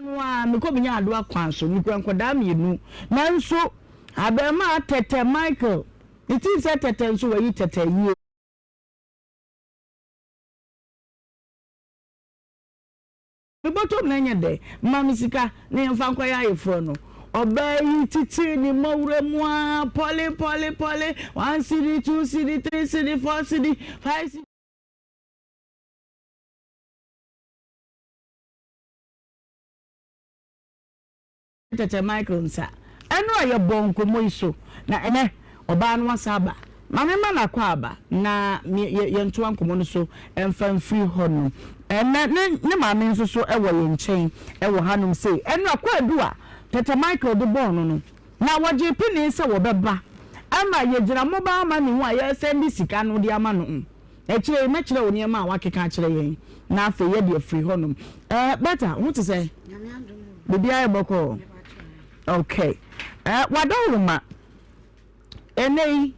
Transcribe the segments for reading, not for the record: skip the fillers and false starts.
No ara, mekɔ menya adoa kwan so. Mekura nkwadaa mmienu. Nanso abarimaa Tɛtɛ Michael, ne ti sɛ tɛtɛ nso wayi tɛtɛ yie. Me bɔtɔm na ɛnyɛ dɛ, ma me sika na yɛmfa nkɔyɛ ayeforɔ no. Ɔbaa yi titiri ne mmɔwerɛ mu ara, pɔle, pɔle, pɔle, one cedi, two cedi, three cedi, four cedi, five cedi. Tɛtɛ Michael nsa. Ɛno a yɛbɔɔ nkɔmmɔ yi so, na ɛnnɛ ɔbaa no asan aba. Ma memma no akwaaba na me yɛ yɛntoa nkɔmmɔ no so mfa mfiri hɔnom. Ɛnnɛ ne ne maame nso so wɔ yɛn nkyɛn wɔ hanom sei. Ɛno a kwaadu a Tɛtɛ Michael de bɔɔ no no, na wɔgyee penee sɛ wɔbɛba ama yɛgyina mobile money ho a yɛresɛnde sika no de ama no. Akyire yi mɛkyerɛ wo nneɛma a wakeka akyerɛ yɛn na afei yɛde afiri hɔnom. Eh, Bertha, wo ho te sɛ? Biribiara yɛ bɔkɔɔ? Okay. Eh, wadawuroma. Ɛnɛ yi,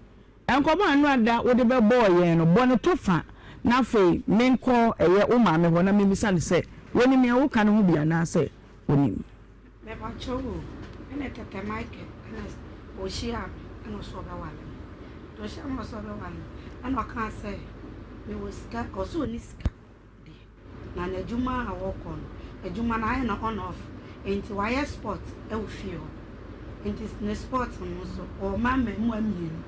nkɔmmɔ a ɛno ada wode bɛbɔɔ yɛn no, bɔ no to fa na afei menkɔ ɛyɛ wo maame hɔ na memmisa no sɛ wɔnim nea woka no ho bi anaasɛ ɔnim. Mepakyɛw o, ɛna tɛtɛ Michael ɛna ohyiaa me ɛna ɔsɛ ɔbɛwale me. Nti ɔhyiaa me na ɔsɛ ɔbɛwale me ɛna ɔkaa sɛ mewɔ sika, ɔsɛ ɔnni sika deɛ na n'adwuma a ɔkɔ no, adwuma no ayɛ no on off nti wayɛ sport ɛwɔ fie hɔ. Nti ne sport no nso ɔma mmaamua mmienu.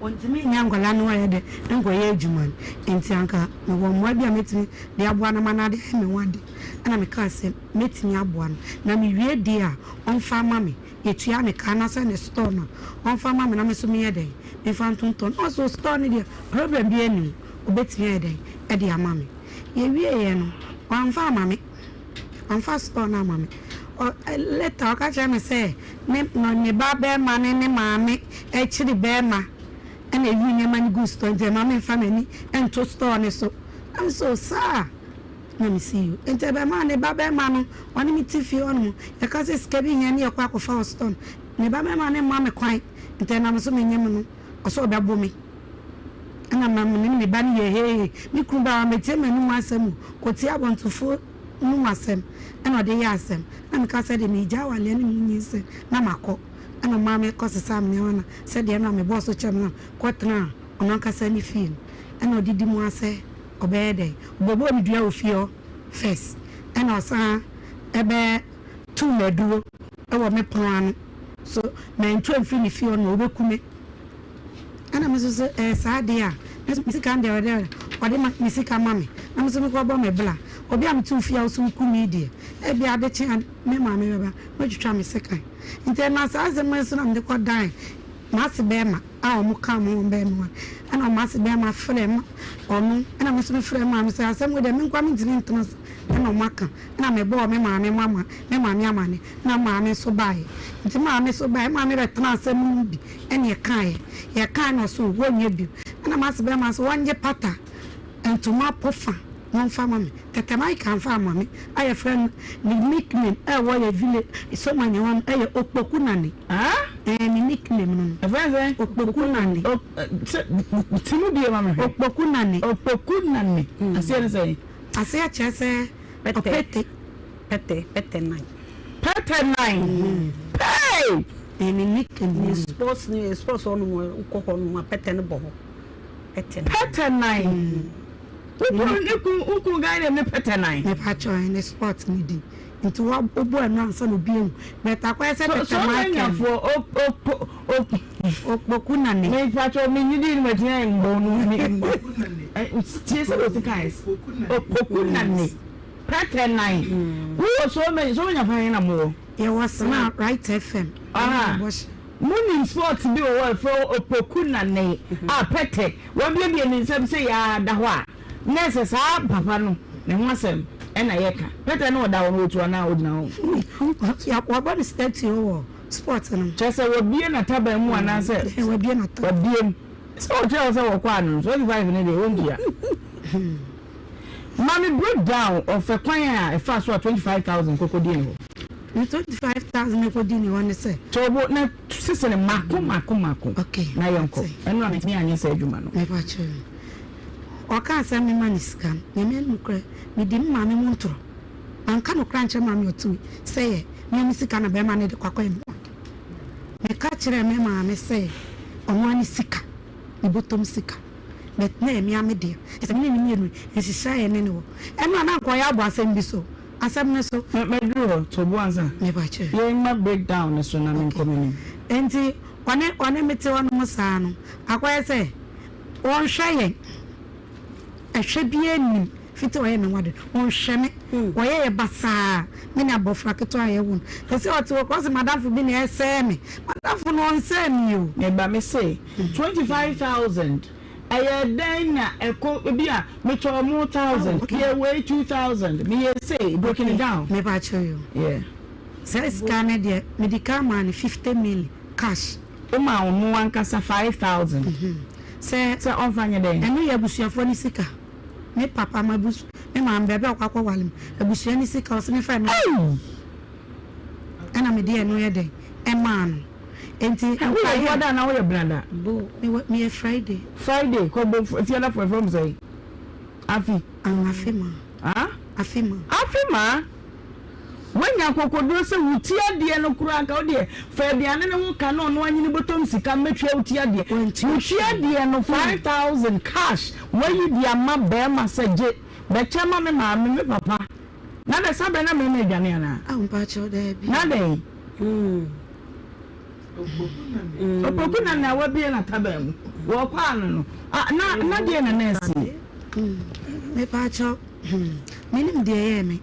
Ɔntumi nyɛ nkwadaa no ayɛ dɛ nkɔyɛ adwuma no nti anka mewɔ mmoa bi a mɛtumi de aboa no ama no ade ayɛ me ho ade. Ɛna mekaa sɛ mɛtumi aboa no na mewie deɛ a ɔmfa mma me, yɛtua ne ka anaasɛ ne store no a ɔmfa mma me na me nso menyɛ dɛn memfa ntontɔn. Na ɔse o store no deɛ problem biara nni ho, ɔbɛtumi ayɛ dɛn de ama me. Yɛwieeɛ no wamfa amma me, wamfa store no amma me. Ɔ later ɔka kyerɛɛ me sɛ ne ne ba barima ne ne maame akyiri barima na eyi nneɛma no guu store nti ɛma memfa m'ani nto store no so. Na me sɛ o saa? Na me si yo. Nti ɛbɛmaa ne ba barima no ɔne me te fie hɔnom yɛka sɛ sika bi hia ne yɛkɔ akɔfa wɔ store no ne ba barima no mma me kwan nti ɛnam so menyem no ɔsɛ ɔbɛbo me. Ɛna ma me ne me ba no yɛ hehe. Me kunu ba wammetie m'anom asɛm o, ɔtie abɔntofoɔ nom asɛm ɛna ɔde yɛ asɛm. Ɛna meka sɛ deɛ meregya awaleɛ ne me nyinsɛn na makɔ. Ɛna ɔmaa me kɔsesaa me nneɛma na sɛdeɛ ɛno a mebɔɔ so kyerɛɛ me no kɔtenaa ɔno ankasa ne fie no. Ɛna ɔdidi mu ara sɛ ɔbɛyɛ dɛn, ɔbɛbɔɔ me dua wɔ fie hɔ first ɛna ɔsan bɛ tuu me aduro wɔ me pono ano so mantu amfiri ne fie hɔ no ɔbɛku me. Ɛna me nso sɛ ɛyɛ saa deɛ a, me nso me sika no deɛ ɔde ɔde ma me sika ma me na me nso mekɔbɔ me bra. Obi a mete wo fie a wo nso woku me yi deɛ, ebia ade kye a me maame bɛba na watwitwa me sekan. Nti ɛnam saa asɛm yi so na mede kɔdan m'ase bɛrima a wɔkaa me ho wɔn bɛyɛ me ho ɛna m'ase bɛrima frɛɛ ma ɔno ɛna me nso mefrɛɛ maame sɛ asɛm wei deɛ me nkoa mentumi ntena ase ɛna wɔaka ɛna mebɔɔ me maame mama me maame amane na maame nso baeɛ nti maame nso baeɛ maame bɛtenaa asɛm no mu bi ɛna yɛkaeɛ yɛkaeɛ na ɔse wɔnyɛ bio ɛna m'ase bɛrima nso wɔngye pata ntoma pofa wɔmfa ma me tɛtɛ Mike amfa amma me a yɛfrɛ no ne nickname ɛwɔ yɛ village Somanya hɔ no ɛyɛ Okpoku Nane ɛɛ ne nickname no no Ɛfrɛ no sɛn? Okpoku Nane. O sɛ ti mu bie ma me hwɛ. Okpoku Nane. Okpoku Nane aseɛ ne sɛn? Aseɛ kyerɛ sɛ ɔpete. Pɛtɛ, pɛtɛ nan. Pɛtɛ nan. Pɛɛ! Ɛne ne kɛm Ne sports ne sports hɔ nom wokɔ hɔ nom a pɛtɛ no bɔ hɔ. Pɛtɛ nan. Pɛtɛ nan. Wokunu ne kun wokunu guy name ne pɛtɛ nan. Mepa kyɛw ɛne sports ne din. Nti wa wobɔ ɛno ansa na obi ahu. But akɔyɛ sɛ pɛtɛ Michael. So so o o o. Okpoku na ne. Mepa kyɛw me nyidi no matumi ayɛ mbɔ no me. Tie sɛ wɔsi kan. Okpoku na ne. Pɛtɛ nan. Wo wɔ so many so many fan na mo wɔ. Yɛ wɔ sena right FM. Ah. Mo nim sport bi wɔ hɔ ɛfrɛ opoku nane a pɛtɛ wabiebie ne nsam sɛ yaa da hɔ a na ɛsɛ saa papa no ne ho asɛm ɛna yɛ ka pɛtɛ no ɔda hɔ no otu anaa ogyina hɔ. Wabɔ ne statue wɔ sport no. Kyerɛ sɛ wabie n'ataban mu anaasɛ. Wabie n'ataban. Wabie mu. Sɛ ɔkyerɛ wo sɛ wɔkɔ ano no 25 no deɛ wɔntua. Ma me break down of ɛkwan a ɛfaa so a 25,000 kɔkɔdii ne hɔ. Ne 25,000 no kɔdii ne hɔ ne sɛ. To bo na sese no mako mako mako Okay, na yɛnkɔ. mate. Ɛno a mentumi anyɛ saa adwuma no. Mepa kyɛw. Ɔkaa sɛ memma no sika no, Nyame anim nokorɛ, medi me maame mu ntorɔ. Manka nokorɛ ankyerɛ maame ɔtumi sɛ yɛ mea me sika na bɛɛma no de kɔ akɔyɛ me ho ade. Meka kyerɛɛ me maame sɛ ɔno ara ne sika, ne bɔtɔm sika but na ɛyɛ mea me dea. Kyerɛ sɛ me ne no mmienu nhyehyɛɛ a yɛne no wɔ. Ɛno a na anka ɔyɛ abɔ asɛm bi so, asɛm no so. Mɛduru hɔ, to bo ansa. Mepakyɛ. Yɛmma break down no so na menkɔ m'anim. Enti ɔne ɔne me te hɔnom saa no, akɔyɛ sɛ ɔnhwɛ yɛn. Ɛhwɛ biara nnim. Fiti ɔyɛ me ho ade no, ɔnhwɛ me. Ɔyɛ yɛ basaa, me ne abɔfra ketewa a yɛwo no. Seesei ɔte hɔ koraa, ɔse m'adamfo bi na ɛresɛe me. M'adamfo no, ɔnsɛe me o. Me ba, mese 25,000, ɛyɛ dɛn na ɛkɔ, ebi a metɔɔ mo thousand, meyɛ wei 2,000, meyɛ sei, breaking it down. Me pa kyɛw o. Yeah. Saa sika no deɛ, mede kan maa no 50 mil cash. Womaa ɔno ankasa 5,000 Sɛ. Sɛ ɔmfa nyɛ dɛn? Ɛno yɛ abusuafoɔ no sika. Me papa m'abus me maame baabi a ɔkɔ akɔware me abusua ne sika ɔse memfa ɛno Ei! ɛna mede ɛno yɛ dɛn ɛmaa no enti Ɛ woyɛ nkaeɛ brɔda anaa woyɛ brada? Bo mewɔ meyɛ Friday. Friday kɔ bo fiadafo ɛfrɛ mo sɛn? Afi. Ah afe ma. Ah? Afe ma. Afe ma? Woanya akokoduro sɛ wo ti adeɛ no koraa nka wo deɛ fa aduane no ho ka na ɔno anyini bɔtɔm sika mmɛtua wo ti adeɛ. Wo ti adeɛ no 5000 cash woayi de ama barima sɛ gye bɛkyɛ ma me maame me papa na dɛ saa berɛ na mmarima adwane anaa? Aw mpakyɛw daabi. Na dɛn? Opoku na na wabue n'ataban mu wɔkɔ ano no na na deɛ na na asie? Mepakyɛw menim deɛ ɛyɛɛ me.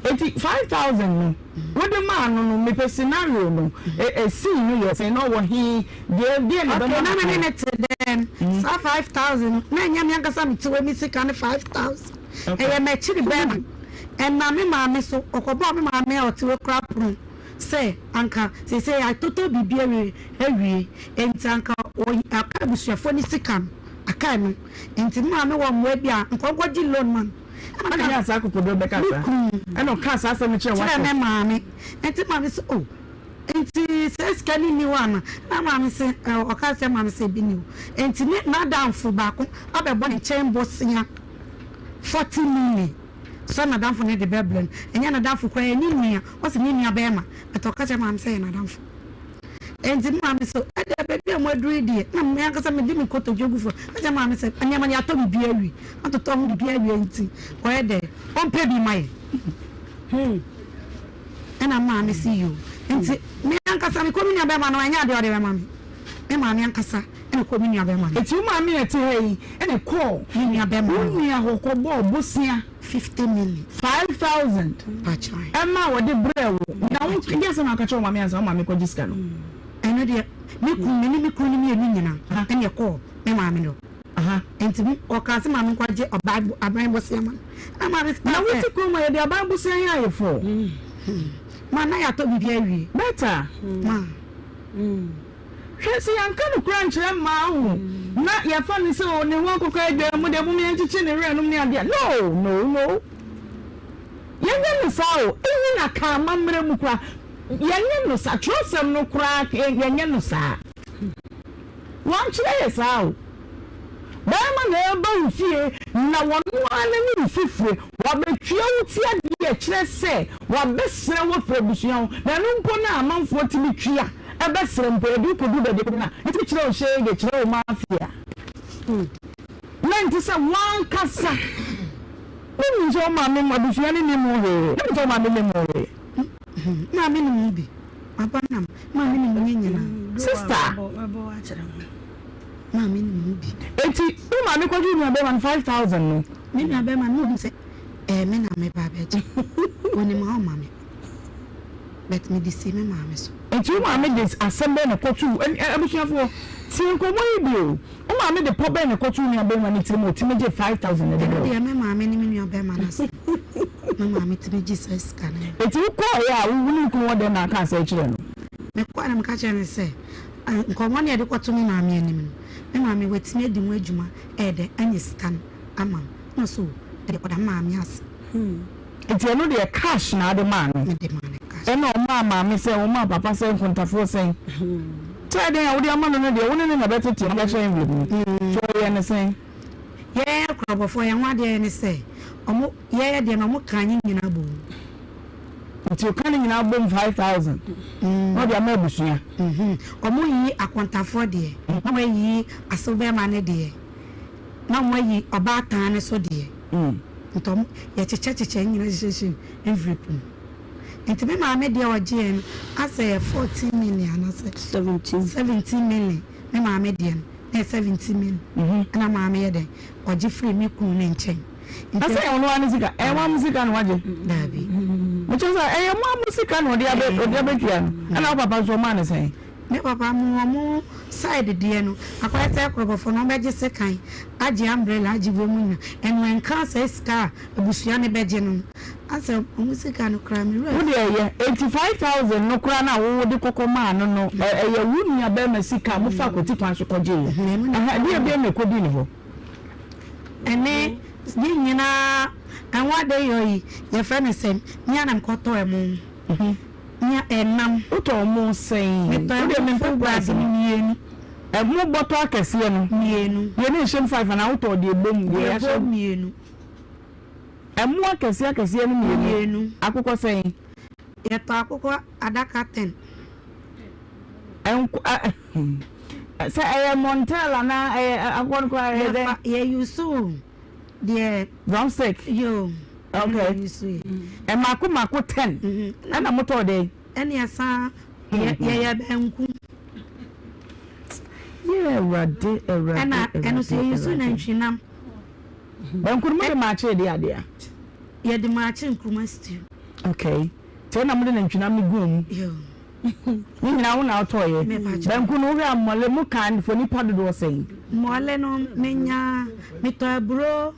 Enti 5000 no wode maa no no mepɛ scenario no ɛ scene no yɛ sɛn na ɔwɔ he deɛ deɛ na Okay ɛbɛma na me ne no no te dɛn saa 5000 no na ɛnyɛ me ankasa me te hɔ me sika ne 5000 ɛyɛ m'akyiri bɛɛma ɛnam me maame so ɔkɔbɔɔ me maame a ɔte hɔ koraa pono sɛ anka seesei yɛatotɔ biribi awie awie enti anka ɔyi aka abusuafoɔ no sika no aka ɛno enti me maame wɔ mmoa bi a anka ɔnkɔgye loan ma no. Ɛna ɔnyaa saa akokoɔduro bɛka Me saa. kunu. Ɛna ɔkaa saa asɛm no kyerɛɛ Kyerɛɛ w'asɛ. me maame. Nti maame se oh, nti saa sika no nni hɔ ana? Na maame se eh, ɔka kyerɛ maame sɛ ebi nni hɔ. Nti ne n'adamfo baako abɛbɔ ne nkyɛn bosea 40 million sɛ n'adamfo no de bɛbrɛ no. Ɛnyɛ n'adamfo koraa, ɛyɛ ne nua. Ɔse ne nua bɛɛma, but ɔka kyerɛ maame sɛ ɛyɛ n'adamfo. Enti me maame se, Ɛdeɛ baabi a moaduru yi deɛ, na me ankasa mede me kotodwe gu fam ka kyerɛ maame sɛ, nneɛma no yɛatɔ biribiara awie, atotɔ ho biribiara awie nti ɔyɛ dɛn ɔmpɛ bi ma yɛn. Hmm. Ɛna me maame se yoo. Nti me ankasa mekɔ me nua bɛrima no ɛnyɛ adeɛ a ɔde bɛma me. Me maame ankasa ɛna ɛkɔ me nua bɛrima no. Enti wo maame a ɛte ha yi ɛna ɛkɔɔ me nua bɛrima wo nua hɔ kɔbɔɔ bosea? 50 million. 5000 ɛma wɔde brɛɛ wo na wo deɛ sɛ na aka kyerɛ wo maame ansa wo maame kɔgye sika no. Ɛno deɛ me kunu me ne me kunu no mmienu nyinaa ɛna ɛkɔɔ me maame no nti ɔkaa sɛ maame nkɔgye ɔbaa aban bosea ma no na maame na wote kurom a yɛde aban bosea yɛ ayefo ma na yɛatɔ biribi awie better ma. Hwɛ, sɛ yɛanka nokorɛ ankyerɛ mmaa ho, na yɛfa no sɛ oh, ne ho akokɔ adwa mu deɛ, mom yɛnkyekye ne werɛ nom ne adeɛ. No, no, no. Yɛnyɛ no saa o. Even aka amammerɛ mu koraa, yɛnyɛ no saa. Twerɛsɛm no koraa, yɛnyɛ no saa. Wɔankyerɛ yɛ saa o. Barima na ɛreba wo fie na ɔno ara n'anim fifire, wabɛtua wo ti adeɛ kyerɛ sɛ wabɛsrɛ wo afiri abusua ho, na ɛno mpo no a amanfoɔ tumi tua bɛsrɛ mpo, yɛde wo kɔduru baabi a no a, yɛtumi kyerɛ wo hyege, kyerɛ wo mafia. Na ɛnte sɛ w'ankasa wonim sɛ wo maame abusua no nnim wo hwee, wonim sɛ wo maame nnim wo hwee. Maame nim wo bi, aba nam, maame nim ne nyinaa. Sister. Maame nim ho bi. Enti wo maame kɔgye wo nuabarima no 5000 no? Me nuabarima no, na onim sɛ ɛyɛ me na meba abɛgye. Onim a ɔmma me. But mede sii me maame so. Enti wo maame de asɛm bɛn na ɛkɔtoo, abusuafoɔ, tie nkɔmmɔ yi bi o. Wo maame de pɔ bɛn na ɛkɔtoo wo nuabarima no tirim a ɔtumi gyee 5000 no de Ɛno brɛɛ wo? deɛ me maame ne me nuabarima no asɛm. Me maame tumi gyee saa sika no. Enti wokɔeɛ a, wo ne wo kunu wɔ dɛn na akaa sɛ kyerɛɛ no? Mekɔeɛ na meka kyerɛɛ no sɛ, Nkɔmmɔ no a yɛde kɔto me maame anim no, me maame watumi adi ho adwuma ɛyɛ dɛ anya sika no ama me. Ɛna ɔse oh, ɛdeɛ kɔda me maame ase. Nti ɛno deɛ cash na ade maa no? Mede maa no cash. Ɛna ɔmaa maame sɛn, ɔmaa papa sɛn, nkontafoɔ sɛn? Sɛ ɛdɛn a wode ama no no deɛ, wo ne no na ɛbɛtete na wode ahyɛ envelope mu. Nti ɔyɛɛ no sɛn? Yɛn akorabɔfoɔ yɛn ho adeɛ ne sɛ ɔmo yɛyɛ deɛ no ɔmo ka ne nyinaa bom. Nti ɔka ne nyinaa bom 5,000 na ɔde ama abusua. Ɔmo yi akontafoɔ deɛ, na ɔmo ayi asew bɛɛma no deɛ, na ɔmo ayi ɔbaatan no so deɛ. Nti ɔmo yɛkyekyɛ kyekyɛ ne nyinaa hyehyɛ envelope mu. Nti me maame deɛ ɔgyeɛ no asɛ yɛ 14 million anasɛ 17 million me maame deɛ no. Na ɛyɛ 17 million ɛna maame yɛ dɛn ɔgye firi me kunu ne nkyɛn. Na sɛ ɛyɛ ɔno ara ne sika, ɛyɛ mo ara mo sika na wagye? Daabi. Mekyerɛ sɛ ɛyɛ mo ara mo sika na ɔde abɛ ɔde abɛtua no, ɛna wo papa nso ɔmaa no sɛn? Me papa mo ɔmo side deɛ no akɔyɛ sɛ akorɔbɔfoɔ no ɔmo bɛgye sekan, agye umbrella, agye wei mu nyina, ɛno ɛnka saa sika a abusua no bɛgye no no, asɛ ɔmo sika no koraa me werɛ Wo deɛ ɛyɛ, enti 5,000 no koraa no a wo de kɔkɔ maa no no, ɛyɛ wo nua barima sika a mo faa kwati kwan so kɔgyeeɛ? Ɛhɛ, ɛdeɛn bio na ɛkɔdii ne hɔ? Ɛne ne nyinaa ɛho adeyɔ yi yɛfrɛ no sɛn? Me ara na mekɔtɔ ɛmo. Nea ɛnam. Wotɔ ɛmo sɛn? Metɔ ɛmo full bag no mmienu. Ɛmo bɔtɔ akɛseɛ no? Mmienu. Deɛ ne nhyɛm five anaa wotɔ deɛ ɛbom? Deɛ ɛbom mmienu. Ɛmo akɛseɛ akɛseɛ no mmienu? Mmienu. Akokɔ sɛn? Yɛtɔ akokɔ adaka ten. Nko ɛ sɛ ɛyɛ montel anaa ɛyɛ akokɔ no koraa ɛyɛ dɛn? Yɛfa yɛ use deɛ. Drumstick. Yoo. Okay. Ɛna yɛ use yɛ. Mako mako ten. Ɛna mo tɔɔ dɛn? Ɛna yɛsan yɛ yɛyɛ banku. Yɛ awurade awurade. Ɛna ɛno nso yɛ use nantwinam. Banku no mo de maakye de adeɛ. Yɛde maakye nkruma stew. Okay. Nti ɛna mo de nantwinam no guu mu. Yoo. Ne nyinaa wo na wotɔeɛ? Banku no wohwɛ a mmɔle mo kaa for nipa dodoɔ sɛn? Mmɔle no menya metɔ aburo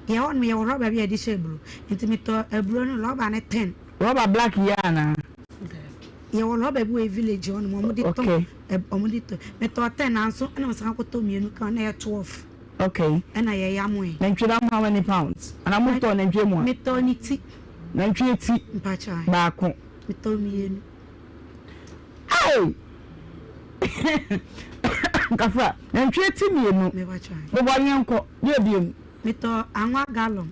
yɛ hɔ nom yɛwɔ rɔba bi a yɛde hyɛ aburo nti metɔ aburo no rɔba no ten. Rɔba black yi anaa? Yɛwɔ rɔba bi wɔ village hɔ nom wɔn de tɔn wɔn de tɔ metɔ ten nanso ɛna mesan kɔtɔ mmienu ka na ɛyɛ 12. Okay. Ɛna yɛyamoe. Nantwie no how many pounds? Anaa motɔɔ nantwie mua? Metɔɔ ne ti. Nantwie ti? Mpakyɛw. Baako. Metɔɔ mmienu. Hey! Kafra, nantwie ti mmienu. Bobɔ yɛn kɔ, deɛ biem. Metɔɔ anwa gallon.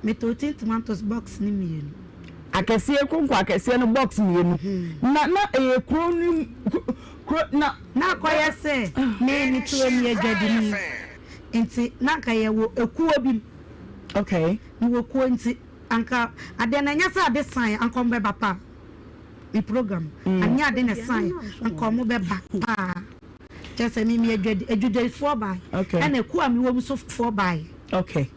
Metɔɔ tin tomatoes box ne mmienu. Akɛseɛ konko akɛseɛ no box mmienu. Na na ɛyɛ kuro no kuro na. Na akɔyɛ sɛ me me te hɔ meyɛ dwadini nti na anka yɛwɔ ekuo bi mu. Okay. Mewɔ kuo nti anka adeɛ no ɛnyɛ sɛ ade san anka wɔn bɛba paa. Me program anyɛ ade na ɛsan anka wɔn bɛba paa. Kyerɛ sɛ me meyɛ dwadi adwadifoɔ bae. Okay. Ɛna ekuo a mewɔ mu nso foɔ bae. Okay.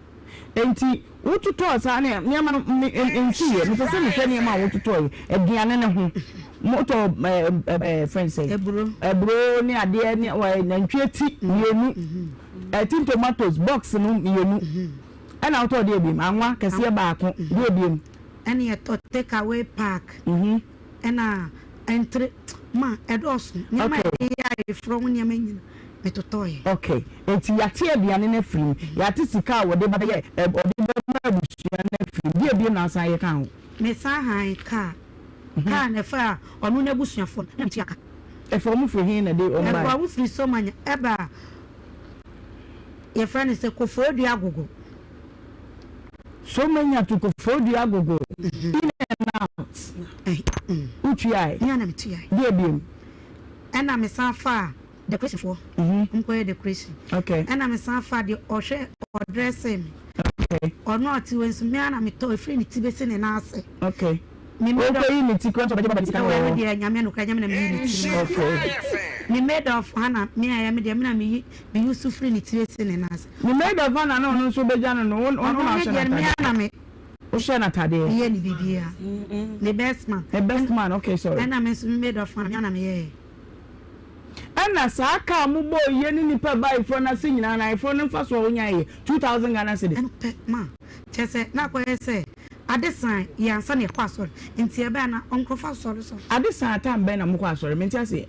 Enti wototɔɔ saa ne nneɛma no me nsuiɛ mepɛ sɛ mehwɛ nneɛma a wototɔɔ yi aduane no ho motɔ ɛɛ ɛɛ fɛn sɛ aburo aburo ne adeɛ ne nantwie ti mmienu ɛti tomatoes box no mmienu ɛna wotɔɔ deɛ ebiem anwa kɛseɛ baako deɛ ebiem. Ɛna yɛtɔ take away pack. Ɛna ntre ma ɛdɔɔso nneɛma a yɛde yɛ ayeforɔ ho nneɛma nyina metotɔeɛ. Okay, enti yɛate aduane no afiri mu, yɛate sika a wɔde bɛyɛ ɛ wɔde bɛma abusua no afiri mu, deɛ bio na asan yɛ ka ho? Mesan han kaa, kaa na ɛfaa ɔno n'abusuafoɔ no na metua ka. Ɛfa wɔn firi he na ɛde wɔn baeɛ? Ɛfaa wɔn firi Somanya ɛbaa yɛfrɛ no sɛ Koforidua Agogo. Somanya to Koforidua Agogo, in and out, wotuae? Me ara na metuae. Deɛ bio? Ɛna mesan faa decoration foɔ, wɔn kɔyɛ decoration. Okay. Ɛna mesan faa deɛ ɔhwɛ ɔdrɛse me. Okay. Ɔno a ɔte hɔ nso me ara na metɔ efiri ne ti besi ne nan ase. Okay. Me maid of. Okɔyi ne ti kura nso ɔbɛgye baba ne sika wɔ hɔ. Ɛwɔ deɛ nyame nokora nyame na meyi ne ti no. Okay. Me maid of Hannah me a ɛyɛ me deɛ me na meyi meyi so firi ne ti besi ne nan ase. Ne maid of Hannah na ɔno nso bɛgya no no wo na Ɔno ne ɔhyɛ deɛ me n'atadeɛ. ara na me. Wohyɛ n'atadeɛ. Meyɛ ne biribiara. Ne best man. Ne best man okay sorry. Ɛna me nso me maid of Hannah me ara na meyɛɛ. Ɛna saa car a mo bɔɔ yie ne nipa ɛbaa ayeforɔ no ase nyinaa no ayeforɔ no mfasoɔ a wonyaeɛ yɛ 2000 Ghana cedis. Ɛno pɛ ma kyerɛ sɛ na akɔyɛ sɛ ade san yɛ ansa na yɛkɔ asɔre nti ɛbɛyɛ a na nkurɔfoɔ asɔre sɔre. Ade san time bɛn na mokɔ asɔre mente aseɛ.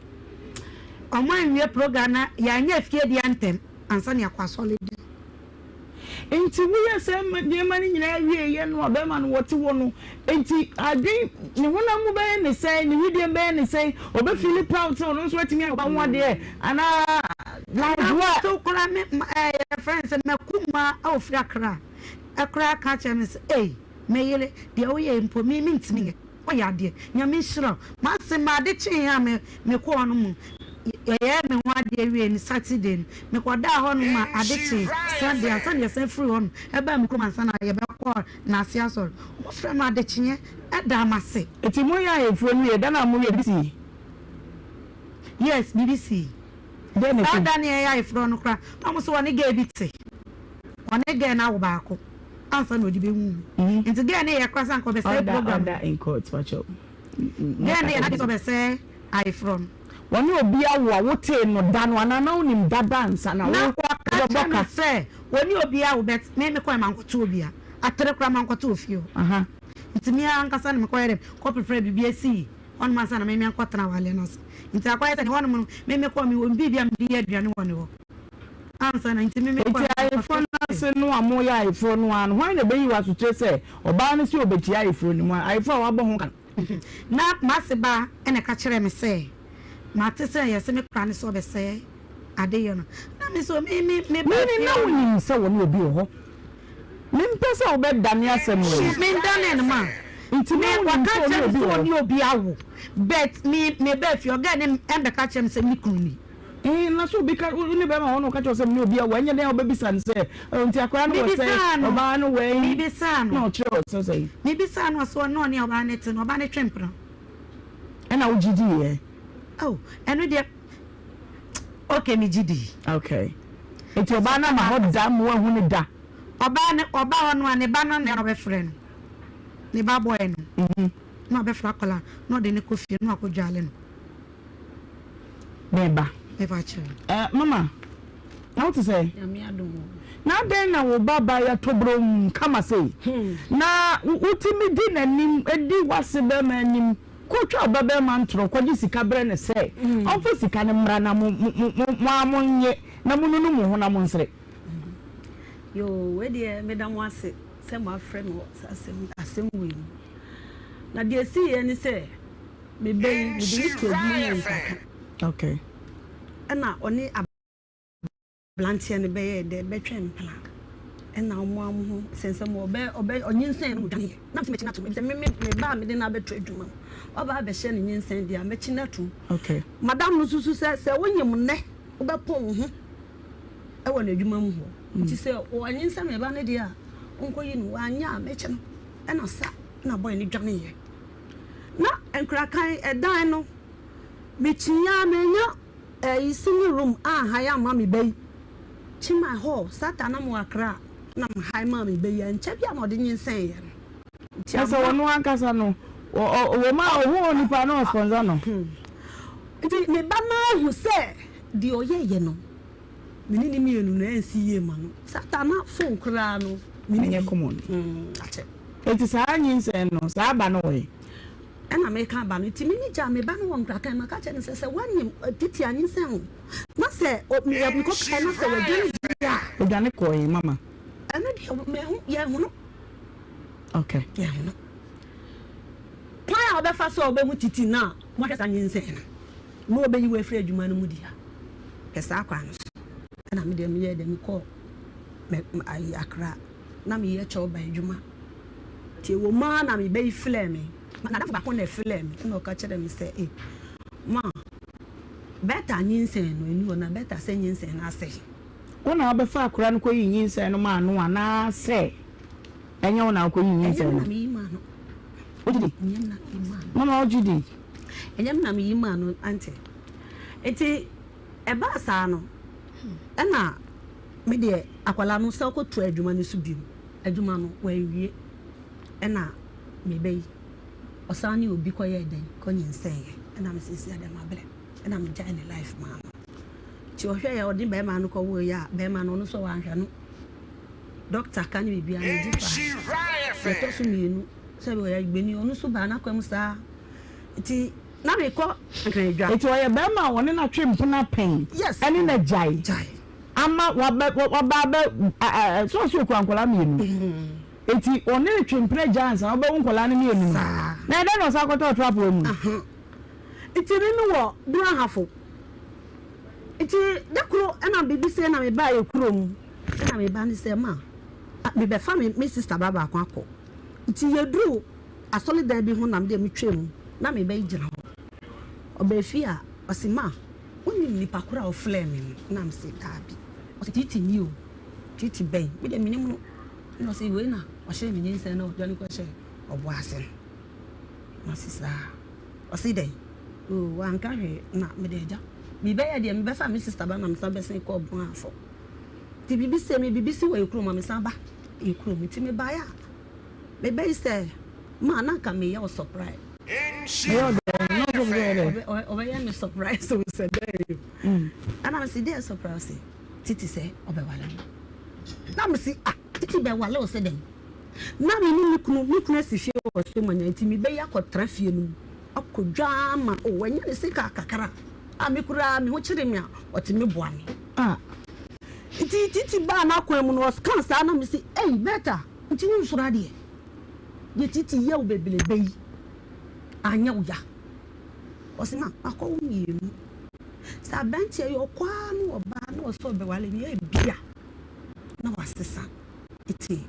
Ɔmo anwie program na yɛanyɛ fie deɛ ntɛm ansa na yɛakɔ asɔre deɛ. Nti woyɛɛ saa nneɛma no nyinaa wieeɛ no a bɛrima no wɔte hɔ no, nti adwen ne honam mu bɛyɛ ne sɛn, ne wedeɛ bɛyɛ ne sɛn, ɔbɛ feeli proud sɛ ɔno nso atumi ayɛ ɔba ho adeɛ anaa? Like what? So koraa me ma ɛɛ yɛfrɛ no sɛ m'akumaa a ɔfiri Accra koraa ka kyerɛ me sɛ ei me yere deɛ woyɛ yi mpo me mentumi nyɛ woyɛ adeɛ Nyame nhyira wo. M'ase ma ade kyeeɛ a me mekɔɔ hɔ no mu yɛyɛɛ me ho adeɛ wiee no Saturday no mekɔdaa hɔ nom ma ade kyee Sunday ansa na yɛsan firi hɔ nom ɛbaa me kurom ansa na yɛbɛkɔɔ Nase asɔre. Wɔfrɛ me adekyeeɛ ɛdaa m'ase. Nti moyɛ ayeforɔ no wie da no a mowie no biribi sii? Yes biribi sii. Dɛn na Saa ɛsii? da no yɛyɛ ayeforɔ no koraa na wɔn nso wɔne girl bi te. Ɔne girl no awo baako ansa na ɔde bɛhu me. Nti girl no yɛ koraa sɛ anka ɔbɛsɛe Order program no. order in court pakyɛw. Girl no yɛ n'adwene sɛ ɔbɛsɛe ayeforɔ no. Wɔne obi awo a wotee no da no anaa na wonim dada ansa na Na wo wɔka wobɛbɔ kyerɛ me ka? sɛ wɔne obi awo but me mekɔɛ mankɔto obia. Atere koraa mankɔto wɔ fie hɔ. Aha. Nti me ara ankasa na mekɔyɛ dɛn kɔ prepare biribi asii hɔnom ansa na me menkɔtena awareɛ no ase. Nti akɔyɛ sɛ hɔnom no me mekɔɔ mewɔ biribi a mede yɛ aduane wɔ ne hɔ ansa na nti me mekɔɛ Enti ayeforɔ mankɔto no ase no a moreyɛ ayeforɔ no ara no, hwan na ɛbɛyi wo asotire sɛ ɔbaa no sɛ ɔbɛtie ayeforɔ no mu a, ayeforɔ a wabɔ ho ka no? Na m'ase ba na ɛka kyerɛɛ me sɛ, Mate sɛ yɛse me kora ne sɛ ɔbɛsɛe adeyɛ no. Na me nso me me me baa Meaning fie na hɔ no. wonim sɛ wɔne obi wɔ hɔ. Mempɛ sɛ wobɛdane asɛm wei. Mendanee no ma. Nti Me na wonim wɔka sɛ ɔne kyerɛ me obi sɛ wɔ hɔ. ɔne obi awo but me me baa fie hɔ girl no ɛmbɛka kyerɛ me sɛ me kunu ni. Eeh na sɛ obi ka wo ne bɛrima wɔ hɔ na ɔka kyerɛ wo sɛ mene obi awo a ɛnyɛ dɛn a wobɛbisa no sɛ oh nti akwadaa no wɔ sɛn Mebisaa no ɔbaa no wɔ ɛn mebisaa na no ɔkyerɛ wo sɛ sɛn. Mebisaa no ɔse ɔne ɔne ɔbaa no te no ɔbaa no twe mpena. Ɛna wogye diiɛ? Oh ɛno deɛ okay megye dii. Okay nti ɔbaa no ama hɔ da ma woahu no da? Ɔbaa no ɔba hɔ no a ne ba no na ɔbɛfrɛ no ne ba boy no na ɔbɛfrɛ akwadaa no na ɔde no kɔ fie na wakɔ dwale no. Meba. Mepa kyɛw. Eh, mama, na wote sɛ? Nyame adom o. Na adɛn na wo ba ba yɛ tobrom kama sei? Na wotumi di n'anim, di w'ase bɛrima anim, kɔtwa wo ba bɛrima ntorɔ kɔgye sika brɛ no sɛ ɔmfa sika no mmra na mo, mo, mo, mo, mo ara monnye na monunu mo ho na monsere. Yoo, wei deɛ meda mo ase sɛ moafrɛ me wɔ saa asɛm, asɛm wei mu. Na deɛ ɛsiiɛ ne sɛ, Me ba yi, mede no too adwuma mu nkraka. Okay. Ɛna ɔne abranteɛ no bɛyɛɛ dɛ bɛtwɛn mpena. Ɛna ɔmo a ɔmo ho sɛnsɛm ɔbɛ ɔbɛ ɔnyinsɛn no dwaneɛ. Na mesɛ mɛkyi no atom. Efisɛ me me me ba a mede no abɛto adwuma mu. Waba abɛhyɛ no nyinsɛn deɛ a mɛkyi no atom. Okay. Madam no susu sɛ sɛ wonyim nnɛ wobɛpɔn wo ho ɛwɔ n'adwuma mu hɔ. Nti sɛ wanyinsɛn me ba no deɛ a ɔnkɔyi no. Wanyɛ a mɛkyi no. Ɛna sa na boy no dwaneeɛ. Na nkrakan ɛdan no mekyii ara manya ɛyi singing room a han amma me ba yi kyi my hall sata na mewɔ Accra na me han maa me ba yi ɛnkyɛ bi a na ɔde nyinsɛn yɛ no nti ama. Ɛsɛ ɔno ankasa no wɔ ma ɔhu onipa na ɔsponsor no. Nti me ba no ahu sɛ deɛ ɔyɛyɛ no Me ne no mienu no ɛnsi yie ma no. Satan na phone koraa no me ne Ɛnyɛ common. Mm akyɛ. Enti saa nyinsɛn no saa ba no wɔ he? Ɛna meka aba no nti me me gyaa me ba no wɔ nkrakan maka kyerɛ no sɛ sɛ woanyem titi anyinsɛn wo na sɛ o me yɛ mekɔ kae na sɛ wadwane deɛ a. Odwane kɔɔ he mama? Ɛno deɛ mehu yɛnhu no. Okay. Yɛnhu no. Kwan a ɔbɛfa so a ɔbɛhu titi no a moahwɛ saa nyinsɛn no. Na wɔbɛyi wo afiri adwuma no mu di a, pɛ saa kwan no so. Ɛna me deɛ meyɛɛ dɛ mekɔɔ mɛ ayi Accra na meyɛ kyɛwba adwuma. Nti ɛwɔ mu ara na me ba yi frɛɛ me. M'adamfo baako na ɛfrɛɛ me ɛna ɔka kyerɛɛ me sɛ eh ma Bertha nyinsɛn no ɛni hɔ na Bertha sɛ nyinsɛn no asɛe. Wo na wobɛfa akora no kɔyii nyinsɛn no maa no anaasɛ ɛnyɛ wo na wokɔyii nyinsɛn no? Ɛnyɛ me na meyi maa no. Wogye di? Ɛnyɛ me na meyi maa no. Mama wogye di? Ɛnyɛ me na meyi maa no ante. Nti ɛbaa saa no, ɛna me deɛ akwadaa no san kɔtoa adwuma no so bio. Adwuma no wanwie ɛna me ba yi ɔsan ne obi kɔyɛɛ dɛn kɔnyinsɛneeɛ ɛna me seesei deɛ mabrɛ ɛna megyae ne life maa no. Nti ɔhwɛeɛ ɔne barima no kɔwoeɛ a barima no ɔno nso wanhwɛ no. Doctor ka ne biribiara no ɔgye faa. Deɛ ɛtɔ so mienu sɛ ɔyɛ agbeni ɔno nso baa n'akwan mu saa. Nti na me kɔ Nkran dwa. Nti ɔyɛ bɛɛma a wɔne no atwe mpena pɛn ɛne no agyae ama waba waba abɛ sɛ ɔsɛ okura nkwadaa mienu nti ɔne no twe mpena gyae ansa na ɔbɛwo nkwadaa no mienu no na ɛdɛn na ɔsan kɔtɔɔ trap wɔ mu. Nti me me wɔ Brong Ahafo. Nti da koro ɛna biribi sei na mebaa yɛ kurom ɛna me ba no sɛ ma mebɛfa me me sister ba baako akɔ nti yɛduru asɔredan bi ho na medeɛ metwa mu na me ba yi gyina hɔ ɔbaa fie a ɔse ma wonim nipa koro a ɔflɛɛ me no na mese daabi ɔse titi ni o titi bɛn me deɛ menim no ɛna ɔse wei na ɔhyɛɛ me nyinsɛn na ɔdwane kɔhyɛ ɔbo ase no na ɔse saa Ɔse dɛn? Oh wanka hwee na mede agya. Mebɛyɛ deɛ mebɛfa me sister ba na mesan bɛsen kɔɔ Brong-Ahafo. Nti biribi sei me biribi si wɔ yɛ kurom a mesan ba yɛ kurom. Nti mebaeɛ a mebɛyi sɛ ma na anka meyɛ wo surprise. Meyɛ wo dɛn? Na ɔsɛ ɔbɛyɛ dɛn? Ɔbɛyɛ me surprise o sɛ dɛn o. Ɛna mese deɛ surprise? Ɔse Titi sɛ ɔbɛwale me. Na mese ah Titi bɛwale wo sɛ dɛn? Ná me ne me kunu, me kunu asi fie wɔ Somanya nti mebɛyi akɔtra fie no mu akɔdwa ama o, wanya ne sika kakra a me koraa me ho kyere me a ɔtumi boa me. Ah. Nti Titi baa n'akwan mu no ɔkaa saa na mese ei Bertha nti wonsuro adeɛ? Deɛ Titi yɛ wo bebrebe yi anyɛ wo ya? Ɔse ma makɔwo mmienu. Sɛ aberanteɛ yi ɔkɔ ara na ɔba na ɔsɛ ɔbɛware me ebia na wasesa. Eti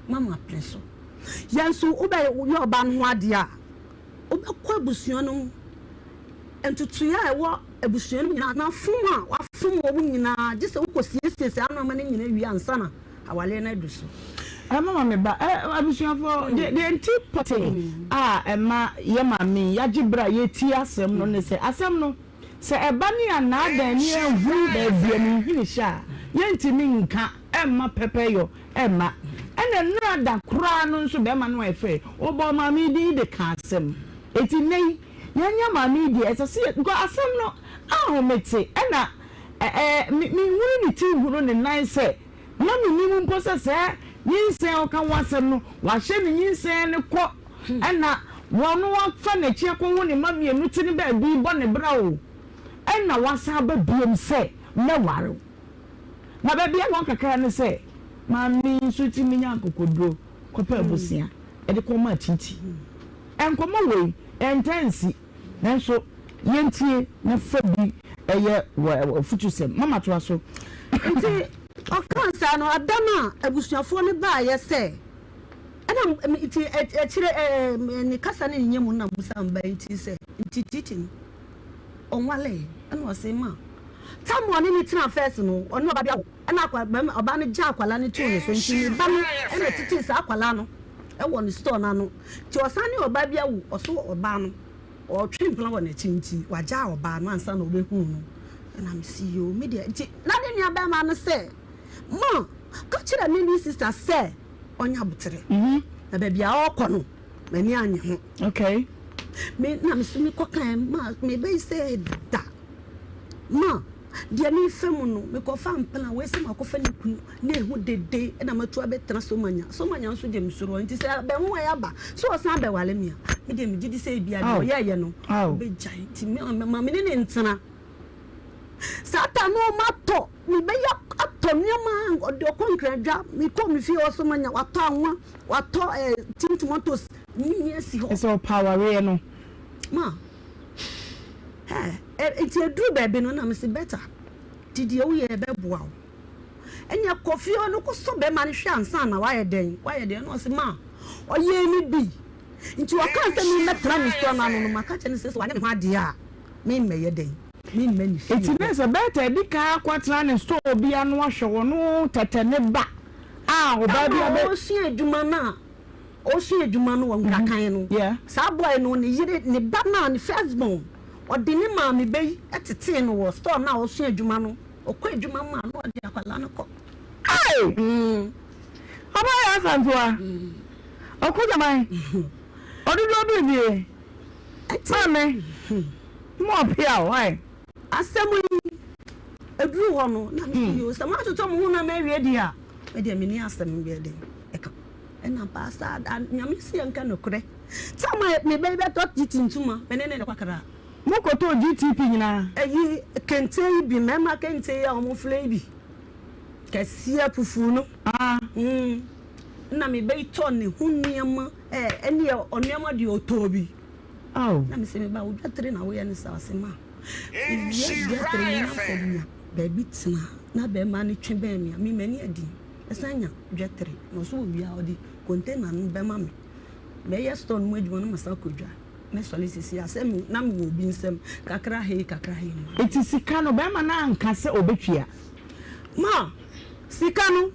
mama pene so. Yɛn nso wobɛyɛ ɔbaa no ho adeɛ a, wobɛkɔ abusua no mu. Ntotoeɛ a ɛwɔ abusua no mu nyinaa anaa fom a wafom wɔn nyinaa, gye sɛ wokɔsiesie saa nneɛma no nyinaa wie ansa na awareɛ no adu so. Mama me ba, abusuafoɔ, deɛ nti pɔtee a ɛma yɛ maame yi yɛagye berɛ a yɛretie asɛm no ne sɛ, asɛm no, Sɛ ɛba ne anaadaa ani anhunu baabi a ne nhini hyɛ a, yɛntumi nka mma pɛpɛyɔ mma. Ɛna nnora da koraa no nso barima no ayɛ fɛ, ɔbɔɔ maame yi din de kaa asɛm. Enti nnɛ yi, yɛanya maame yi deɛ, ɛsɛ sɛ yɛ, because asɛm no ahomete, ɛna ɛɛ me, menhunu ne ti nhunu ne nan sɛ, na mennim mpo sɛ saa nyinsɛn a ɔka ho asɛm no, wahyɛ ne nyinsɛn no kɔ Ɛna wɔn afa n'akyi akɔwo ne mma mmienu te ne baabi rebɔ ne bra o, ɛna wasan aba biom sɛ mɛware wo. Na baabi a ɛwɔ kakra ne sɛ maame yi nso tumi nya akokoduro kɔpɛ abusua de kɔma Titi. Nkɔmmɔ wei ɛntaa nsi nanso yɛntie na fa bi yɛ w'afutusɛm. Mama toa so. Nti ɔkaa saa no, ada no a abusuafoɔ no baeɛ sɛ Ɛna me nti akyire ɛɛ ne kasa ne ne nyɛ mu na musa mba nti sɛ nti titi no ɔnwalee ɛna ɔse ma tam ɔne ne tena fɛs no ɔne ɔba bi awo ɛna akwa bɛma ɔba no gya akwala no too ne so nti ne ba no ɛna titi saa akwala no ɛwɔ ne store no ano nti ɔsan ne ɔba bi awo ɔso ɔba no ɔtwe mpena wɔ n'akyi nti wagya ɔba no ansa na ɔbɛhunu no ɛna mesi yoo me deɛ nti na ne nua bɛma no sɛ ma ka kyerɛ me ne sister sɛ ɔnyɛ aboterɛ na baabi a ɔrekɔ no m'ani annye ho. Okay. Me na me so mekɔ kan ma mebɛyi sɛ da ma deɛ mefa mu no mekɔfa mpena wei sɛ makɔfa ne kunu na ɛho dede na matu abɛtena Somanya. Somanya nso deɛ mesuro nti sɛ abɛho a yɛaba sɛ ɔsan bɛwale me a me deɛ megye di sɛ ebia deɛ ɔyɛɛyɛ no ɔbɛgyae nti ma me ne ne ntena. Saa ta no matɔ mebɛyɛ atɔ nneɛma ɔde ɔkɔ nkran dwa mekɔ me fie hɔ so manya watɔ anwa watɔ ɛɛ eh, tin tomatoes ne nyinaa si hɔ. Ɛsɛ ɔpa awareɛ no. Ma ɛ ɛ nti eduru baabi no na mesi bɛta ti deɛ woyɛ ɛbɛboa wo ɛnna kɔ fie hɔ no kɔsɔ bɛrima no hwɛ ansa na wayɛ dɛn wayɛ dɛn na ɔsi ma ɔyɛ ne bi nti ɔka sɛ memmɛtena ne store no ano no maka kyerɛ no sɛ sɛ wanyɛ me ho adeɛ a Memmɛyɛ dɛn? Memma ne fie Enti hɔ. na sɛ Bertha adi kan akɔtena ne store bi ano ahwɛ ɔno tɛtɛ ne ba a ɔbaa bi Ɛna abɛ. ɔresua adwuma no a, ɔresua adwuma no wɔ Nkrakan no, Yeah. saa boy no, ne yere, ne ba no a, ne first born, ɔde ne maame ba yi tetee no wɔ store no a ɔresua adwuma no. Ɔkɔ adwuma mu a, na ɔde akwadaa no kɔ. Ei! Ɔbaa yɛ Asantewa. Ɔko gyaman. Ɔdodoɔ biribie. Maame, mo ɔpea o, why? Asɛm yi, ɛduru hɔ no, na mese yoo, sɛ moatotɔ mo ho na moawie deɛ a, me deɛ menni asɛm bi ɛde ɛka. Ɛna paa saa da, Nyame se yɛnka nokorɛ. Tam a me ba yi bɛtɔ GT ntoma, me ne no na ɛkɔ Accra. Mokɔtɔɔ GTP nyinaa? Ɛyi, kente yi bi, mmarima kente yi a wɔfira yi bi, kɛseɛ pufuu no. Ah. Mm. Ɛna me ba yi tɔɔ ne ho nneɛma. Ɛɛ, ɛnneɛ ɔnneɛma deɛ ɔtɔɔ bi. Ao. Na mese me ba, wo dwatire na woyɛ no saa? Ɔse ma. Mewia dwetire yi na sɛ menya baabi tena na bɛrima no twe bɛn me a, me m'ani adi. Mɛsan anya dwetire. Na ɔso ɔwie a, ɔde container no bɛma me. Mɛyɛ store no mu adwuma na masan akɔ dwa. Mɛsɔre seesei a, sɛ me na mewɔ obi nsam kakra hei kakra hei no. Nti sika no, bɛrima no anka sɛ ɔbɛtua? Ma, sika no,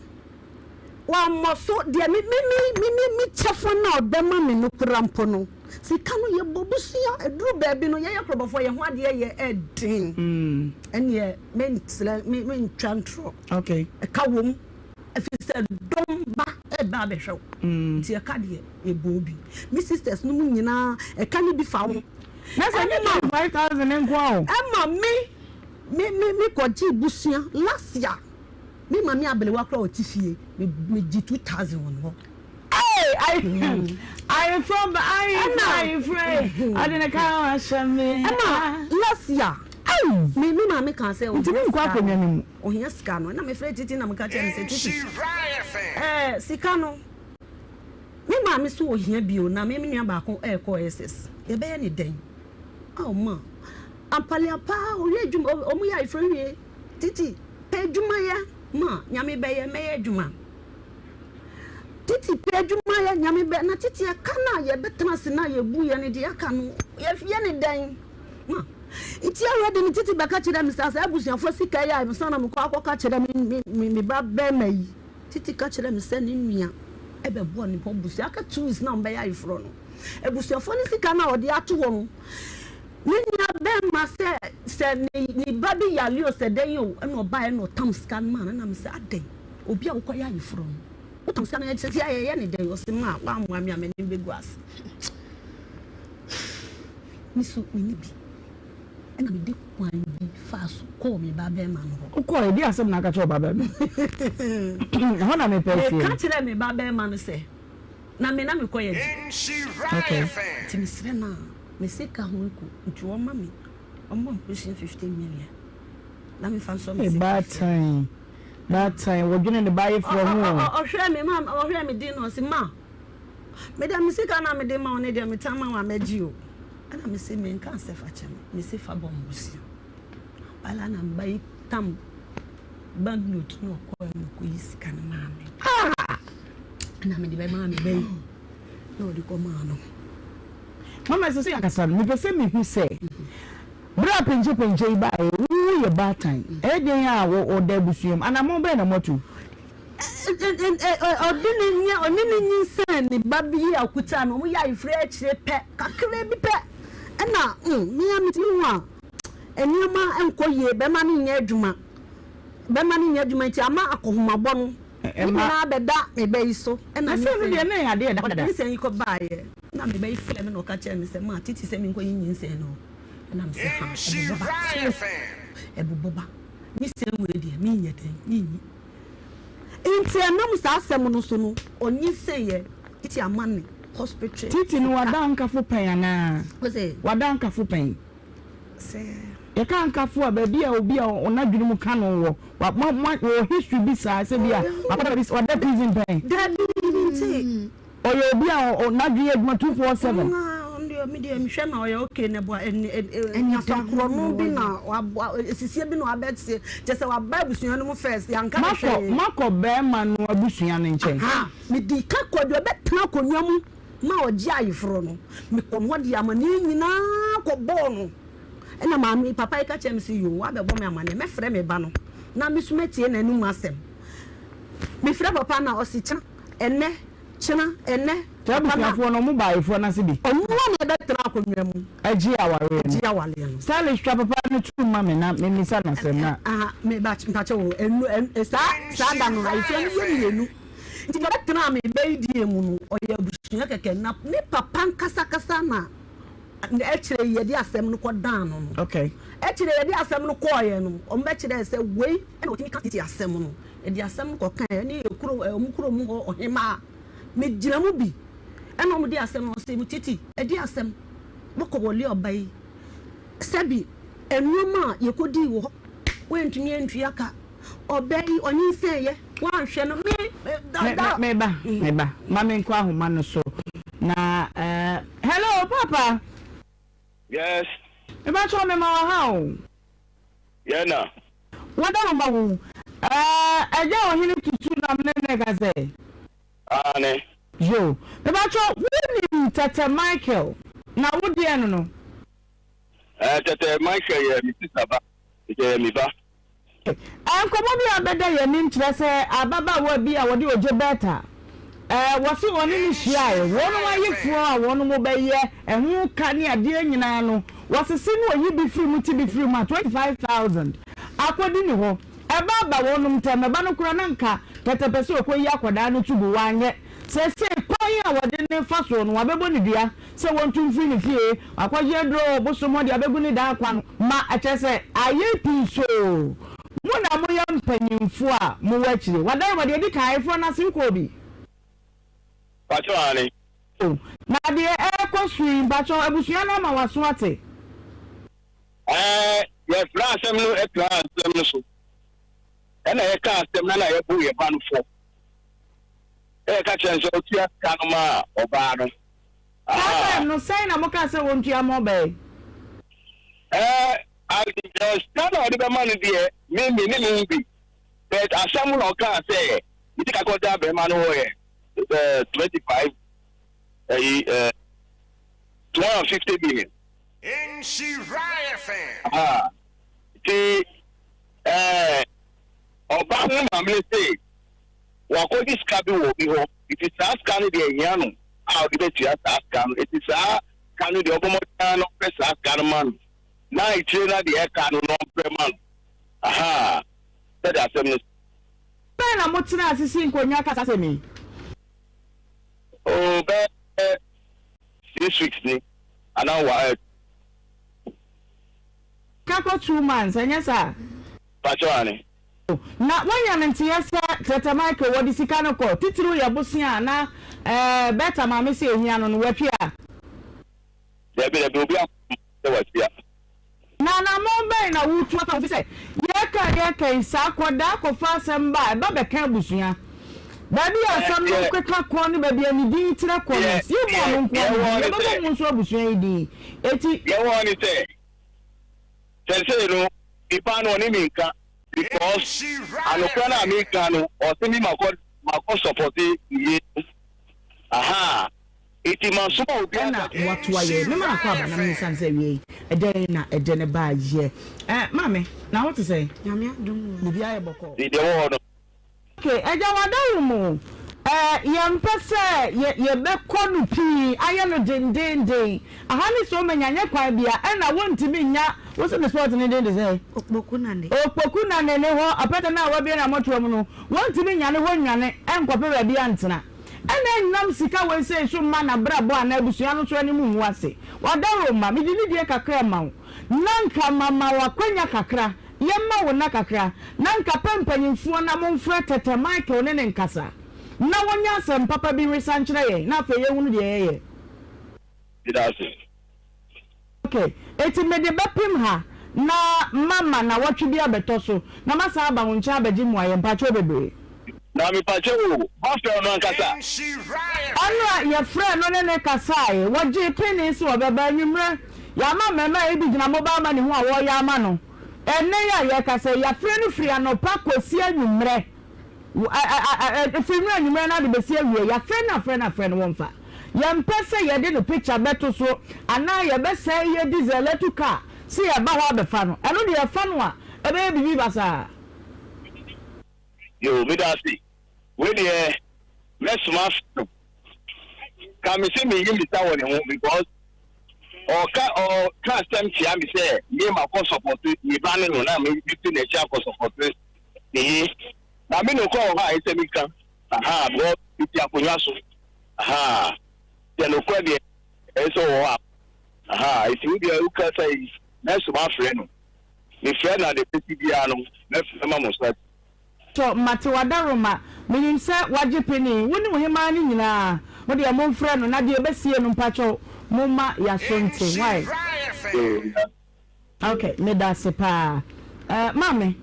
Wammɔ so, deɛ me me me me me me kyɛfa no a ɔbɛma me no koraa mpo no, sika no yɛbɔ bosea, ɛduru baabi no yɛyɛ korɔbɔfoɔ yɛn ho adeɛ yɛ ɛden, ɛnneɛ mentrɛ me mentwa ntorɔ, Okay. ɛka wom, ɛfiri sɛ dɔm ba ɛreba abɛhwɛ wo, nti ɛka deɛ yɛbɔ bi, me sisters no mu nyinaa ɛka no bi fa wo ho, Na sɛ ɛnyɛ 25,000 nko a o. Ɛma me me me me kɔgyee bosea last year. Me maame abelewa koraa ɔte fie me me gye 2000 wɔ ne hɔ. Hey, ayi ayefo ba ayefo ayefo ɔde ne ka ahyɛ me. Ɛma last year me me maame kaa sɛ Ntumi nkɔ akonnwa no mu. Ohia sika no ɛna me frɛ Titi na me ka kyerɛ no sɛ Titi ɛɛ sika no me maame so ohia bio na me me nua baako ɛɛkɔ SS yɛbɛyɛ ne dɛn? Aw ma ampaleampa owie adwuma ɔmo yɛ ayeforo wie. Titi, pɛ adwuma yɛ ma Nyame bɛyɛ, mɛyɛ adwuma. Titi, pɛ adwuma yɛ, Nyame bɛ, na Titi ɛka no a yɛbɛtena ase na yɛbu yɛ no deɛ aka no, yɛyɛ ne dɛn? Ma, nti already no Titi bɛka kyerɛ me sɛ saa abusuafoɔ sika yi a ansa na mekɔ akɔka kyerɛ me, me, me, me ba bɛrima yi, Titi ka kyerɛ me sɛ ne nua ɛbɛbɔ ne hɔ busua, aka 2 weeks na wɔbɛyɛ ayeforɔ no, abusuafoɔ no sika no a ɔde ato hɔ no, Ne nua bɛɛma sɛ sɛ ne ne ba bi yare o sɛ dɛn o ɛna ɔbaeɛ na ɔtam sika no maa no ɛna me sɛ adɛn obi a wokɔyɛ ayeforɔ no wotam sika no sɛ sɛ yɛyɛ ne dɛn ɔse maa woammoa me a m'anim bɛgu ase me so menni bi ɛna mede kwan bi faa so kɔɔ me ba bɛɛma no hɔ. Wokɔɔ ɛdeɛn asɛm na aka kyerɛ wo ba bɛɛma ɛhɔ na mepɛ atie no. Meka kyerɛɛ me ba bɛɛma no sɛ na me na mekɔ yɛ gye nti mesrɛ no a Me sika ho aku nti wɔma me wɔma me bosea 15 million na me fa nsɔ me sika so. Baatan baatan wɔdwene ne ba ayeforɔ ho o. Ɔhwɛɛ me ma ɔhwɛɛ me din na ɔse ma me deɛ me sika na mede ma wo ne deɛ metan ma wo a mɛgye o ɛna me se menka sɛ fa kyɛ me me se fa bɔ me bosea bala na mba yi tam bank note na ɔkɔɛ na ɔkɔyi sika no maa me ah ɛna mede bɛmaa me ba yi na ɔde kɔmaa no. Mama, ɛsɛ sɛ yɛkasa no, mepɛ sɛ mihu sɛ, bere a penkyɛpenkyɛ yi bae, woyɛ baatan, ɛyɛ dɛn a wɔda abusua mu? Anammɔn bɛn na moatu? Ɔde ne nya ɔne ne nyinsɛn ne ba bi a ɔkuta no, wɔyɛ ayeforo akyire pɛ, kakraa bi pɛ, ɛna mm, me a metumi hu a, nneɛma nkɔ yie, bɛrima no nyɛ adwuma, bɛrima no nyɛ adwuma nti ama akɔhomabɔ no ne nyinaa bɛda me ba yi so, ɛna Na sɛ ɛno deɛ na ɛyɛ adeɛ a ɛda hɔ dada. nyinsɛn yi kɔbaeɛ. Na me ba yi frɛɛ me na ɔka kyerɛɛ me sɛ, Ma, Titi sɛ menkɔyi nyinsɛn no. Ɛna mese, Ha, ɛbobɔ ba. Ɛbobɔ ba. Nyinsɛn wei deɛ, menyɛ dɛn? Menyi. Nti ɛnam saa asɛm no so no, ɔnyinsɛneeɛ. Titi ama ne hospital Titi no sika. wada ankafo pɛn anaa? Ose. Wada ankafo pɛn? Sɛ. Yɛka ankafo a, baabi a obi a n'adwene mu ka no wɔ, wa, mo, mo, wɔ history bi saa, sɛ bi a, wakɔda baabi, wada prison pɛn? Dabi, mente. Ɔyɛ obi a n'adwene yɛ adwuma 247. Ɔno deɛ me deɛ mehwɛ na ɔyɛ okay na ɛboa ɛne nyasakorɔno bi na waboa esisie bi na wabɛsie kyɛ sɛ waba abusua no mu first yanka ne hwee. Makɔ makɔ bɛrima no abusua no nkyɛn. Aha medi ka kɔ deɛ ɔbɛtena akonnwa mu ma ɔgye ayeforɔ no mekɔ hɔ de amaneɛ nyinaa kɔ bɔɔ no ɛna maame papa yi ka kyerɛ me sɛ yoo wabɛbɔ me amaneɛ mɛfrɛ me ba no na me nso mɛtie n'anum asɛm mefrɛ papa no a ɔse kyena ɛnɛ Kyena, ɛnnɛ, Saa papa no a. abusuafoɔ no, wɔn ba ayeforɔ no ase bi. Ɔno a na ɛbɛtena akonnwa mu. Agye awareɛ no. Agye awareɛ no. Stylish twa papa no to ma me na memmisa no asɛm na. Aha, me ba, mpakyɛ o, ɛnu, ɛn, saa, saa da no, ayeforɔ no yɛ mmienu. Nti deɛ ɔbɛtenaa me ba yi deɛ mu no, ɔyɛ abusua kɛkɛ, na ne papa nkasakasa na, na akyire yi yɛde asɛm no kɔdaa no no. Okay. Akyire yɛde asɛm no kɔeɛ no, wɔbɛkyerɛɛ sɛ wei na ɔtumi ka tete asɛm no. Yɛde asɛm no kɔkae ɛne yɛ kuro wɔn kuro mu hɔ ɔhemaa. Megyina mu bi ɛna wɔn de asɛm no ɔse Titi ɛde asɛm mokɔ wɔle ɔba yi sɛbi nnoɔma a yɛkɔdii wɔ hɔ woantumi antua ka ɔba yi ɔnyinsɛn yɛ woanhwɛ no me da da. Meba meba ma menkɔ ahoma no so na eh, hello papa. Yes. Mepakyɛw mema wo aha o. Yɛ na. Wɔda wo ma wo. Ɛɛ Agya Ɔhene Tutu na me ne no rekasa yi. Aane. Yoo. Mepakyɛw wonim Tɛtɛ Michael na wo deɛ no no? Ɛɛ Tɛtɛ Michael yɛ me sista ba, nti ɛyɛ me ba. Nkɔmmɔ bi a abɛda yɛn anim kyerɛ sɛ ababaawa bi a wɔde ogye Bertha, wɔse wɔne no hyiae, wɔnom ayeforɔ a wɔnom bɛyɛ ɛho ka ne adeɛ nyinaa no, wɔsese no ɔyi bi firi mu te bi firi mu a 25,000 akɔdi ne hɔ. Ɛba aba wɔnom ntɛm, ɛba no koraa na nka Tɛtɛ pɛ sɛ ɔkɔyi akwadaa no to gu, wanyɛ. Seesei kwan a wɔde no fa soɔ no, wɔabɛbɔ no dua sɛ wɔntu mfiri ne fie, wakɔgye aduro wɔ bosom hɔ de abɛgu ne dan kwan ma kyerɛ sɛ ayɛ pii soo. Mo na moyɛ mpanyimfoɔ a mowɔ akyire. Wadaroma, deɛ ɛdi kan, ayeforɔ no ase wokɔɔ bi? Mpakyɛw, aane. O, na deɛ ɛrekɔ so yi, mpakyɛw, abusua no ama w'aso ate? Ɛɛ, yɛfraa asɛm no traa asɛm no so. Ɛna yɛkaa asɛm no na yɛbuu yɛn ba no fɔ. Ɛna yɛka kyerɛɛ no sɛ ɔtua sika no maa ɔbaa no. Saa time no, sɛn na mokaa sɛ wɔntua ma ɔbaa yi? Ɛɛ, sika no a ɔde bɛma no deɛ, me me ne no bi. But asɛm na ɔkaa sɛ ne sika kɔda bɛrima no hɔ yɛ ɛɛ 25 ɛyi ɛɛ 250 million. Aha, nti ɛɛ ɔbaa no maame no se wakɔgye sika bi wɔ obi hɔ, nti saa sika no deɛ ehia no a ɔde bɛtua saa sika no, nti saa sika no deɛ ɔbɔ mmɔden ara na ɔmpɛ saa sika no ma no, na akyire na deɛ ɛka no na ɔmpɛ ma no. Aha, sɛdeɛ asɛm no. Bɛn na motenaa ase sii nkonnwa kaa saa asɛm yi? Oh, bɛyɛ 6 weeks ni, anaa wa eh. Ka kɔ 2 months, ɛnyɛ saa? Pakyɛw ane. Na woanya no nteɛ sɛ Tɛtɛ Michael wɔde sika no kɔ, titiriw yɛ bosea a na eh, Bertha maame se ehia no no, watua? Dabi, dabi, obi amma sɛ watua. Na anammɔn bɛn na woretu afa ho? Efisɛ yɛreka a yɛreka yi, sɛ akwadaa kɔfa asɛm ba a, ɛba bɛka abusua. Baabi a asɛm no keka kɔ ne baabi a ne din trɛ kɔ no, yɛmmɔ ɔno nko ara ne din, yɛbɛbɔ mo nso abusua yi din. Enti. Deɛ ɛwɔ hɔ ne sɛ, sɛsɛi no, nipa no ɔne me nka because anokora no a meka no, ɔse me makɔ makɔ sɔpɔte ne yere no. Ahaa. Enti masoma obi Ɛna aka kyerɛ. watoa yɛ. Mema akɔ aba na mensan sɛ awiei ɛdɛn na ɛde no baa yɛ. Eh maame, na wo te sɛn? Nyame adom o. Biribiara yɛ bɔkɔɔ? Nti deɛ ɛwɔ hɔ no. Ok, agya w'adaworo mu eh, yɛmpɛ sɛ yɛ yɛbɛkɔ no pii ayɛ no dendeenden. Aha ne Somenya nyɛ kwan bia ɛna wontumi nnya, wo se ne spot no din de sɛn? Okpoku Nane. Okpoku Nane ne hɔ, apɛtɛ no a wabue no amɔtoa mu no, wontumi nnya ne hɔ nnwane nkɔpɛ baabi antena. Ɛna ɛnnam sika wei sei so mma n'abrabɔ anaa abusua no nso anim ngu ase. W'adaworoma, mede nidie kakra rema wo, na nka mama wo akwanya kakra, yɛmma wo nna kakra, na nka pɛ mpanyimfoɔ na momfrɛ Tɛtɛ Michael ne no nkasa, na wɔnyɛ asɛm papa bi nwesa nkyerɛ yɛn, na afei yɛnhunu deɛ yɛyɛ. Meda ase. Ok, enti mede bɛpem ha na mama nawɔtwe bi abɛtɔ so na masan aba wo nkyɛn abɛgye mmuaeɛ. Mpakyɛw bebree. Na mepakyɛw o, moafrɛ ɔno ankasa? Ɔno a yɛfrɛɛ no ne no kasaeɛ, wɔgyee penee sɛ ɔbɛba. Anwummerɛ, yɛama mmarimaa yi bi gyina mobile money ho a wɔreyɛ ama no. Ɛnnɛ yi a yɛrekasa yi, yɛafrɛ no firi anɔpa kɔsi anwummerɛ. Ɛfiri nnora anwummerɛ no ara de bɛsi awia, yɛafrɛ no afrɛ no afrɛ no wɔmfa. Yɛmpɛ sɛ yɛde no picture bɛto so anaa yɛbɛsɛe yɛ diesel atu car sɛ yɛba hɔ abɛfa no. Ɛno deɛ yɛfa no a, ɛbɛyɛ biribi basaa. Yoo meda ase. Wei deɛ mɛsoma afrɛ no. Ka me se meyi me sa wɔ ne ho because ɔka ɔka asɛm tia me sɛ me makɔ sɔpɔte me ba ne no na me fi n'akyi akɔ sɔpɔte ne ye. Na me nokora wɔ hɔ a ɛsɛ meka. Aha because mete akonnwa so. Aha deɛ nokorɛ deɛ ɛsɛ sɛ wɔ hɔ a. Aha eti wo deɛ woka sɛ yi mɛsoma afrɛ no. Mefrɛ no a deɛ ɛbɛsi biara no mɛfrɛ ma mo nsa. Tɔ mate w'adaworoma, menim sɛ wagye penee, wo ne wo hemaa no nyinaa, mo deɛ momfrɛ no na deɛ ɛbɛsie no mpakyɛw momma yaso nte, wai? Ok, medase paa. Eh, maame,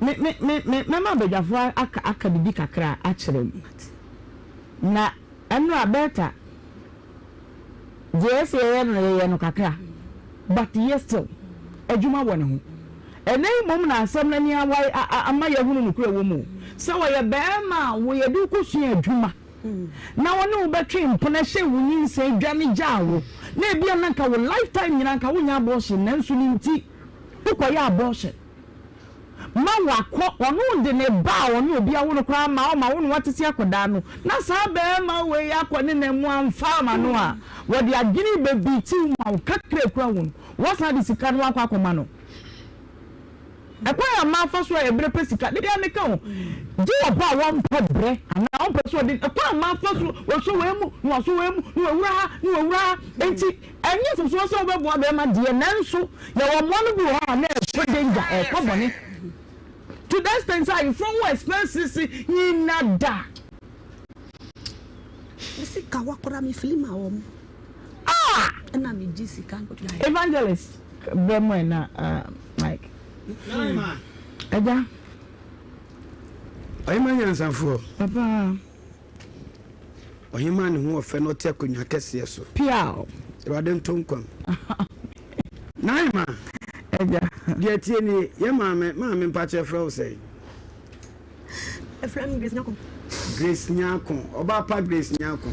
me, me, me, me, mɛma abadwafoɔ aka, aka biribi kakra akyerɛ mu. Na ɛnora Bertha. Deɛ ɛsɛ yɛyɛ no yɛyɛ no kakra but yɛ still adwuma wɔ ne ho. Ɛnɛ yi mmom na asɛm no ani awae ama yɛahunu nokorɛ wɔ mu sɛ ɔyɛ barima a wo yɛde wo kɔsua adwuma na ɔne wo bɛtwe mpena hyɛ wo nyinsɛn dwane gyaa wo na ebia na nka wo lifetime nyinaa nka wonyɛ abortion nanso ne nti wokɔyɛ abortion ma wakɔ, ɔno de ne ba a ɔne obi awo no koraa ma ɔma wo na watete akwadaa no, na saa barima wei akɔ ne na mu amfa ama no a, wɔde adwene bɛbiitiw ma wo kakra ekura wo no, wɔsan de sika no akɔ akɔma no. Ɛkwan a mmaa fa so a ɛbrɛ pɛ sika, da biara meka o, gye wɔ hɔ a wɔmpɛ brɛ anaa wɔmpɛ sɛ ɔde, ɛkwan a mmaa fa so, wɔsɔ wei mu, na wɔasɔ wei mu, na wɔawura ha, na wɔawura ha, enti Ɛnyɛ mfomsoɔ sɛ wobɛboa bɛrima deɛ nanso yɛwɔ mmoa no bi wɔ hɔ a na ɛkɔ danger, ɛkɔ bɔne to the extent sɛ ayeforɔ ho expenses nyina da. Me sika wa koraa me fili ma wɔn. Ah! Ɛna me gye sika no tua. Evangelist brɛ mu ɛna mic. Ɛgya. Ɔhema nyansafoɔ. Papa. Ɔhemaa ne ho ɔfɛ na ɔte akonnwa kɛseɛ so. Piaw. Awurade nto nkwa mu. Naima. Agya. Deɛ ɛteɛ nie, yɛ maame, maame mpakyɛ ɛfrɛ wo sɛn? Ɛfrɛ me Grace Nyako. Grace Nyako, ɔbaa pa Grace Nyako.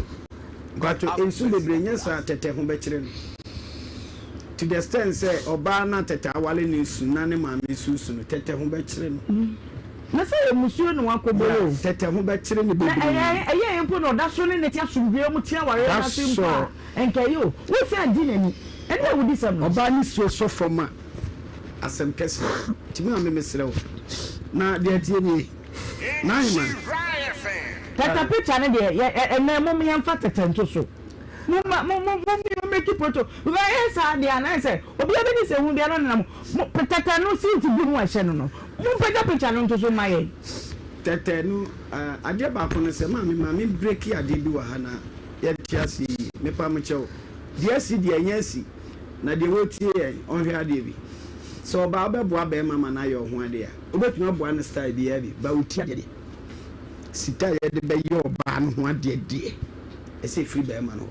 Mpakyɛ nsu bebree nyɛ saa tɛtɛ ho bɛkyerɛ no. To the extent sɛ ɔbaa na tɛtɛ awale ne su na ne maame susu no, tɛtɛ ho bɛkyerɛ no. Na sɛ ɛyɛ mmusuo na wakɔbɔ yi o. Tɛtɛ ho bɛkyere no Na bebree. ɛyɛ ɛyɛɛ mpo na ɔda so ne no te asomdwoeɛ mu te awareɛ no ase That's mpo a, all. ɛnka ɛyɛ o. Wo san di n'ani. Ɛne awudisɛm no. Ɔbaa ne suo sɔ fam a, asɛm kɛseɛ. Nti maame mesrɛ wo, na deɛ ɛteɛ nie, Naima. Tɛtɛ picture no deɛ, yɛ ɛ ɛnɛ mom yɛmfa tɛtɛ nto so. Momma mo mo mo mo make proto because ɛyɛ saa deɛ a na ayɛ sɛ obiara bɛdi sɛ hu biara ɔnenam mo tɛtɛ no seat bi ho a ɛhyɛ no no mompagya picture no nto so mma yɛn. Tɛtɛ no adeɛ baako no sɛ maame ma me breki adeɛ bi wɔ ha na yɛnte aseɛ yie mepa mo kyɛw deɛ asi deɛ ɛnyɛ asi na deɛ wɔretie yɛn ɔnhwɛ adeɛ bi sɛ ɔbaa wobɛboa bɛrima ma no ayɛ ɔho adeɛ a wobɛtumi aboa no style biara bi ba wo ti adeɛ deɛ sika a yɛde bɛyɛ ɔbaa no ho adeɛ deɛ ɛsɛ ɛfiri bɛrima no hɔ.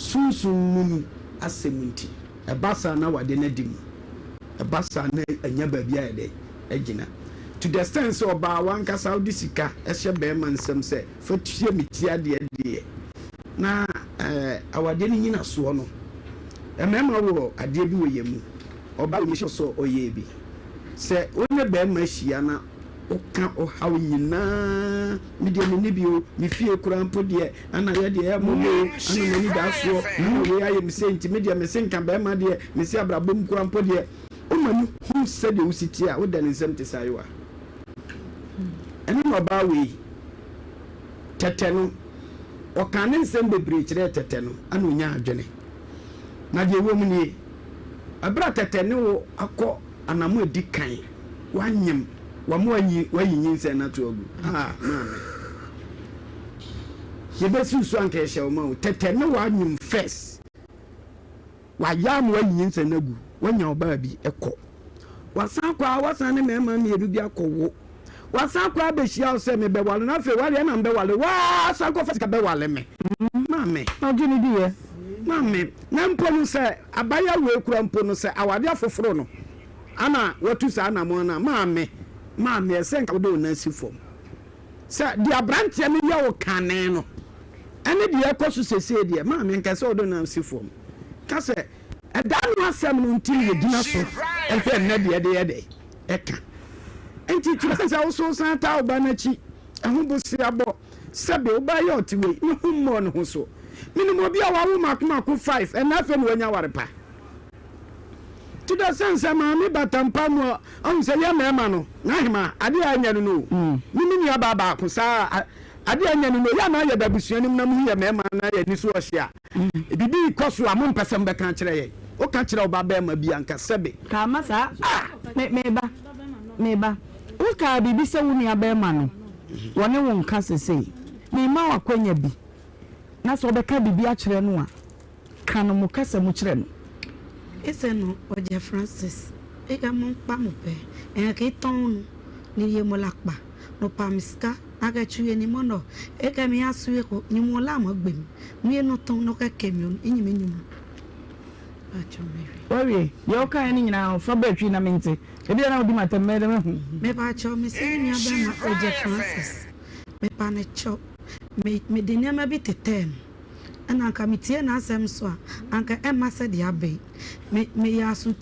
Sunsum mu no asɛm nti. Ɛba saa na w'ade no adi mu. Ɛba saa na anya baabi ayɛ dɛn? Agyina. To the extent sɛ ɔbaa w'ankasa wode sika hyɛ bɛrima nsam sɛ fa tua me ti adeɛ deɛ, na awadeɛ no nyinasoɔ no, mmarima wɔ adeɛ bi wɔ yɛn mu. Ɔbaa wɔ mu sɛ ɔyɛɛ bi. Sɛ wo ne bɛrima hyia na Woka ɔhaw nyinaa, me deɛ menni bi o, me fie koraa mpo deɛ, ana yɛ deɛ ɛyɛ mmɔbɔ o, ana m'ani da soɔ, ana wei ayɛ me sei nti me deɛ mese nka bɛrima deɛ, mese abrabɔ mu koraa mpo deɛ, woma no hu sɛdeɛ wosi teɛ a, woda ne nsam te sɛ ayowa. Ɛno na ɔbaa wei, tɛtɛ no, ɔkaa ne nsɛm bebree kyerɛɛ tɛtɛ no, ana ɔnyaa adwene. Na deɛ ɛwɔ mu nie, ɛberɛ a tɛtɛ ne wo akɔ anamo a ɛdi kan, Wanyem, wama wayi wayi nyinsɛn no ato agu. Ah, maame. Yɛbɛsiw so anka yɛhyɛ wo ma o. Tɛtɛ ne wanyem first. Wayɛ ama wayi nyinsɛn no agu. Wanya ɔbaa bi kɔ. Wasan kɔ a wasan ne mmarima mmienu bi akɔwo. Wasan kɔ abɛhyia wo sɛ mebɛwale no afei wale ɛna mbɛwale waa san kɔfa sika bɛwale me. Maame. Ɔgye ne diiɛ. Maame. Na mpo no sɛ abayewa wei kura mpo no sɛ awadeɛ afoforo no. Ana watu saa anammɔn no a? Maame, maame, ɛsɛ nka wode wo nan si fam. Sɛ deɛ aberanteɛ no yɛ wo kane no ne deɛ ɛrekɔ so seesei deɛ, maame, nka ɛsɛ wode wo nan si fam. Ka sɛ, ɛda ano asɛm no nti na yɛgyina so hwɛ nnɛ deɛ ɛde yɛ dɛ ɛka. Nti kyerɛ sɛ wo so san taa wo ba no akyi, ɛho bosea bɔ. Sɛbe wo ba yɛ ɔte wei, ne ho mmɔɔ ne ho so. Menim obi a wawo mmaako mmaako five, ɛnnɛ afei na wanya aware pa. Nti dɛ sɛn sɛ maame bata mpa mu a ɔhu sɛ yɛ mmarima no n'ahema adeɛ a ɛnyɛ no no o. Me me nua baa baako saa adeɛ a ɛnyɛ no no yɛ anaa yɛda abusua no mu na muhu yɛ mmarima na yɛ ani so ɔhye a biribi rekɔ so a mompɛ sɛ mobɛka akyerɛ yɛn. Woka kyerɛ wo ba barima bi a nka sɛbe. Ka ama saa me me ba me ba wokaa biribi sɛ wo nua barima no wɔne wo nka sesei merema wo akwanya bi na sɛ ɔbɛka biribi akyerɛ no a Ka no mo kasa mu kyerɛ no. Ese no ɔgye Francis ega mo nkpa mo pɛ ɛhɛn ke tɔn no ne ye mo la kpa. No pa me sika na ke twi eni mo no e ke mi asu e ko nyi mo la mo gbe mi mi enu ton no ke ke mi enyi mi nyi mo pa cho me hwe. Wawie? Deɛ wokaeɛ no nyinaa fa bra twi na mente. Ebia na wodi m'atɛm, mɛyɛ dɛ mahu. Me pa kyɛw me se me nua bɛma Ogye Francis me pa no kyɛw me me de nneɛma bi tetɛɛ no ɛna anka me tie n'asɛm nso a anka ɛmma sɛdeɛ aba yi me me yɛ aso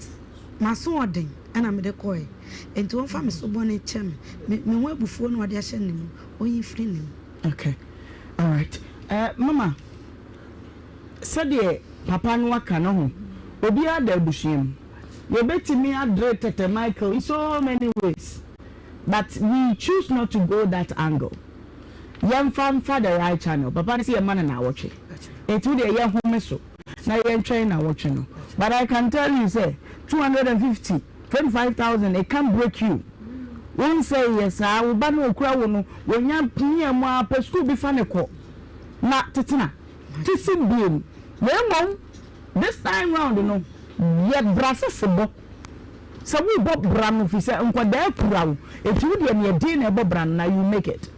m'aso ɔden ɛna me de kɔɛ enti wɔmfa me so bɔne nkyɛ me me me ho abufuo na ɔde ahyɛ ne mu ɔnyi mfiri ne mu. Okay alright eh mama sɛdeɛ papa no aka no ho obiara da abusua mu yɛbɛtumi adre tɛtɛ Michael in so many ways but we choose not to go that angle yɛmfa mfa the right channel papa no sɛ yɛma no naawɔtwe enti wodeɛ yɛhome so na yɛntwɛn naawɔtwe no but I can tell you sɛ 250 25,000 it can't break you wo nsɛe yɛ saa wo ba no okura wo no wonya pia mu ara pɛ school bi fa ne kɔ na tetena te si biem na mmom this time round no yɛ bra sese bɔ sɛ wo bɔ bra no fi sɛ nkwadaa kura wo eti wo deɛ neɛ den na ɛbɔ bra no na you make it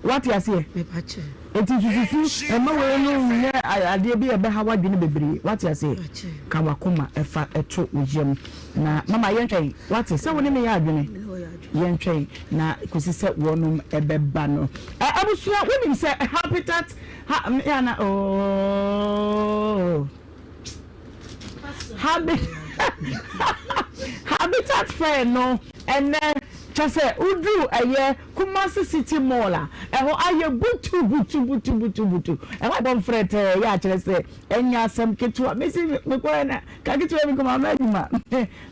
wate aseɛ eti sususu ɛma wei no nyɛ adeɛ bi a ɛbɛha w'adwene bebree wate aseɛ ka wakoma ɛfa ɛto wo yam na mama yɛntwɛn wate sɛ wo ne me yɛ adwene yɛntwɛn na kɔsi sɛ wɔnom ɛbɛba no abusua wonim sɛ habitat ha yana ooo Habit Habitat Fair no ɛnɛ kyɛ sɛ woduru ɛyɛ Kumasi City Mall a ɛhɔ ayɛ butu butu butu butu butu ɛhɔ abɔ mfrɛtɛɛ yɛ akyerɛ sɛ ɛnyɛ asɛm ketewa mesi mekɔɛ na ka ketewa bi kɔma ma adwuma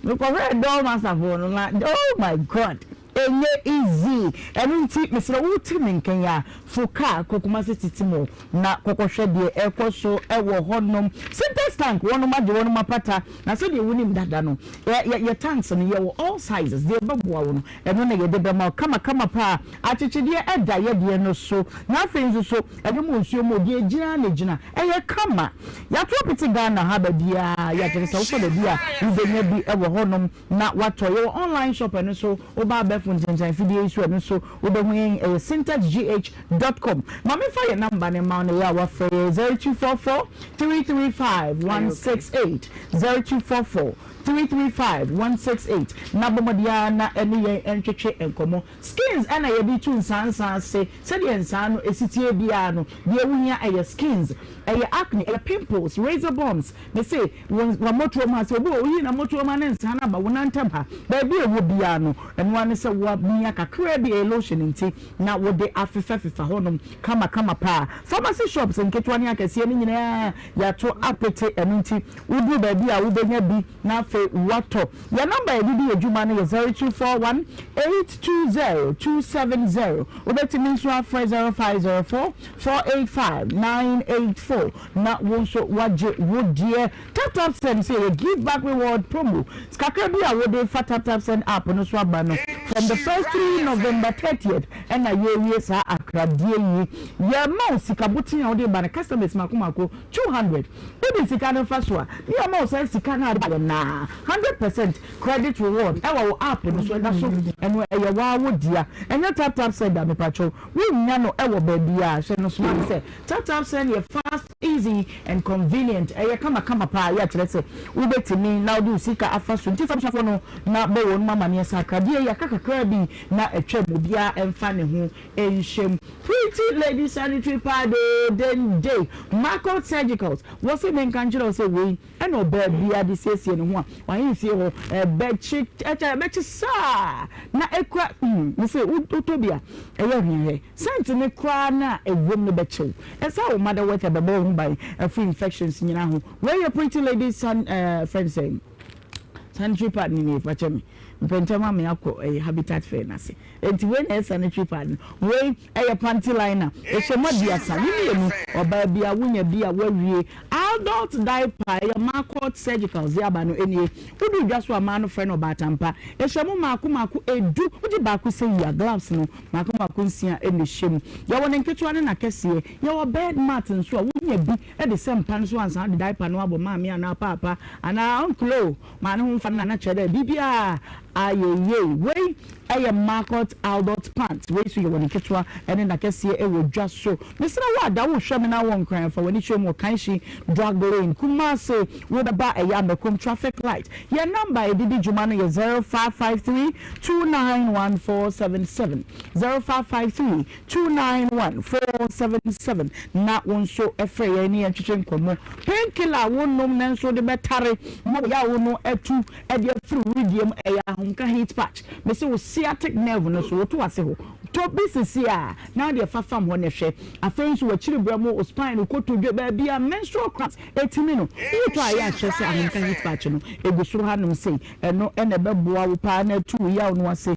mekɔhwɛɛ dɔɔ masafoɔ no na oh my god Ɛnyɛ easy ɛno nti mesrɛ wo wote me nka yi a fo car kɔ Kumasi City Mall na kɔkɔhwɛ deɛ ɛrekɔ so wɔ hɔ nom. Sintex tank wɔnom agye wɔnom apata na sɛdeɛ wonim dada no yɛ yɛ tanks no yɛwɔ all sizes deɛ ɛbɛboa wo no ɛno na yɛde bɛma wo kama kama paa akyekyedeɛ ɛda yɛ deɛ no so na afei nso so ɛno mu nsuo mu deɛ ɛgyina ara na ɛgyina ɛyɛ kama yɛato apete Ghana ha baabiara yɛ akyerɛ sɛ wofa baabi a wobɛnya bi wɔ hɔ nom na watɔ. Yɛwɔ online shop ɛno nso woba abɛɛfo ntentan fidie yi so ɛno nso wobɛhu yɛn ɛyɛ syntexgh dot com. Ma me fa yɛn number no mma wo na ɛyɛ a wafrɛ yɛn 0244 335 168 0244 335 168 na bɔ mmɔden ara na ɛne yɛn ntwetwe nkɔmmɔ. Skins ɛna yɛde tu nsaa nsaa ase sɛdeɛ nsaa no ɛsi teɛ biara no deɛ wohia ɛyɛ skins ɛyɛ acne ɛyɛ pimples razor bumps mese Wo w'amɔtoa mu ha, sɛ obi wɔ hɔ, woyi n'amɔtoa mu ha ne nsa no aba wo nan ntam ha, baabi a ɛwɔ biara no, ɛno ara ne sɛ woamia kakraa bi, ɛyɛ lotion nti, na wode afefafefa hɔnom kamakama paa. Pharmacy shops nketewa ne akɛseɛ no nyinaa, yɛato apete, ɛno nti woduru baabi a wobɛnya bi na afei woatɔ. Yɛn nɔmba a yɛde di yɛn dwuma no yɛ 0241 820 270. Wobɛtumi nso afrɛ 0504 485 984. Na wo nso woagye wo deɛ. TapTapSend sɛ ɛyɛ give back reward promo. Kakra bi a wode fa TapTapSend app no so aba no, from the first through November 30th ɛna yɛrewie saa akradeɛ yi. Yɛrema wo sika boten a wode ba no, customers mako mako 200. Wode sika no fa so a, ne yɛama wo saa sika no a wode baeɛ no ara, 100% credit reward ɛwɔ wo app no so, ɛda so, ɛno ɛyɛ wo ara wo dea. Ɛnyɛ TapTapSend a, mepakyɛw, wonnya no ɛwɔ baabiara. Hyɛ no smart sɛ Tap tap send yɛ fast, easy and convenient, ɛyɛ kama kama paa, yɛ kyerɛ sɛ wobɛtumi na wode wo sika afa so, nti fa abusuafoɔ no na bɔ wɔn amaneɛ sɛ akradeɛ yi aka kakraa bi na atwam, obiara mfa ne ho nhyɛ mu. Pretty lady sanitary pad oo dende, Marco Surgicals, wɔse menka nkyerɛ wo sɛ wei ɛna ɔbaa biara de siesie ne ho a w'ahemfie hɔ ɛbɛkye ɛkyɛ ɛbɛkye saa na ekura hmm mese wotɔ bi a ɛyɛ hwɛhwɛ. Scent no koraa no a ɛwom no bɛkye wo. Ɛsɛ wo mother worth ɛbɛbɔ wo ho ban afiri infections nyinaa ho. Wei yɛ pretty lady san eh frɛ no sɛn sanitary pad no nie fakyɛ me mepɛ ntɛm ama akɔ ɛyɛ habitat fair no ase. Enti wei na ɛyɛ sanitary pad no. Wei ɛyɛ panty liner. Ɛhyɛ mu aduasa ne mmienu. Ɔbaa bi a wonya bi a woawie. Adult diaper a ɛyɛ Marcourt Surgicals de aba no nie. Wodu dwa so a mmaa no frɛ no ɔbaatampa. Ɛhyɛ mu mmaako mmaako du. Wogye baako sɛ yi a, gloves no mmaako mmaako nsia na ɛhyɛ mu. Yɛwɔ ne nketewa ne n'akɛseɛ. Yɛwɔ bed mat nso a wonya bi de sɛ mpa no so ansa wode diaper no abɔ maame anaa paapa anaa uncle o ma ne ho mfa no na kyerɛ dɛ biribiara ayɛ yie. Wei yɛ Marcourt Adult Pants. Wei nso yɛwɔ ne nketewa ne n'akɛseɛ wɔ dwa so. Mesrɛ wo a da wohwɛ me na wɔ Nkran fa w'ani kyerɛ mu wɔ Kanshi Drug Lane, Kumasi, wobɛba ɛyɛ Amakom traffic light. Yɛn number a yɛde di dwuma no yɛ 0553 291477, 0553 291477, na wo nso frɛ yɛn ne yɛn twetwe nkɔmmɔ. Pain killer a wonom nanso wode bɛtare ma wo yaw no atu de afiri wo wedeɛ mu ɛyɛ ahomka heat patch. Mese wo sciatic nerve no so woto ase hɔ tɔ bi sisi a na wode fa fam hɔ na hwɛ. Afei nso w'akyiri berɛ mu, wo spine, wo kotodwe, baabi a menstrual cramps tumi no, wotɔ a ɛyɛ a kyerɛ sɛ ahomka heat patch no gu soro hanom sei. Ɛno na ɛbɛboa wo paa na atu wo yaw no ase.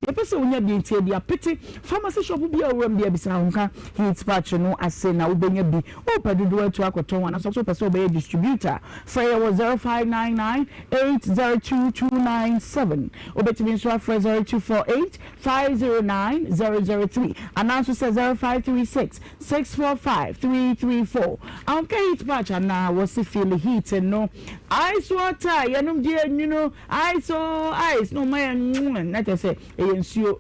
Yɛpɛ sɛ wonya bi nti yɛde apete pharmacy shop biara a wowura mu biara bisa ahomka heat patch no ase na wobɛnya bi. Wopɛ dodoɔ atu akɔtɔn anaasɛ wopɛ sɛ wobɛyɛ distributor a, frɛ yɛn wɔ 0599 802 297. Wobɛtumi nso afrɛ 0248 509 003 anaa nso sɛ 0536 645 334. Ahomka heat patch anaa wɔse feel heat no. Ice water a yɛnom de anwunu ice oo ice na ɔma yɛn nwoo na kyerɛ sɛ ɛyɛ nsuo.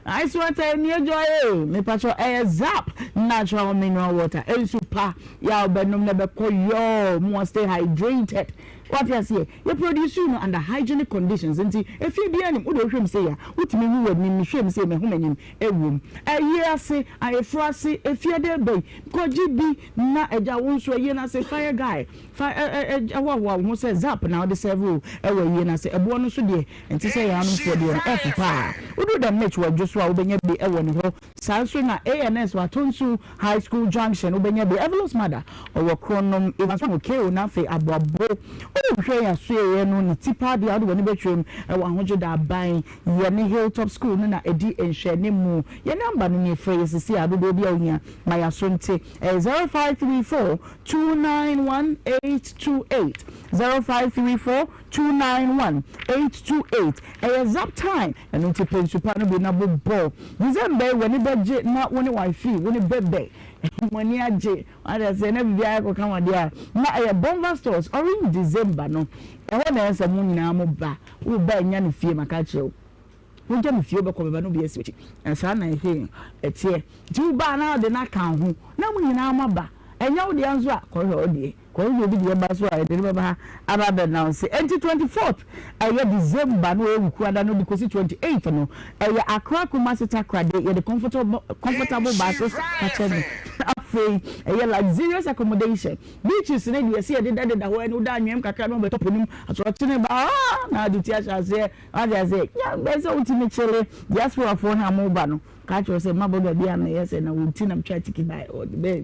Ice water ɛnie joy ee mepakyɛw ɛyɛ zap natural mineral water nsu pa yɛ a wobɛnom na ɛbɛkɔ yɔɔ moa stay hydrated. Wate aseɛ? Yɛ produce no under hygienic conditions nti efie biara nim. Wode wohwɛ mu sei a, wotumi hu w'anim, mehwɛ mu sei mahu m'anim ɛwom. Ayie ase, ayeforo ase, efie dɛ bɛyi, kɔgye bi na agya wo nso ayie no ase fire guy, fa ɛ ɛ hoahoa wo ho sɛ zap na wode serve o ɛwɔ ayie no ase. Ɛboɔ no nso deɛ, ɛnte sɛ yɛn anomfoɔ deɛ no, ɛfo paa. Woduru dɛm Mitch wɔ Adwo so a wobɛnya bi ɛwɔ ne hɔ. Saa nso na ANS wɔ Atonsu High School Junction wobɛnya bi, Evelyn's mother ɔwɔ Kronom, Evans Okeo na afei Aboabo. Wohwɛ yɛn asoɛeɛ no ne ti paa deɛ a wode w'ani bɛtwam wɔ Ahodwoda Aban yɛne Hilltop School no na ɛdi nhwɛanimu. Yɛn number no nie, frɛ yɛn seesei ara dodoɔ bi a wohia ma yɛaso nte. Ɛyɛ 0534 291 828, 0534 291 828. Ɛyɛ zap time. Ɛno nti pɛ nsu pa no bi na bobɔ. December yi w'ani bɛgye na wo ne wifey, wo ne bɛbɛ mo ani agye. Wate aseɛ na biribiara kɔ kama deɛ a, na ɛyɛ Bonva Stores, Orange December no, ɛhɔ na ɛyɛ sɛ mo nyinaa mo ba. Wo ba nnya no fie maka akyerɛ wo. Wogya no fie wobɛkɔ bɛba na obi asi w'akyi. Na saa na ɛhe ɛteɛ. Nti wo ba a na wode no aka wo ho na mo nyinaa moaba. Ɛnyɛ wo dea nso a, kɔhwɛ wo deɛ. Kɔhwɛ obi deɛ ba so a yɛde no bɛba ha aba abɛnanse. Enti 24th ɛyɛ December no ɛyɛ Wukuada no de kɔsi 28th no ɛyɛ Accra Kumasi Takoradi yɛde comfortable comfortable buses akyɛ no. Afei ɛyɛ luxurious accommodation. Beaches no deɛ sɛ yɛdeda deda hɔ ɛne woda anwea mu kakra na wɔbɛtɔ po no mu asorɔkye no ba aa na ade ti ahyɛ aseɛ wate aseɛ. Nya bɛsɛ wotumi kyele diasporafoɔ no a moba no. Ka kyerɛ sɛ mabɔ baabi a meyɛ sɛ na wo nti na metwaa tiki bae ɔde bɛn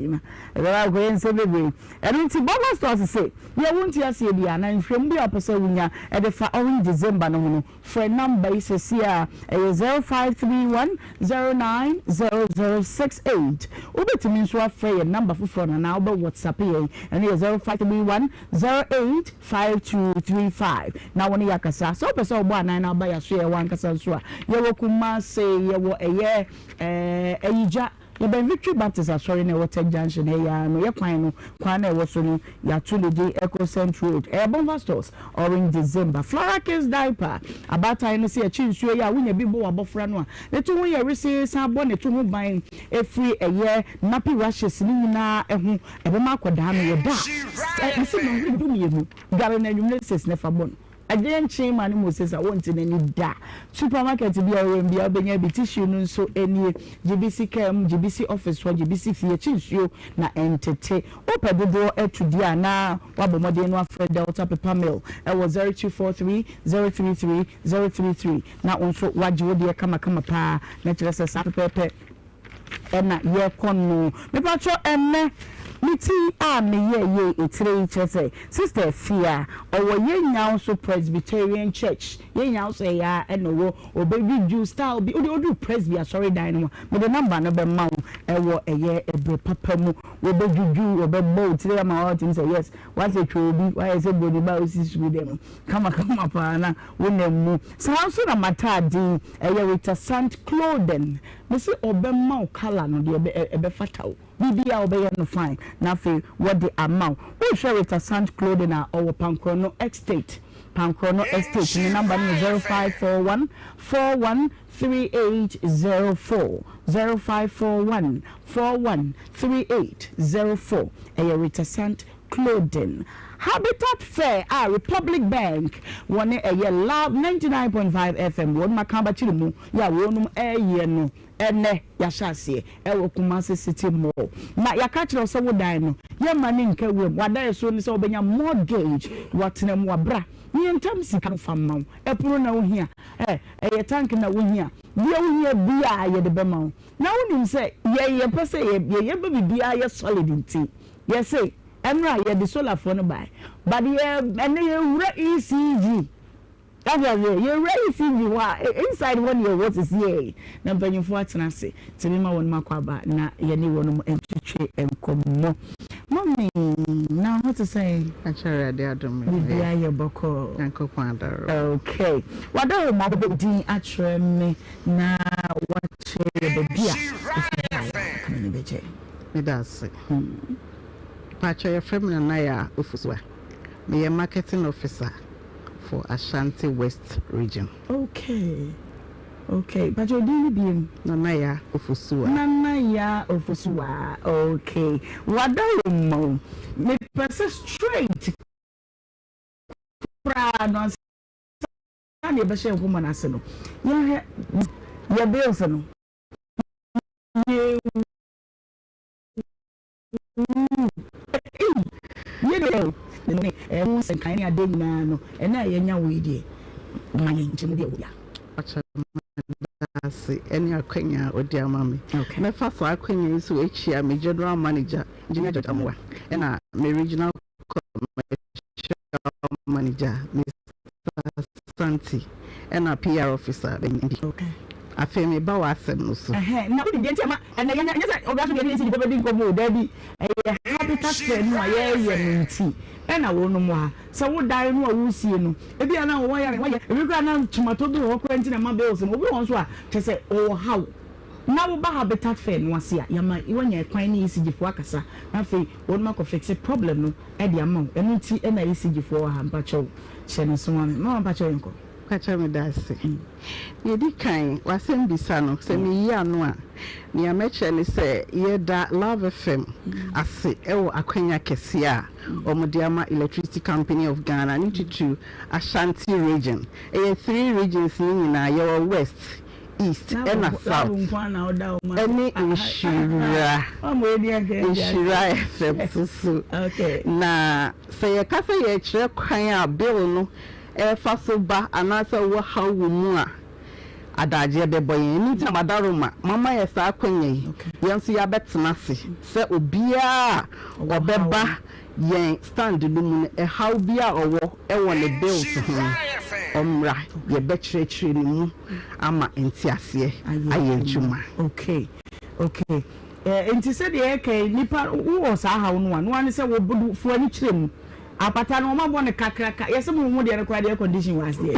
yi ma ɛbɛba akɔyɛ nsɛm bebree. Ɛno nti Bɔbɔ Stores se deɛ wonte aseɛ biara anaa nhwehwɛmu bi a wopɛ sɛ wonya de fa Orange December no ho no, frɛ nɔmba yi seesei ara, ɛyɛ 0531 09 0068. Wobɛtumi nso afrɛ yɛn nɔmba foforɔ no anaa wobɛ WhatsApp yɛn, ɛno yɛ 0531 08 5235 na wo ne yɛ akasa. Sɛ wopɛ sɛ wobɔ anan na woba yɛasoɛeɛ hɔ ankasa nso a, yɛwɔ Kumase, yɛwɔ ɛyɛ ɛɛ Ayigya, yɛbɛn Victory Baptist Asɔre no a ɛwɔ Tech Junction ha yi ara no, yɛ kwan no, kwan no a ɛwɔ so no, yɛato no din Echo Cent Road. Ɛyɛ Bonva Stores, Orange December. Flora Kids Diaper, abaatan no sɛ yɛkye nsuo yi a, wonya bi bɔ w'abɔfra no a, ne to ho yɛ wesee san bɔ ne to ho ban firi ɛyɛ nappy rashes no nyinaa ho. Ɛbɛma akɔdaa no wɔ da a mese dɔnhwere 12 dware no anwummere ses na fa bɔ no adeɛ nkyee ma no Moses a wonte n'ani da. Supermarket bi a ɔwɔ mu biara wobɛnya bi. Tissue no nso nie, gye bi si kaa mu, gye bi si office hɔ, gye bi si fie, kye nsuo na ɛntete. Wopɛ dodoɔ atu deɛ a na woabɔ mmɔden no afrɛ Delta Paper Mill wɔ 0243 033 033 na wo nso woagye wo deɛ kamakama paa na kyerɛ sɛ saa pɛpɛɛpɛ. Ɛna yɛkɔ no. Mepakyɛw ɛnnɛ. Me ti a meyɛɛ yei etire yi kyerɛ sɛ Sister Afia ɔwɔ yɛn Nyawoso Presbyterian Church, yɛn Nyawoso ɛyɛ ara ɛna ɔwɔ, ɔbɛdwidwiw style bi, wodeɛ woduru Presby asɔredan no mu a, mede number no bɛma wo ɛwɔ ɛyɛ ɛberɛ papa mu, wɔbɛdwidwiw, wɔbɛbɔ wo tire ama woatumi sɛ yes, woasɛ twɛ obi, woayɛ sɛ buroni ba a wosi sukuu dɛm no, kamakama paa na wonam mu. Saa nso na m'ataade yi, ɛyɛ Rita Sant Clothing, mese ɔbɛma wo colour no deɛ ɛbɛfata wo. Biribiara wɔbɛyɛ no fine na afei wɔde ama wo. Wohwɛ Rita Sant Clothing a ɔwɔ Pankorɔno Estate, Pankorɔno Estate, ne number no yɛ 0541 41 3804, 0541 41 3804. Ɛyɛ Rita Sant Clothing. Habitat Fair a Republic Bank wɔne ɛyɛ Love 99.5 FM wɔnom aka abakyere mu yɛ a wɔnom ɛreyɛ no Ɛnnɛ, yɛahyɛ aseɛ wɔ Kumasi City Mall. Na yɛaka akyerɛ wo sɛ wo dan no, yɛmma no nka wuram. W'adaeɛso ne sɛ wobɛnya mortgage, woatena mu, woabra ne yɛntam sika no fa mma wo. Ɛpono na wohia? Ɛ, ɛyɛ tank na wohia? Deɛ wohia biara yɛde bɛma wo. Na wonim sɛ yɛn yɛpɛ sɛ yɛ, yɛyɛ ma biribiara yɛ solid nti, yɛse ɛnnora yɛde solar foɔ no baeɛ, but yɛ, ɛnnɛ yɛwura ECG. Wate aseɛ? Yɛwura ECG hɔ a, inside hɔ na yɛwɔ sesiei. Na mpanyinfoɔ atena ase. Nti mema wɔnom akɔ aba na yɛne wɔnom ntwetwe nkɔmmɔ. Mummy, na ho te sɛn? Akyɛ Awurade adom me ho yɛ. Biribiara yɛ bɔkɔɔ. Nyankopɔn adaworo. Okay. W'adaworo abɔ din akyerɛ me na wakyerɛ yɛ baabi a ɛfiri baeɛ a, anka m'ani bɛgye. Meda ase. Mpakyɛ yɛfrɛ me Nana Yaa Ofosuah. Meyɛ marketing officer for Ashanti West Region. Okay okay mpakyɛ odin no biem. Nana Yaa Ofosuwa. Nana Yaa Ofosuwa okay wada wo mma o mepɛ sɛ straight koraa no ansa na yɛbɛhyɛ nkɔmmɔ no ase no yɛnhwɛ yɛ bills no yɛwu. Ei! Yei deɛ o, ne ne ɛho nsɛnkaeɛ ne adeɛ nyinaa no, ɛnnɛ a yɛanya wo yi deɛ, ma yɛn nkyɛmu bi a ɛwɔ biara. Ɔkyɛ meda ase ɛne akwanya a wode ama me. Mɛfa saa akwanya yi so akyia me General Manager, Engineer George Amoah, ɛna me Regional Commercial Manager, Mister Asante, ɛna PR Officer, Bendy. Afei meba w'asɛm no so. Ɛhɛn, na wonim deɛ nti a ma ɛnnɛ yɛanya, ɛnyɛ sɛ obiara so deɛ ne yɛsi nipa bɛdi nkɔmmɔ o, daabi, ɛyɛ habitat fair no a yɛreyɛ no nti ɛna wɔnom wɔ ha. Sɛ wo dan no a woresie no, ebi a na wɔwɔ yare, wɔyɛ, ebi koraa na kyimatɔ bi wɔ hɔ koraa nti na ɛma bills no, obi wɔ hɔ nso a, kyerɛ sɛ ɔwɔ haw. Na woba habitat fair no ase a, yɛama woanya kwan ne ECG foɔ akasa, na afei wɔnom akɔ fixe problem no de ama wo. Ɛno nti na ECG foɔ wɔ ha, mpakyɛw hyɛ no nso ma me. Mama mpakyɛw yɛnkɔ. Mpakyɛw medase. Nea edi kan, w'asɛm bisa no, sɛ meyi ano a, nea mɛkyerɛ ne sɛ yɛda Love FM ase wɔ akwanya kɛseɛ a wɔde ama Electricity Company of Ghana, ne titiriw Ashanti Region. Ɛyɛ three regions no nyinaa, yɛwɔ West, East ɛna South, ɛne Nhyira, Nhyira FM nso so. Na sɛ yɛka sɛ yɛrekyerɛ kwan a bill no ɛfa so ba anaasɛ wowɔ haw wɔ mu a, adagyeɛ bɛbɔ yɛn. Ɛno nti na Madaroma mama yɛ saa akwanya yi, yɛn nso yɛabɛtena ase sɛ obiara a ɔbɛba yɛn stand no mu no, ɛhaw biara a ɔwɔ wɔ ne bills ho no, ɔmmra, yɛbɛkyerɛkyerɛ ne mu ama nteaseɛ ayɛ adwuma. Okay, okay. Eh, nti sɛdeɛ yɛka yi, nipa wowɔ saa haw no a, no ara ne sɛ wo fo ani kyerɛ mu. Apata no wɔn abɔ no kakraka yɛsɛ mo ho deɛ no koraa deɛ air condition wɔ aseɛ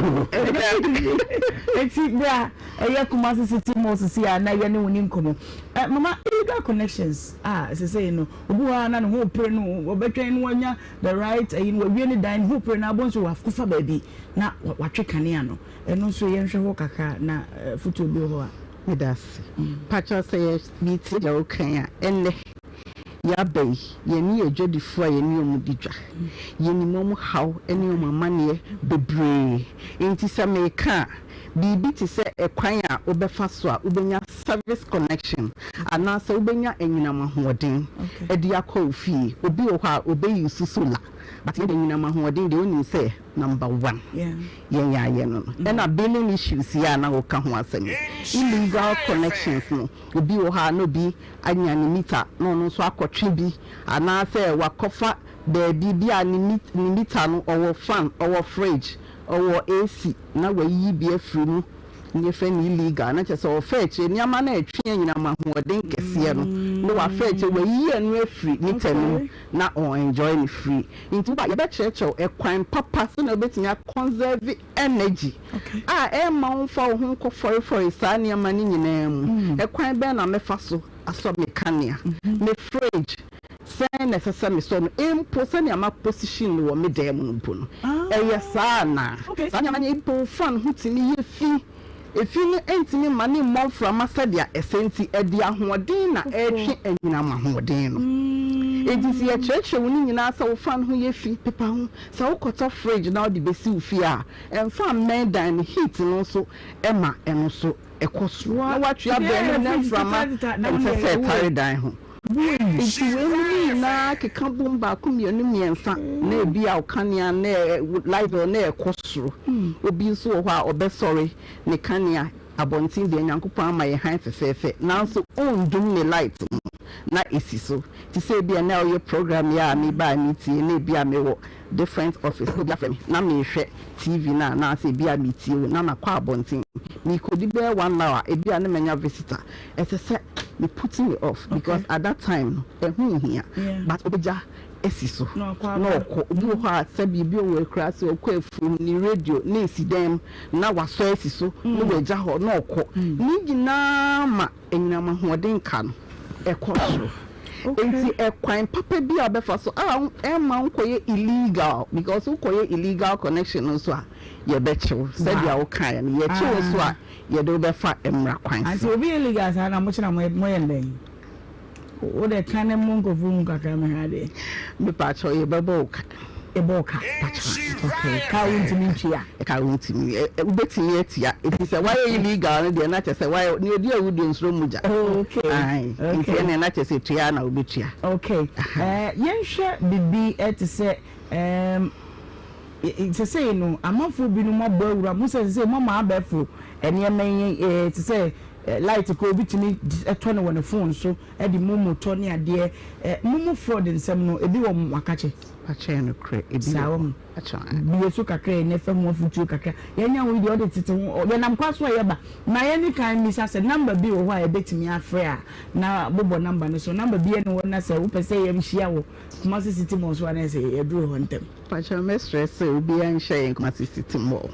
eti bra ɛyɛ Kumasi city mall sisi a na yɛne wo ni nkɔmɔ ɛ mama illegal connections a sese no obi wɔ hɔ a na ne ho pere no wɔbɛtwɛn no wanya the right ɛyi no wawie ne dan ne ho pere no abɔ nso wakofa baabi na watwe kanea no ɛno nso yɛnhwɛ hɔ kakra na fotuo bi wɔ hɔ a. Meda ase. Pakyɛw sɛ yɛ metie deɛ woka yi a ɛnnɛ Yɛaba yi, yɛne yɛn adwadifoɔ a yɛne wɔn di dwa. Yɛnim wɔn haw ne wɔn amanneɛ bebree. Enti sɛ mereka a, biribi te sɛ ɛkwan a wobɛfa so a wobɛnya service connection anaasɛ wobɛnya anyinam ahoɔden de akɔ wo fie. Obi wɔ hɔ a, ɔbɛ use solar. But yɛn deɛ anyinam ahoɔden deɛ wonim sɛ number one yɛn yɛayɛ no no. Ɛna billing issues yi a na woka ho asɛm yi, illegal connections no, obi wɔ hɔ a na obi anya ne meter na ɔno nso akɔtwe bi anaasɛ wakɔfa baabi bi a ne meter no ɔwɔ fan, ɔwɔ fridge, ɔwɔ AC na wayiyi bi afiri mu. Nea yɛfrɛ no illegal na kyerɛ sɛ ɔfa akyire nneɛma no a ɛtwe anyinam ahoɔden kɛseɛ no na wafa akyire wayiyi ɛno afiri meter no mu na ɔ enjoy no free. Nti woba a yɛbɛkyerɛkyerɛ wo ɛkwan papa sɛnea wobɛtumi a conserve energy a ɛmma wo mfa wo ho nkɔfɔrefɔre saa nneɛma no nyinaa mu. Ɛkwan bɛn na mɛfa so asɔ me kanea, me fridge, Sɛn na ɛsɛ sɛ mesɔ no? Mpo sɛnea ma position no wɔ me dan mu no mpo no, ɛyɛ saa anaa? Saa nneɛma no mpo fan ho tumi yɛ fi. Efi no ntumi mma no mmɔ mframa sɛnea ɛsɛ nti, ɛde ahoɔden na ɛretwe anyinam ahoɔden no. Enti sɛ yɛkyerɛkyerɛ wo ne nyinaa sɛ wo fan ho yɛ fi, pepa ho. Sɛ wokɔtɔ fridge na wode besi wo fie a, ɛmfa mmɛn dan no, heat no nso ma ɛno nso kɔ soro. Na woatwe abɛn no na mframa ɛnsɛ sɛ ɛtare dan ho. Enti weinom nyinaa keka bom baako mmienu mmiɛnsa na ebia wo kanea na light bill na ɛkɔ soro. Obi nso wɔ hɔ a ɔbɛsɔre ne kanea abɔnten deɛ Nyankopɔn ama yɛ hann fɛfɛɛfɛ nanso ɔndum ne light no na ɛsi so. Te sɛ ebia nnɛ a woyɛ program yi a meba a metie na ebia mewɔ different office na obi afrɛ me na merehwɛ TV no a anaasɛ ebia metie wo na makɔ abɔnten merekɔdi bɛyɛ one hour ebia na manya visitor. Ɛsɛ sɛ me put me off because at that time no ɛho nhia but ɔbɛgya asi so na ɔkɔ. Obi wɔ hɔ a sɛ biribi wɔ akuraase ɔkɔ afuom ne radio na ɛsi dan mu na wasɔ asi so na wagya hɔ na ɔkɔ. Ne nyinaa ma anyinam ahoɔden ka no ɛkɔ soro. Nti ɛkwan papa bi a wobɛfa so a ɛmma wonkɔyɛ illegal because wokɔyɛ illegal connection no nso a yɛbɛkye wo sɛdeɛ wokaeɛ no yɛkye wo nso a yɛde wo bɛfa mmara kwan so. Ante obi yɛ illegal saa na mo kyena mo yɛ no dɛn? Wo dɛ ka ne mo nkurɔfoɔ hu kakra mehwɛ adeɛ. Mepakyɛw yɛbɛbɔ wo ka. Yɛbɔ wo ka? Pakyɛw. Okay, ka a wontumi ntua. Ka a wontumi, wobɛtumi atua ɛfiri sɛ woayɛ illegal no deɛ na kyerɛ sɛ woayɛ, nea ɔdi awu deɛ ɔnsuro mogya. Okay. Ae, nti ɛnneɛ na kyerɛ sɛ tua ara na wobɛtua. Okay, yɛnhwɛ biribi te sɛ ɛɛm. Sesei no, amanfoɔ binom abɔ awura mu sɛ sesei moama abɛɛfo nneɛma yi te sɛ light koraa obi tumi tɔ no wɔ ne phone so de momo tɔ ne adeɛ. Momo fraud nsɛm no ebi wɔ mo akakye? Pakyɛ ɛyɛ nokorɛ ebi wɔ hɔ. Pakyɛ ae. Bue so kakra yi na fa mu afutuo kakra. Yɛanya wo yi deɛ wode tete ho yɛnam kwan so a yɛba. Ma yɛne kan mmisa sɛ number bi wɔ hɔ a yɛbɛtumi afrɛ a na bobɔ number no so. Number biara nni hɔ na sɛ wopɛ sɛ yɛhyia wɔ Kumasi City Mall so a na ɛsɛ yɛduru hɔ ntɛm. Pakyɛ mɛsrɛ sɛ obiara nhyɛ yɛn Kumasi City Mall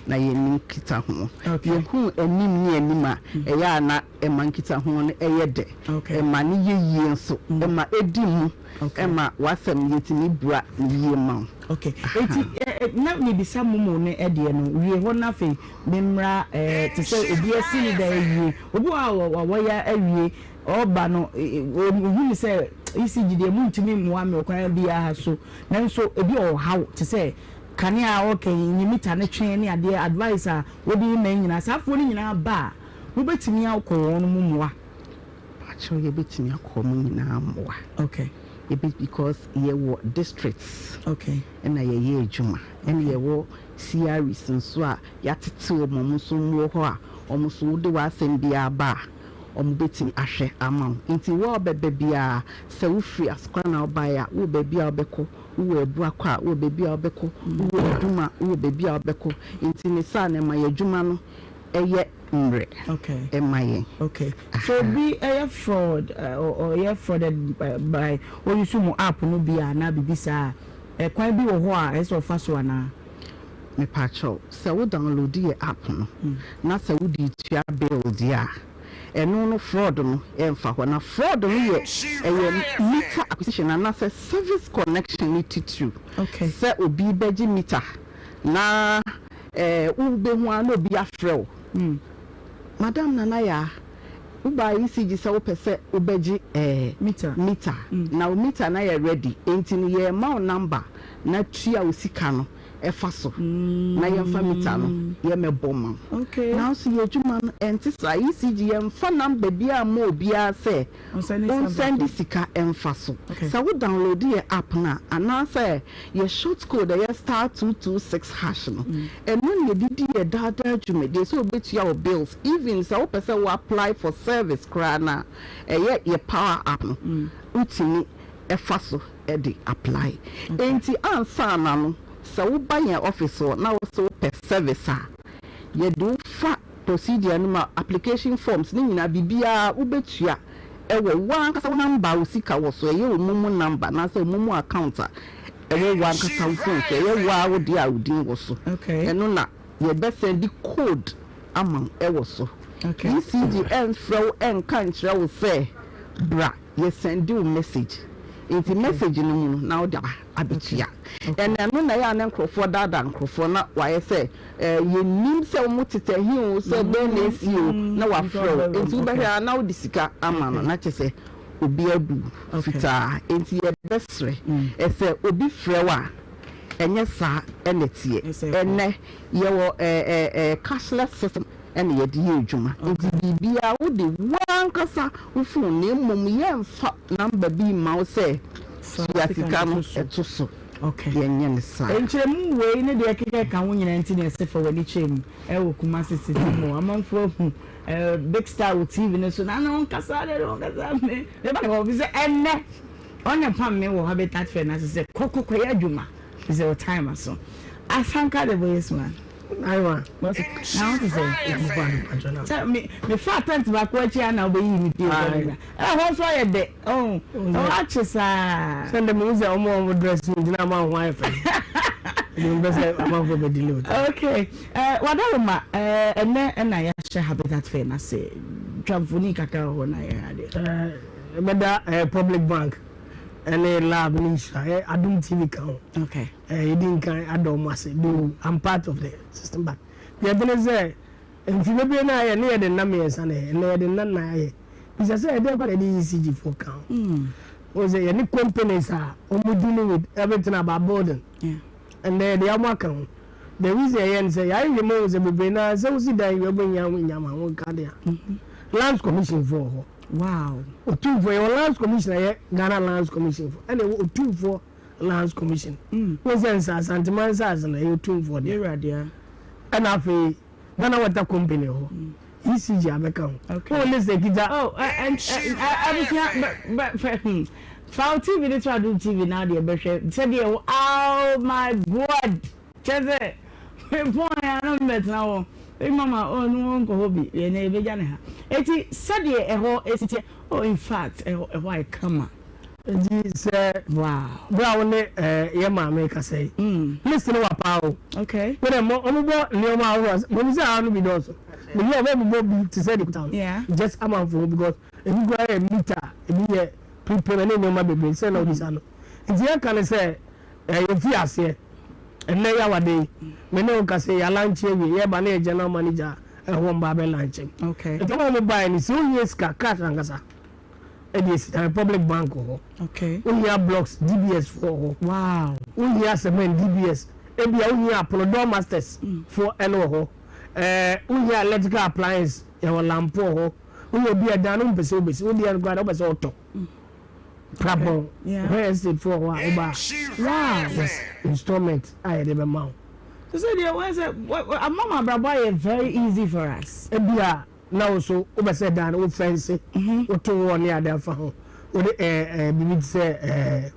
na yɛnni nkitaho. Yɛhu anim ne anim a, ɛyɛ a na ɛma nkitaho no yɛ dɛ, ɛma no yɛ yie nso, ɛma ɛdi mu, ɛma w'asɛm no yɛtumi bua no yie ma wo. Ok, enti na mebisa momo no deɛ no, wie hɔ na afei memmra te sɛ obi asi ne dan awie, obi wɔ hɔ a wayɛ awie, ɔreba no ɔhu no sɛ ECG deɛ montumi mmoa me ɔkwan biara so. Nanso ebi wɔ ɔhaw te sɛ kanea a ɔreka yi, ne mita no twe ne adeɛ, advice a wode rema yi nyinaa, saa afoɔ no nyinaa ba a, mobɛtumi akɔ wɔn mo mmoa? Pakyɛw yɛbɛtumi akɔ wɔn nyinaa mmoa. Okay. Yɛbɛ because yɛwɔ districts. Okay. Ɛna yɛyɛ adwuma. Ɛna yɛwɔ CREs nso a yɛatete wɔn, wɔn nso wɔwɔ hɔ a wɔn nso wode w'asɛm biara ba a, wɔbɛtumi ahwɛ ama wo. Nti wo a wobɛba biara, sɛ wofiri Asokwa na wobaeɛ a, wowɔ baabi a wobɛkɔ, wowɔ Abuakwa a, wowɔ baabi a wobɛkɔ, wowɔ Adum a, wowɔ baabi a wobɛkɔ. Nti ne saa no, ɛma yɛn adwuma no yɛ mmerɛ ma yɛn. Okay. So obi yɛ fraud, ɔyɛ frauded by ɔuse mo app no bi a anaa biribi saa a, ɛkwan bi wɔ hɔ a ɛsɛ sɛ ɔfa so anaa? Mepakyɛw, sɛ wo download yɛ app no na sɛ wode retua bill deɛ a, ɛno no fraud no ɛmfa hɔ. Na fraud no yɛ ɛyɛ meter acquisition anaasɛ service connection no titiriw. Sɛ obi bɛgye meter na ɛɛ wobɛhu ara na obi afrɛ wo, Madam Nana Yaa, wobaa ECG sɛ wopɛ sɛ wobɛgye ɛɛ meter na wo meter no ayɛ ready, enti no yɛrema wo number na tua wo sika no. fa so na yɛmfa mita no yɛmmɛbɔ mma wo. Nanso yɛn adwuma no ɛnte saa. ECG yɛmfa number biara mma obiara sɛ ɔnsɛnde sika mfa so. Sɛ wo download yɛn app no a anaasɛ yɛn short code a ɛyɛ star 226 hash no, ɛno na yɛde di yɛn daa daa dwumadie sɛ wobɛtua wo bills, even sɛ wopɛ sɛ wo apply for service koraa no a, ɛyɛ yɛn power app no wotumi fa so de apply. Enti ansa na no, sɛ woba yɛn office hɔ na wose wopɛ service a, yɛde wo fa procedure no mu a, application forms ne nyinaa biribiara wobɛtua wɔ wo ankasa wo number a wo sika wɔ so, ɛyɛ wo momo number anaasɛ wo momo account a ɛwɔ wo ankasa wo phone so, ɛyɛ wo ara wo deɛ a wo din wɔ so. Ɛno na yɛbɛ sɛnde code ama wo wɔ so. ECG ɛmfrɛ wo ɛnka nkyerɛ wo sɛ bra. Yɛ sɛnde wo message nti message no mu no na wode aba abɛtua ɛna ɛno na ɛyɛ a na nkorɔfoɔ daadaa nkorɔfoɔ na wayɛ sɛ eh, yɛnnim sɛ wɔn tetɛ he o sɛ dɛn na esi o na wafrɛ wo nti wobɛhwɛ a na wode sika ama no na kyɛ sɛ obi abu fitaa nti yɛbɛsrɛ sɛ obi frɛ wo a ɛnyɛ saa ɛna ɛteɛ ɛnɛ yɛwɔ eh, eh, eh, cashless system na yɛde yɛ adwuma nti biribiara wode w'ankasa wo phone na mmom yɛmfa number bi mma wo sɛ tua sika no to so yɛnyɛ no saa. Nkyerɛmu wei ne deɛ ɛkeka ɛka ho nyinaa nti na yɛse fa w'ani kyerɛ mu ɛwɔ Kumasi City Mall. Amanfoɔ ahu Big Star wɔ TV no so na na ɔnkasa deɛ na ɔnkasa me meba ne hɔ fi sɛ ɛnnɛ ɔna pam me wɔ Habitat Fair no ase sɛ kɔ kɔ kɔyɛ adwuma fi sɛ wo time aso. Asanka the voice man. Aiwa. Na wo te sɛ. Sɛ me me fa tent baako akyi a na wobɛyi me pie sɛ me Ɛhɔ nso ayɛ dɛ. Oh, ɛhɔ akye saa. Sɛ ndɛ mehu sɛ ɔmo a ɔmo dress no gyina ama ho ayɛ fɛ. Ɛdi mo pɛ sɛ amanfoɔ bɛ delay o. Okay. Eh, Wadaroma, eh, ɛnɛ ɛna yɛahyɛ Habitat Fair no ase. Twa mfoni kakra wɔ hɔ na yɛhwɛ adeɛ. Eh, ɛbɛda eh, Public Bank ɛne Lab ne Nhyira, eh, Adom TV ka ho. Okay. Eh, yɛdi nkan ada wɔn ase though I'm part of the system but deɛ ɛte ne sɛ mfe bebree no a yɛ ne yɛde nna mmiɛnsa na ɛyɛ ɛnna yɛde nna nnan ayɛ bisa sɛ ɛdeɛn kora na yɛde ECG foɔ ka ho wɔn sɛ yɛne companies a wɔn dealing with everything about building ɛnna yɛde wɔn aka ho the reason ɛyɛ no sɛ yɛayɛ mu sɛ bebree na sɛ wosi dan wie wobɛnya ho nyama ho nka deɛ lands commission foɔ hɔ wow otumfoɔ yɛwɔ lands commission ɛyɛ Ghana lands commission foɔ ɛna ɛwɔ otumfoɔ Lands Commission. Wohu sɛ nsa Asanteman nsaase no ɛyɛ Otumfoɔ dea. Yɛwura dea. Ɛna afei Ghana Water Company wɔ hɔ. ECG abɛka ho. Okay. Wo list ekita. Oh, ɛ ɛ ɛ abusua bɛ bɛ fɛ hmm. Fa wo TV no to Adom TV na adeɛ bɛhwɛ sɛdeɛ wo oh my God kyɛ sɛ mepɔn ya na mebɛtena hɔ ebi mama oh no nkɔ hɔ bi yɛn yɛbɛgya ne ha eti sɛdeɛ ɛhɔ esi teɛ oh in fact ɛhɔ ɛhɔ ayɛ kama. Nti sɛ bere a wo ne yɛn maame rekasa yi, list no wa paa o. Okay. Wo dɛ mo ɔmo bɔ nneɛma ahorow a mo sɛ aha no bi dɔɔso. Me yɛ ɔmo bɔ bi te sɛ de kuta no. Just amanfo ho because ebi koraa yɛ meter, ebi yɛ prepayment ne nneɛma bebree sɛ na obisa no. Nti yɛka ne sɛ yɛfi aseɛ ɛnnɛ yawada yi me ne wo kasa yi yɛalanche awie yɛba ne yɛ general manager ɛhɔ mba abɛ lanche. Okay. Nti ɔmo a ɔmo baeɛ no sɛ wohia sika cash ankasa. ɛde esi dan Republic Bank wɔ hɔ. Okay. Wohia blocks DBS foɔ wɔ hɔ. Wow. Wohia cement DBS. Ebia wohia apono door masters mm. foɔ ɛno wɔ hɔ. Ɛɛ wohia electrical appliance yɛwɔ lampo wɔ hɔ. Woyɛ obi a dan no mpɛ sɛ wobɛsi wo deɛ no koraa wopɛ sɛ wotɔ. Mm. Prapɔn real estate foɔ wɔ hɔ a woba. Wow. Yes installment a yɛde bɛma wo. So sɛ deɛ wɔyɛ sɛ ama ma abrabɔ ayɛ very easy for us. Ebia. Na wo nso wobɛsɛ dan no, wo fɛnse, woto wall ne ade afa ho, wode ɛɛ biribi te sɛ ɛɛ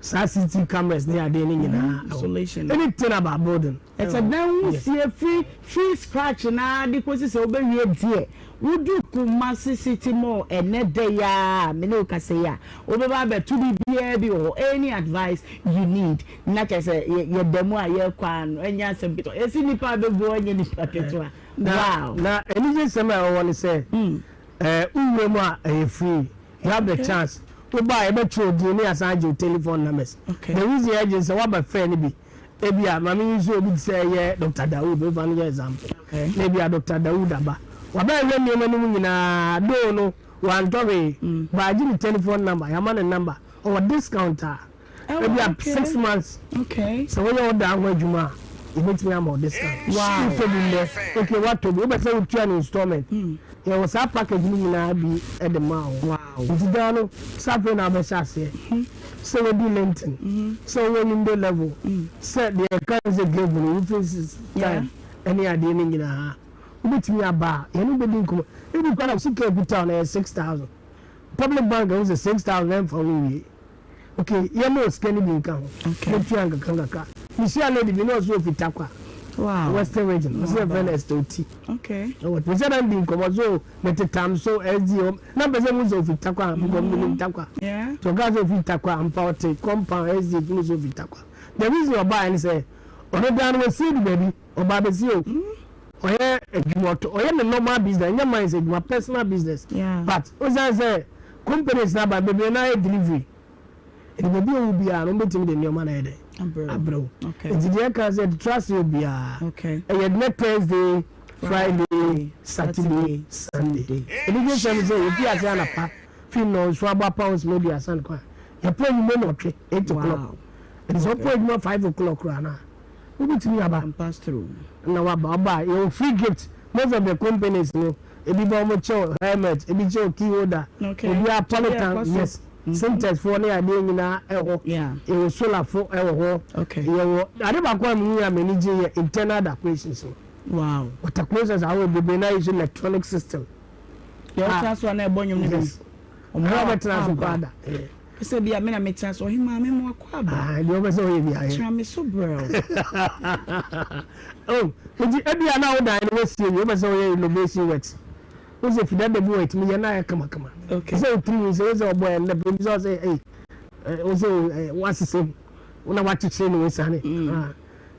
saa CCTV cameras ne ade ne nyinaa. Insulation. Anything about building. Ɛsɛ dan ho sie firi firi scratch na de kɔsi sɛ wobɛwie deɛ wodu Kumasi City Mall ɛnɛ da yi ara a me ne wo kasa yi a wobɛba abɛto biribiara bi wɔ hɔ any advice you need na kyerɛ sɛ yɛda mu a yɛkɔ ano ɛnyɛ asɛm ketewa yɛsi nipa abɛgu hɔ ɛnyɛ nipa ketewa. Na na anigyesɛm a ɛwɔ hɔ ne sɛ, eh, wo wura mu a, ɛyɛ free. You have the chance. Wo ba a, yɛbɛtwerɛ wo din na yɛasan agye wo telephone numbers. The reason yɛgye ne sɛ, woaba fair no bi. Ebia, ma me use obi te sɛ ɛyɛ Doctor Dawood, memfa no nyɛ example. Na ebia Doctor Dawood aba. Wabɛhwehwɛ nneɛma no mu nyinaa, though no, wantɔ hwee, but agye ne telephone number, yɛama no number. Ɔwɔ discount a. Ebia 6 months. Sɛ woyɛ wo dan ho adwuma a, yɛbɛtumi ama wo discount. Wotɔ bi nnɛ, okay, woatɔ bi, wopɛ sɛ wotua no installment. Yɛwɔ saa package no nyinaa bi de ma wo. Nti dan no, sɛ afei na wobɛhyɛ aseɛ, sɛ wodi lintel, sɛ wowɔ window level, sɛ deɛ yɛka ne sɛ gable no, roofing system ne adeɛ no nyinaa, wobɛtumi aba a, yɛne wo bɛdi nkɔmmɔ. Ebi koraa na sika a ɛkuta wo no ɛyɛ 6,000. Public bank ahu sɛ 6,000 ɛmfa wo nwie. Okay, yɛma wo sika no bi nka ho. Bɛtua nkakra nkakra. Mehyia lady bi na ɔse ofi Tarkwa, Western Region. Ɔse yɛfrɛ no Esther Oti. Mehyɛ da no di nkɔmmɔ so mete tam so SDA hɔ. Na mpɛ sɛ mehu sɛ ofi Tarkwa because menim Tarkwa. Nti ɔkaa sɛ ofi Tarkwa ampa ɔte compound SDA nti mehu sɛ ofi Tarkwa. The reason ɔbaeɛ ne sɛ ɔno dan no wasie du baabi. Ɔbaa bɛsie o. Ɔyɛ adwuma ɔtɔ ɔyɛ ne normal business ɛnyɛ mines adwuma personal business but osiane sɛ companies no aba bebree no ara yɛ delivery nti baabi a ɔwɔ biara no wɔbɛtumi de nneɛma no ayɛ dɛ abrɛ wo nti deɛ ɛka sɛ trust yɛ obiara ɛyɛ nnɛ Thursday Friday Saturday Sunday anigye sɛm sɛ yɛfi ase anapa fi nnɔnson abɔ apɔn sɛ 30 no kɔ a yɛpɔ anwummerɛ nnɔtwe 8 o'clock nti sɛ wopɔ adwuma 5 o'clock koraa no a wobɛtumi aba na waba ɔba a yɛwɔ free gift most of the companies no ebi ba wɔn kyɛw helmet ebi kyɛw key holder obi a polytank, yes, Sintex foɔ ne adeɛ nyinaa ɛhɔ. Yɛwɔ solar fo ɛwɔ hɔ. Yɛwɔ ade baako a mehu a m'ani gye yɛ internal decorations no. Water closets ahorow bebree na yɛ electronic system. Yɛ ɔtena so a na ɛbɔ nnwom no bi. Yes, ɔmo a bɛtena so kɔ ada. Sɛ bi a me na metena so, ɔhemaa me mo akɔ aba. Deɛ ɔbɛ sɛ ɔyɛ bi ayɛ. Tena me so brɛ o. Oh, nti ebi a na wo dan no wasie wie, wopɛ sɛ woyɛ renovation works. Wo sɛ fida da bi wɔ ɛtumi yɛ na ayɛ kamakama. Sɛ wotiri nwi sɛ wo sɛ ɔbɔ ɛnnɛ pɛ bi sɛ ɔsɛ ɛyi wo sɛ wasesɛ mu na wakyekyere ne wasiane.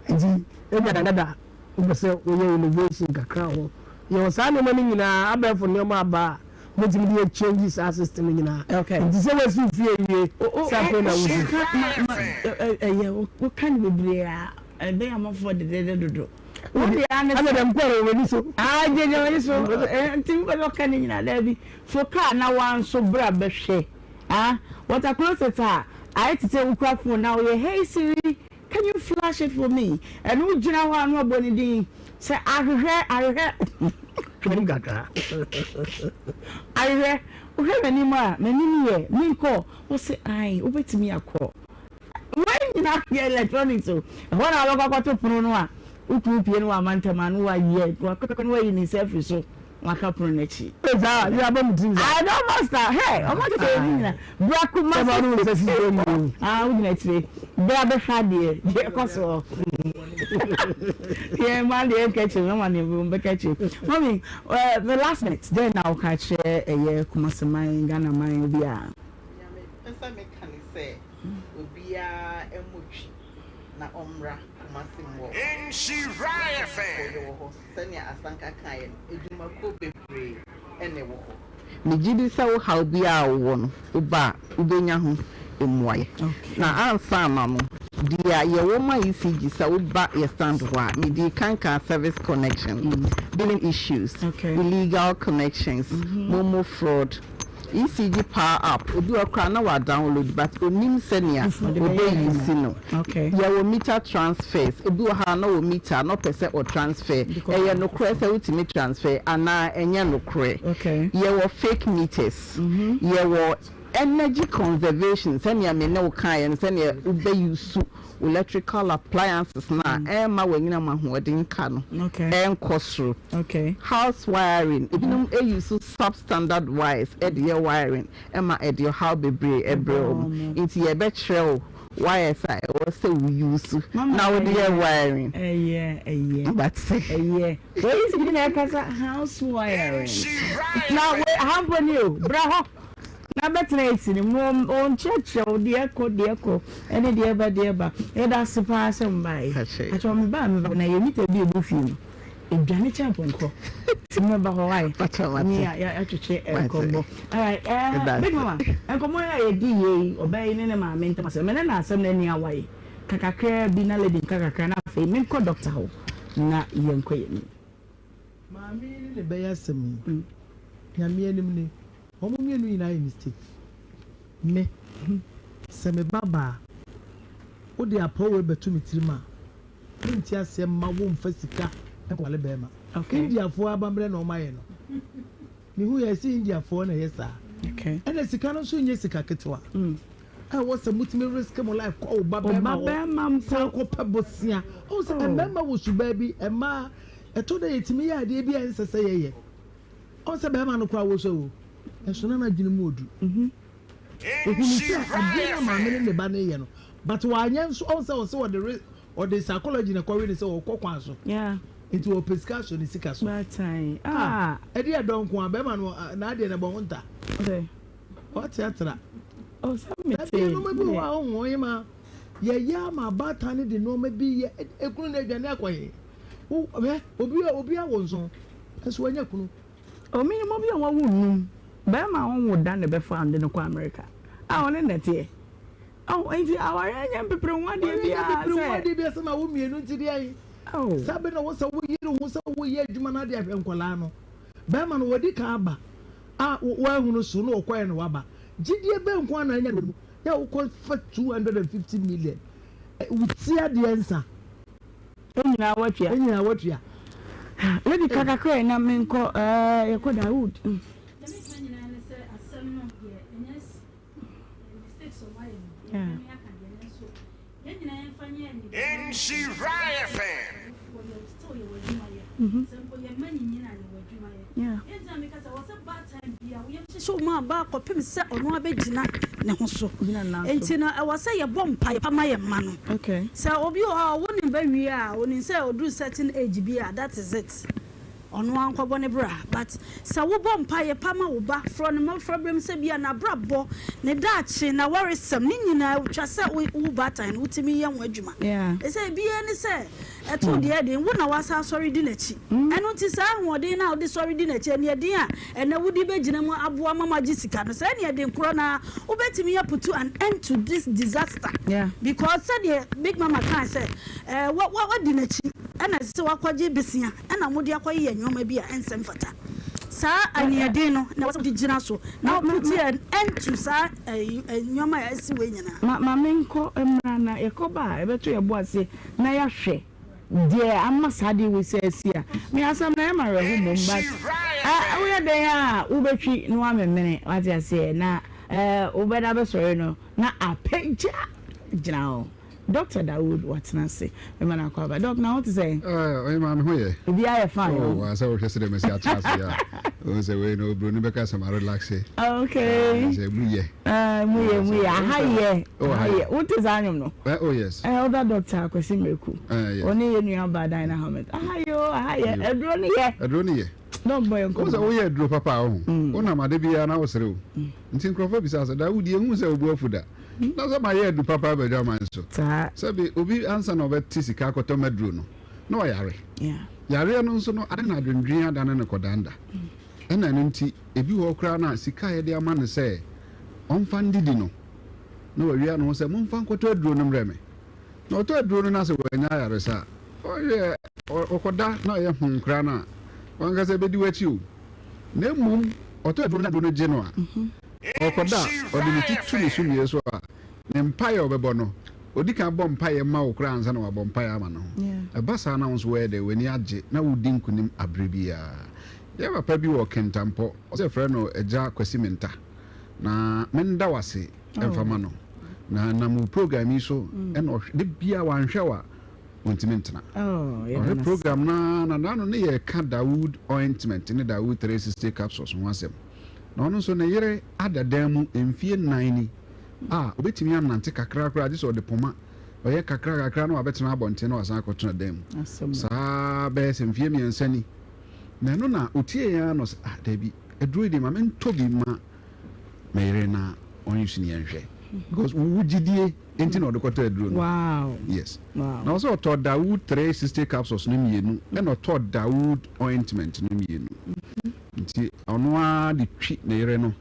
Nti ebi a dada wopɛ sɛ woyɛ renovation kakra wɔ hɔ. Yɛwɔ saa nneɛma no nyinaa, abɛɛfo nneɛma aba a wobɛtumi de achange saa system no nyinaa. Nti sɛ woasi wo fie awie sɛ afei na wosi. Ɛyɛ woka no bebree a ɛbɛyɛ amanfoɔ dedede dodo. Wo deɛ ara ne sɛ. Ɛna dɛm kɔɔ no w'ani so. Ah gyegye w'ani so nti wopɛ sɛ ɔka ne nyinaa daabi. Fo kaa na wanso bra bɛhwɛ ah water closet a ayɛ te sɛ wokura phone na woyɛ hey Siri Can you flash it for me? Ɛno wogyina hɔ a na wabɔ ne din sɛ ahwehwɛ ahwehwɛ. Hwɛ m'anim kakra. Ahwehwɛ, wohwɛ m'anim a m'anim yɛ menkɔ? Ɔse ae wobɛtumi akɔ. Wei nyinaa yɛ electronics o. Ɛhɔ na wobɛkɔ akɔto pono no a wo kunu pue no wamma ntɛm a na wayɛ wakɔ na wayi ne nsa afiri so. Waka pono n'akyi. Ee saa yɛ abɔ mu tirim saa. I don master hey ɔmo akyekyɛ yɛ nyina bra Kumasi. Sɛ ɔno nsa si so mu. Ah wo gyina akyire bra bɛhwɛ adeɛ deɛ ɛkɔ soɔ. Yɛn mma deɛ nka akyire mɛma deɛ mbɛ bɛka akyire. Mami ɛɛ the last minute dɛn na woka kyerɛ ɛyɛ Kumasi man Ghana man obiara. Nea mepɛ sɛ meka ne sɛ obiara mmɔ twi na ɔmmra Kumasi mmɔ. Yɛwɔ hɔ. Sɛnea Asanka kaeɛ no, adwumakuo bebree na ɛwɔ hɔ. Megye di sɛ wo haw biara a wowɔ no, woba a, wobɛnya ho mmuaeɛ. Na ansa na no, deɛ yɛwɔ ma ECG sɛ woba yɛ stand hɔ a, medii kan kaa service connection, billing issues, illegal connections, momo fraud, ECG power app, obi wɔ hɔ koraa na wa download but onim sɛnea ɔbɛ use no. Yɛwɔ meter transfers, obi wɔ ha a na ɔwɔ meter na ɔpɛ sɛ ɔ transfer, ɛyɛ nokorɛ sɛ wotumi transfer anaa ɛnyɛ nokorɛ? Yɛwɔ fake meters, yɛwɔ energy conservation sɛnea me ne wo kaeɛ no sɛnea wobɛ use wo electrical appliances no a ɛmma w'anyinam ahoɔden ka no ɛnkɔ soro. House wiring, ebinom use substandard wires de yɛ wiring ma ɛde ɔhaw bebree brɛ wɔn. Nti yɛbɛkyerɛ wo wires a ɛwɔ sɛ wo use na wode yɛ wiring. Ɛyɛ ɛyɛ But ɛyɛ wei si bi na ɛkasa house wiring na wei ahamfo ni o bra hɔ na bɛtena esi no mu ɔnkyerɛkyerɛ wo deɛ ɛkɔ deɛ ɛkɔ ɛne deɛ ɛba deɛ ɛba. Yɛda ase paa sɛ mbae. Akyɛ meba a meba na yɛ mita bi ɛbɔ fie no. Edwane kyɛn pɔnkɔ. Ti mɛba hɔ wae. Ne yɛatwetwe nkɔmmɔ. Alright, big mama, nkɔmmɔ yi a yɛdi yɛ yi, ɔbaa yi ne ne maame ntam asɛm. Ɛnɛ na asɛm no ani awae. Ka kakraa bi na lady nka kakra na afei menkɔ doctor hɔ na yɛnkɔ yɛn anim. Maame yi ne ne ba yi asɛm yi, Nyame anim ni, wɔn mmienu nyinaa yɛ mistake. Me, sɛ me ba baa. Wode apɔw wei bɛto me tirim a, mente aseɛ mma womfa sika nkɔwale bɛɛma. Indiafoɔ abammerɛ na wɔayɛ no. Mehu yɛ sɛ Indiafoɔ na ɛyɛ saa. Ɛna sika no nso nyɛ sika ketewa. Ɛwɔ sɛ motumi risk mo life kɔ wo ba bɛɛma hɔ san kɔ pɛ bosea. Ɔhu sɛ mmarima wɔ subaa bi, mmaa ɛtɔ da yɛtumi yɛ adeɛ bi a ɛnsɛ sɛ yɛyɛ. Ɔhu sɛ bɛɛma no koraa wɔ sɛ o, ɛso na n'adwene mu ɔdu. Ohunu sɛ adeɛ no a maame ne ne ba no reyɛ no, but wanyɛ nso, ɔhu sɛ ɔsɛ ɔde re, ɔde psychology na ɛkɔwe no sɛ ɔkɔ kwan so. Nti ɔpɛ sika asɔ ne sika so. Ah, ɛde ɛdɔ nko a, bɛrima no, n'adeɛ no ɛbɔ ho nta. Ɔte atra. Dabi nneɛma bi wɔ hɔ a ɔhu ɔhema, yɛyɛ ama abaatan no de nneɛma bi yɛ, ekunu no adwane akɔ he? Wo, hwɛ, obi, obi awo nso, nso wanya kunu. Oh menim obi a wawo num barima a ɔnwo da na ɛbɛfa no de no kɔ America a ɔne na ɛteɛ oh nti awareɛ nyɛ mpepere ho adeɛ biara sɛ. Awareɛ nyɛ mpepere ho adeɛ biara sɛ na wo mmienu nti deɛn oh. Saa bɛ na wɔ sɛ wo yere ho sɛ wo yɛ adwuma na ade ahwɛ nkwadaa no barima no wadi kan aba a woahunu so na ɔkɔɛ na waba gyidie bɛn nko ara na anya no mu yɛ wokɔ fa 250 million wo ti adeɛ nsa. Nyinaa watua. Nyinaa watua. Lady ka kakra yi na menkɔ ɛɛ yɛkɔ Dawood. Deɛ meka nyinaa ne sɛ asɛm no deɛ ɛnyɛ mistakes ɔmo ayɛ no yɛbɛtumi aka deɛ nanso yɛn nyinaa yɛmfa nyɛ Nhyira FM. Awofoɔ yɛ still yɛwɔ adwuma yɛ sɛ mpo yɛn mma nyinyin a yɛwɔ adwuma yɛ deɛ nti na meka sɛ ɛwɔ sɛ baatan bia wo yam hyehye wo ma aba kɔpem sɛ ɔno abɛgyina ne ho so nti no ɛwɔ sɛ yɛbɔ mpaeɛ pa ma yɛn mma no sɛ obi wɔ hɔ a ɔwo ne ba wie a ɔnim sɛ ɔduru certain age bi a that is it ɔno ara nkɔbɔ ne bra but sɛ wobɔ mpaeɛ pa ma wo ba frɔ ne mmɔfra berɛ mu sɛ bi a n'abrabɔ ne daakye n'awaresɛm ne nyinaa twa sɛ wo baatan no wotumi yɛ ho adwuma ɛsɛ ebiara ne sɛ Ɛto deɛ ɛden, wo na woasan asɔre di n'akyi. Ɛno nti saa ahoɔden no a wode sɔre di n'akyi, aniɛden a ɛnnɛ wode bɛgyina mu aboa ma moagye sika no, saa aniɛden korɔ no ara wobɛtumi aputu an end to this disaster. Because sɛdeɛ Big Mama kae sɛ, eh, wa, wa, wadi n'akyi, ɛna ɛsɛ sɛ wakɔgye besia, ɛna mode akɔyeyɛ nneɛma bi a ɛnsɛ mfata. Saa aniɛden no na ɛwɔ sɛ wode gyina so na woputu an end to saa eh, nneɛma a asi wei nyinaa. Ma, ma menkɔ mmra na yɛkɔba a, yɛbɛto yɛn bo ase na yɛahwɛ deɛ ama saa adeɛ wei sɛ asi a, me asɛm no ɛyɛ me awerɛho mmom but eh, woyɛ dɛn a wobɛtwi na woamemene wate aseɛ na eh, wobɛda bɛsɔre no na apagya gyina hɔ. Doctor Dawood watena ase mema no akɔ aba. Doc na ho te sɛn? Eh, ɔyɛ maa me ho yɛ. Obiara yɛ fine. Oh, sɛ wohwɛ sɛ dɛ masi atena ase a, wohu sɛ wei no oburoni bɛka sɛ ma relaxe. Okay. Sɛ mu yɛ. Ah, mu yɛ, mu yɛ. Aha yɛ. Aha yɛ. Wote saa nnwom no? Eh, oh yes. Eh, other doctor Kwesi Miraku. Eh, yeah. Ɔne yɛ nua baa Dinah Hammett. Aha yɛ o, aha yɛ. Aduro ne yɛ. Aduro ne yɛ. Dɔn bɔ yɛn nkɔmɔ. Wo sɛ woyɛ aduro papa a ɔho. Wonam ade biara na wosere o. Nti nkurɔfoɔ bisa sɛ, da wodi ehu sɛ obu afu da. Na sɛ mayɛ adu papa abadwaman so. Sɛbi obi ansa na ɔbɛte sika akɔtɔ maduro no, na ɔyare. Yareɛ no nso no, ade na adwendwen adane no kɔdanda. Ɛna ɛno nti, ebi wɔ hɔ koraa no a, sika a yɛde ama no sɛ ɔmfa ndidi no, na wawia ne ho sɛ, Momfa nkɔtɔ aduro no mmrɛ me. Na ɔtɔ aduro no na sɛ wannya ayaresa a, ɔyɛ ɔkɔda na ɔyɛ hoo koraa no a, w'ankasa ɛbɛdi w'akyi o. Na mmom ɔtɔ aduro no na aduro no gye no a, ɔkɔda a, ɔde ne ti to ne sumiiɛ so a, ne mpaeɛ a ɔbɛbɔ no, ɔdi kan bɔ mpaeɛ ma wo koraa ansa na wabɔ mpaeɛ ama ne ho. Ɛba saa na wo nso woayɛ dɛn? W'ani agye na wodi nkonim aberɛ biara. Yɛn papa bi wɔ Kintampo, ɔsɛ yɛfrɛ no Agya Kwasi Mintah. Na menda wo ase mfa ma no. Na nam wo program yi so na ɔhwɛ, da biara wanhwɛ wo a, ɔntumi ntena. Ɔhwɛ program no ara na n'ano ne yɛreka Dawood ointment ne Dawood 360 capsules ho asɛm. Na ɔno nso ne yere ada dan mu mfie nnan ni a ɔbɛtumi anante kakra koraa gye sɛ ɔde poma ɔyɛ kakra kakra na wabɛtena abɔnten na wasan akɔtena dan mu. Saa bɛyɛ sɛ mfie mmiɛnsa ni. Na ɛno na ɔtiee ara na ɔsɛ, ah, dabi, aduro yi deɛ ma mentɔ bi ma me yere na ɔnuse ne yɛnhwɛ. Because wo gyidie nti na ɔde kɔtɔ aduro no. Wow. Yes. Wow. Na ɔsɛ ɔtɔ Dawood 360 capsules no mmienu ɛna ɔtɔ Dawood ointment no mmienu. Nti ɔno ara de twi ne yere no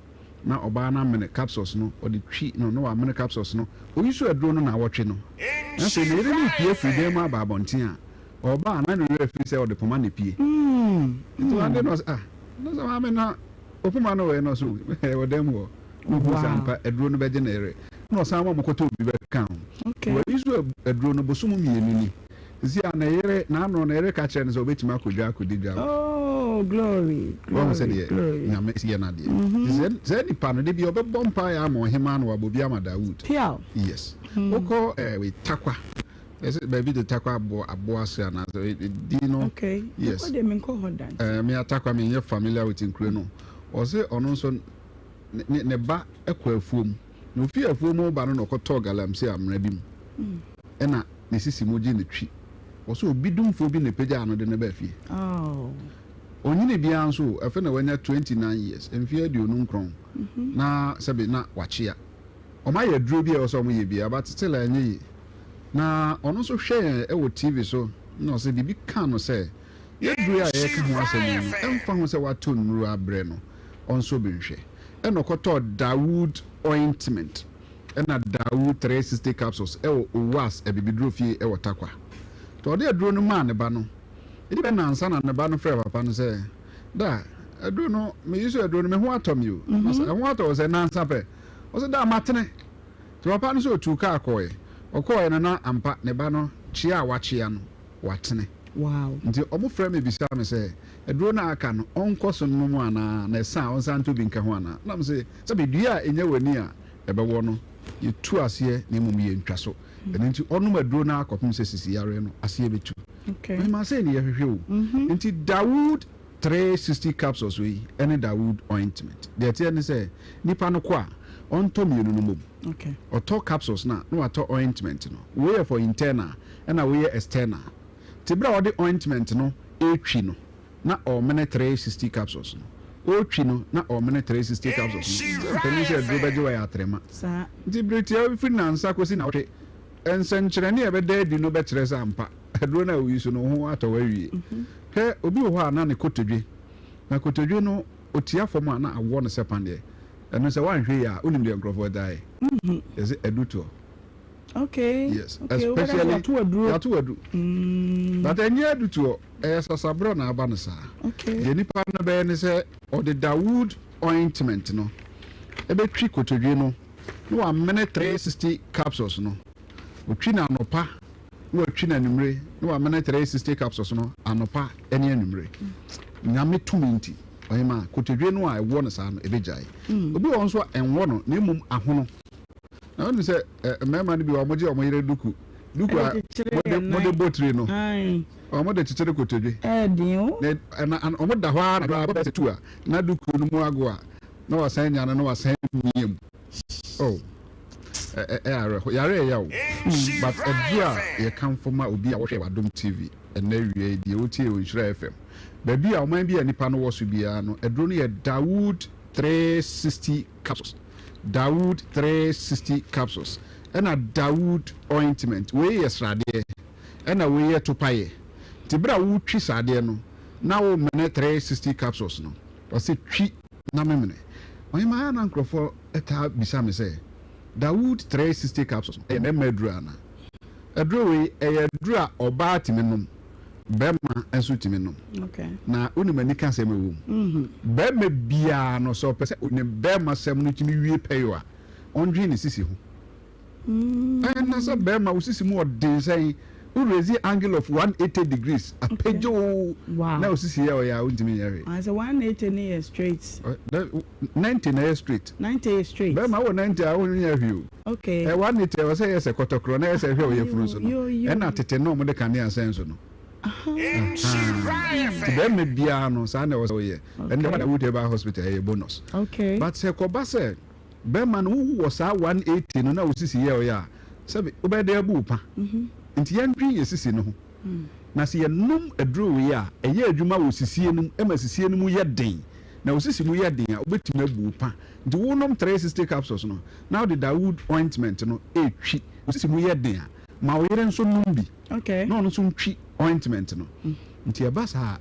na ɔbaa no amene capsules no, ɔde twi no na wamene capsules no. Oyi so aduro no na awɔtwe no. Na afei ne yere no repue afiri dan mu aba abɔnten a, Ɔba a, na ne werɛ afiri sɛ ɔde poma na epue. Nti one day na ɔsɛ, ah, na sɛ maame na opoma no wɔ no so ɛwɔ dan mu hɔ. Na ohuu sɛ ampa aduro no bɛgye ne yere. Na ɔsan ma wɔkɔtɔɔ bi bɛkaa ho. Wayi so aduro no bosom mmienu ni. Sisi a ne yere, n'ano, ne yere ka kyerɛ no sɛ obetumi akɔ dwa akɔdi dwa. Oh, glory, Wahu glory, sɛdeɛ glory. Nyame si yɛ n'adeɛ. Nti sɛ saa nipa no, da bi ɔbɛbɔ mpaeɛ ama ɔhemaa na wabɔ bi ama Dawood. Piaw. Yes. Wokɔ eh, wei, Tarkwa. Ɛsɛ baabi de Tarkwa aboa aboa ase anaasɛ eh, din no. Okay. Yes. Mekɔ deɛ menkɔ hɔ da nti. Eh, me Atarkwa menyɛ familiar with nkuro no. Ɔse ɔno nso ne, ne, ne ba kɔ afuom. Na ofii afuom reba no na ɔkɔtɔɔ galamsey amena bi mu. Ɛna ne sisi mu gye no twi. Ɔse obi dumfoɔ bi na ɛpagyaa no de no baa fie. Ɔnyini biara nso o, ɛfɛ na wanya 29 years, mfeɛ 29, na sɛbe na wakyea. Wɔn ayɛ aduro bi a ɛwɔ sɛ wɔn yɛ biara but still ɛnyɛ yie. Na ɔno nso hwɛ yɛn wɔ TV so na ɔse biribi ka no sɛ yɛduro yi a yɛreka ho asɛm yi no ɛmfa ho sɛ watɔ nnuro abrɛ no ɔnsɔ bi nhwɛ. Ɛna ɔkɔtɔɔ Dawood ointment ɛna Dawood 360 capsules ɛwɔ Owas abibiduro fie ɛwɔ Tarkwa. Nti ɔde aduro no maa ne ba no. Ɛdi bɛ nnansa na ne ba no frɛɛ papa no sɛ, Da, aduro no, me use aduro no, me ho atɔ me o. Masa, ɛho atɔ wo sɛ nnansa pɛ? Ɔse, Da, matene. Nti papa no sɛ ɔtuu kaa kɔɔɛ. Ɔkɔɔɛ no na ampa ne ba no kyea a wakyea no, watene. Wow. Nti ɔmo frɛ me bisaa me sɛ, aduro no a aka no, ɔnkɔ so nnom anaa, na ɛsa a, ɔnsan ntɔ bi nka ho anaa? Na mese, sɛbe dua a ɛnya w'ani a ɛbɛwɔ no, yɛtu aseɛ na mmom yɛntwa so. Ɛno nti ɔnom aduro no ara kɔpem sɛ sisi yareɛ no aseɛ bɛtu. Mema sei ne yɛhwehwɛ o. Nti Dawood 360 capsules wei ɛne Dawood ointment. Deɛ ɛteɛ ne sɛ nipa no kɔ a ɔntɔ mmienu no mmom. Ɔtɔ capsules no a na watɔ ointment no. Wei yɛ for internal ɛna wei yɛ external. Nti berɛ a ɔde ointment no retwi no na ɔremene 360 capsules no. Ɔretwi no na ɔremene 360 capsules no. Sɛ mpanin sɛ aduro bɛgye wo ayɛ atrema. Nti bere tiaa bi firi nnansa kɔsi nnawɔtwe, nsɛnkyerɛnne a ɛbɛda adi no bɛkyerɛ sɛ ampa aduro no a woyi so no, wo ho atɔ wo awie. Hwɛ, obi wɔ hɔ a na ne kotodwe, na kotodwe no ɔtia fam a na awɔ no sɛ paneɛ. Ɛno sɛ woanhwɛ yie a, wonim deɛ nkurɔfoɔ taa yɛ? Yɛse adutoɔ. Okay. Yes, Okay, wobɛka sɛ especially yɛato aduro. yɛato aduro. But ɛnyɛ adutoɔ, ɛyɛ sasaborɔ na aba no saa. Okay. Deɛ nipa no bɛyɛ ne sɛ ɔde Dawood ointment no ɛbɛtwi kotodwe no na wamene 360 capsules no. Ɔtwi no anɔpa na watwi no anwummere na wamene 360 capsules no anɔpa ne anwummere. Nyame tumi nti, ɔhema kotodwe no a ɛwɔ no saa no ɛbɛgyae. Obi wɔ hɔ nso a ɛnwɔ no na mmom ahono. Na wonim sɛ mmarima no bi wɔ wɔgye wɔn yere duku duku a mode mode bɔ tiri no wɔn de kyekyere kotodwe. Na ɛna wɔn da hɔ ara na abɔ bɛsɛ tu a na duku no mu ago a na wasan nya no na wasan mia mu. Oh, ɛ ɛ awerɛho yare ɛya o. But ɛduru a yɛkamfo ma obi a wɔhwɛ Adom TV ɛnɛ awia yi deɛ wotie wɔ Nhyira FM. Baabi a ɔman bi a nipa no wɔ so biara no aduro no yɛ Dawood 360 capsules. Dawood 360 capsules ɛna Dawood ointment. Wei yɛ sradeɛ ɛna wei yɛ topaeɛ. Nti berɛ a wotwi sradeɛ no na womene 360 capsules no. Ɔse twi na memene. Ɔhemaa ɛyɛ a na nkorɔfoɔ taa bisa me sɛ Dawood 360 capsules no ɛyɛ mmarima aduro anaa? Aduro wei ɛyɛ aduro a ɔbaa tumi nom, barima nso tumi nom. Na wonim anikasɛm ɛwɔ mu? Barima biara no sɛ ɔpɛ sɛ ne barima sɛm no tumi wie pɛyɔ a, ɔndwen ne sisi ho. Ɛna sɛ bɛrima wo sisi mu ɔden sɛn, wo raise angle of 180 degrees, apagya o, na wo sisi yɛ ɔyɛ a wontumi nyɛ hwee. Ah, sɛ 180 no yɛ straight. 90 na ɛyɛ straight. 90 yɛ straight. Bɛrima wɔ 90 a wonyɛ hwee o. Okay. Ɛ 180 ɛwɔ sɛ yɛ sɛ kɔtɔkorɔ na yɛ sɛ hwɛ ɔyɛ funu so no. Ɛna tete no wɔde kanea sɛn so no. Nti bɛrima biara no saa na ɛwɔ sɛ woyɛ. Ɛnna wɔde wo ba hospital ɛyɛ bonus. Okay. But sɛ kɔba sɛ Bɛrima no wo wɔ saa 180 no na wo sisi yɛ ɔyɛ a, sɛbe wobɛyɛ dɛn abu wo pa? Nti yɛndwen yɛ sisi no ho. Na sɛ yɛnom aduro wei a, ɛyɛ adwuma wɔ sisie no mu, ɛma sisie no mu yɛ den. Na wo sisi mu yɛ den a, wobɛtumi abu wo pa. Nti wonom 360 capsules no, na wode Dawood ointment no retwi. Wo sisi mu yɛ den a, ma wo yere nso nnom bi, na ɔno nso ntwi ointment no. Nti ɛba saa a,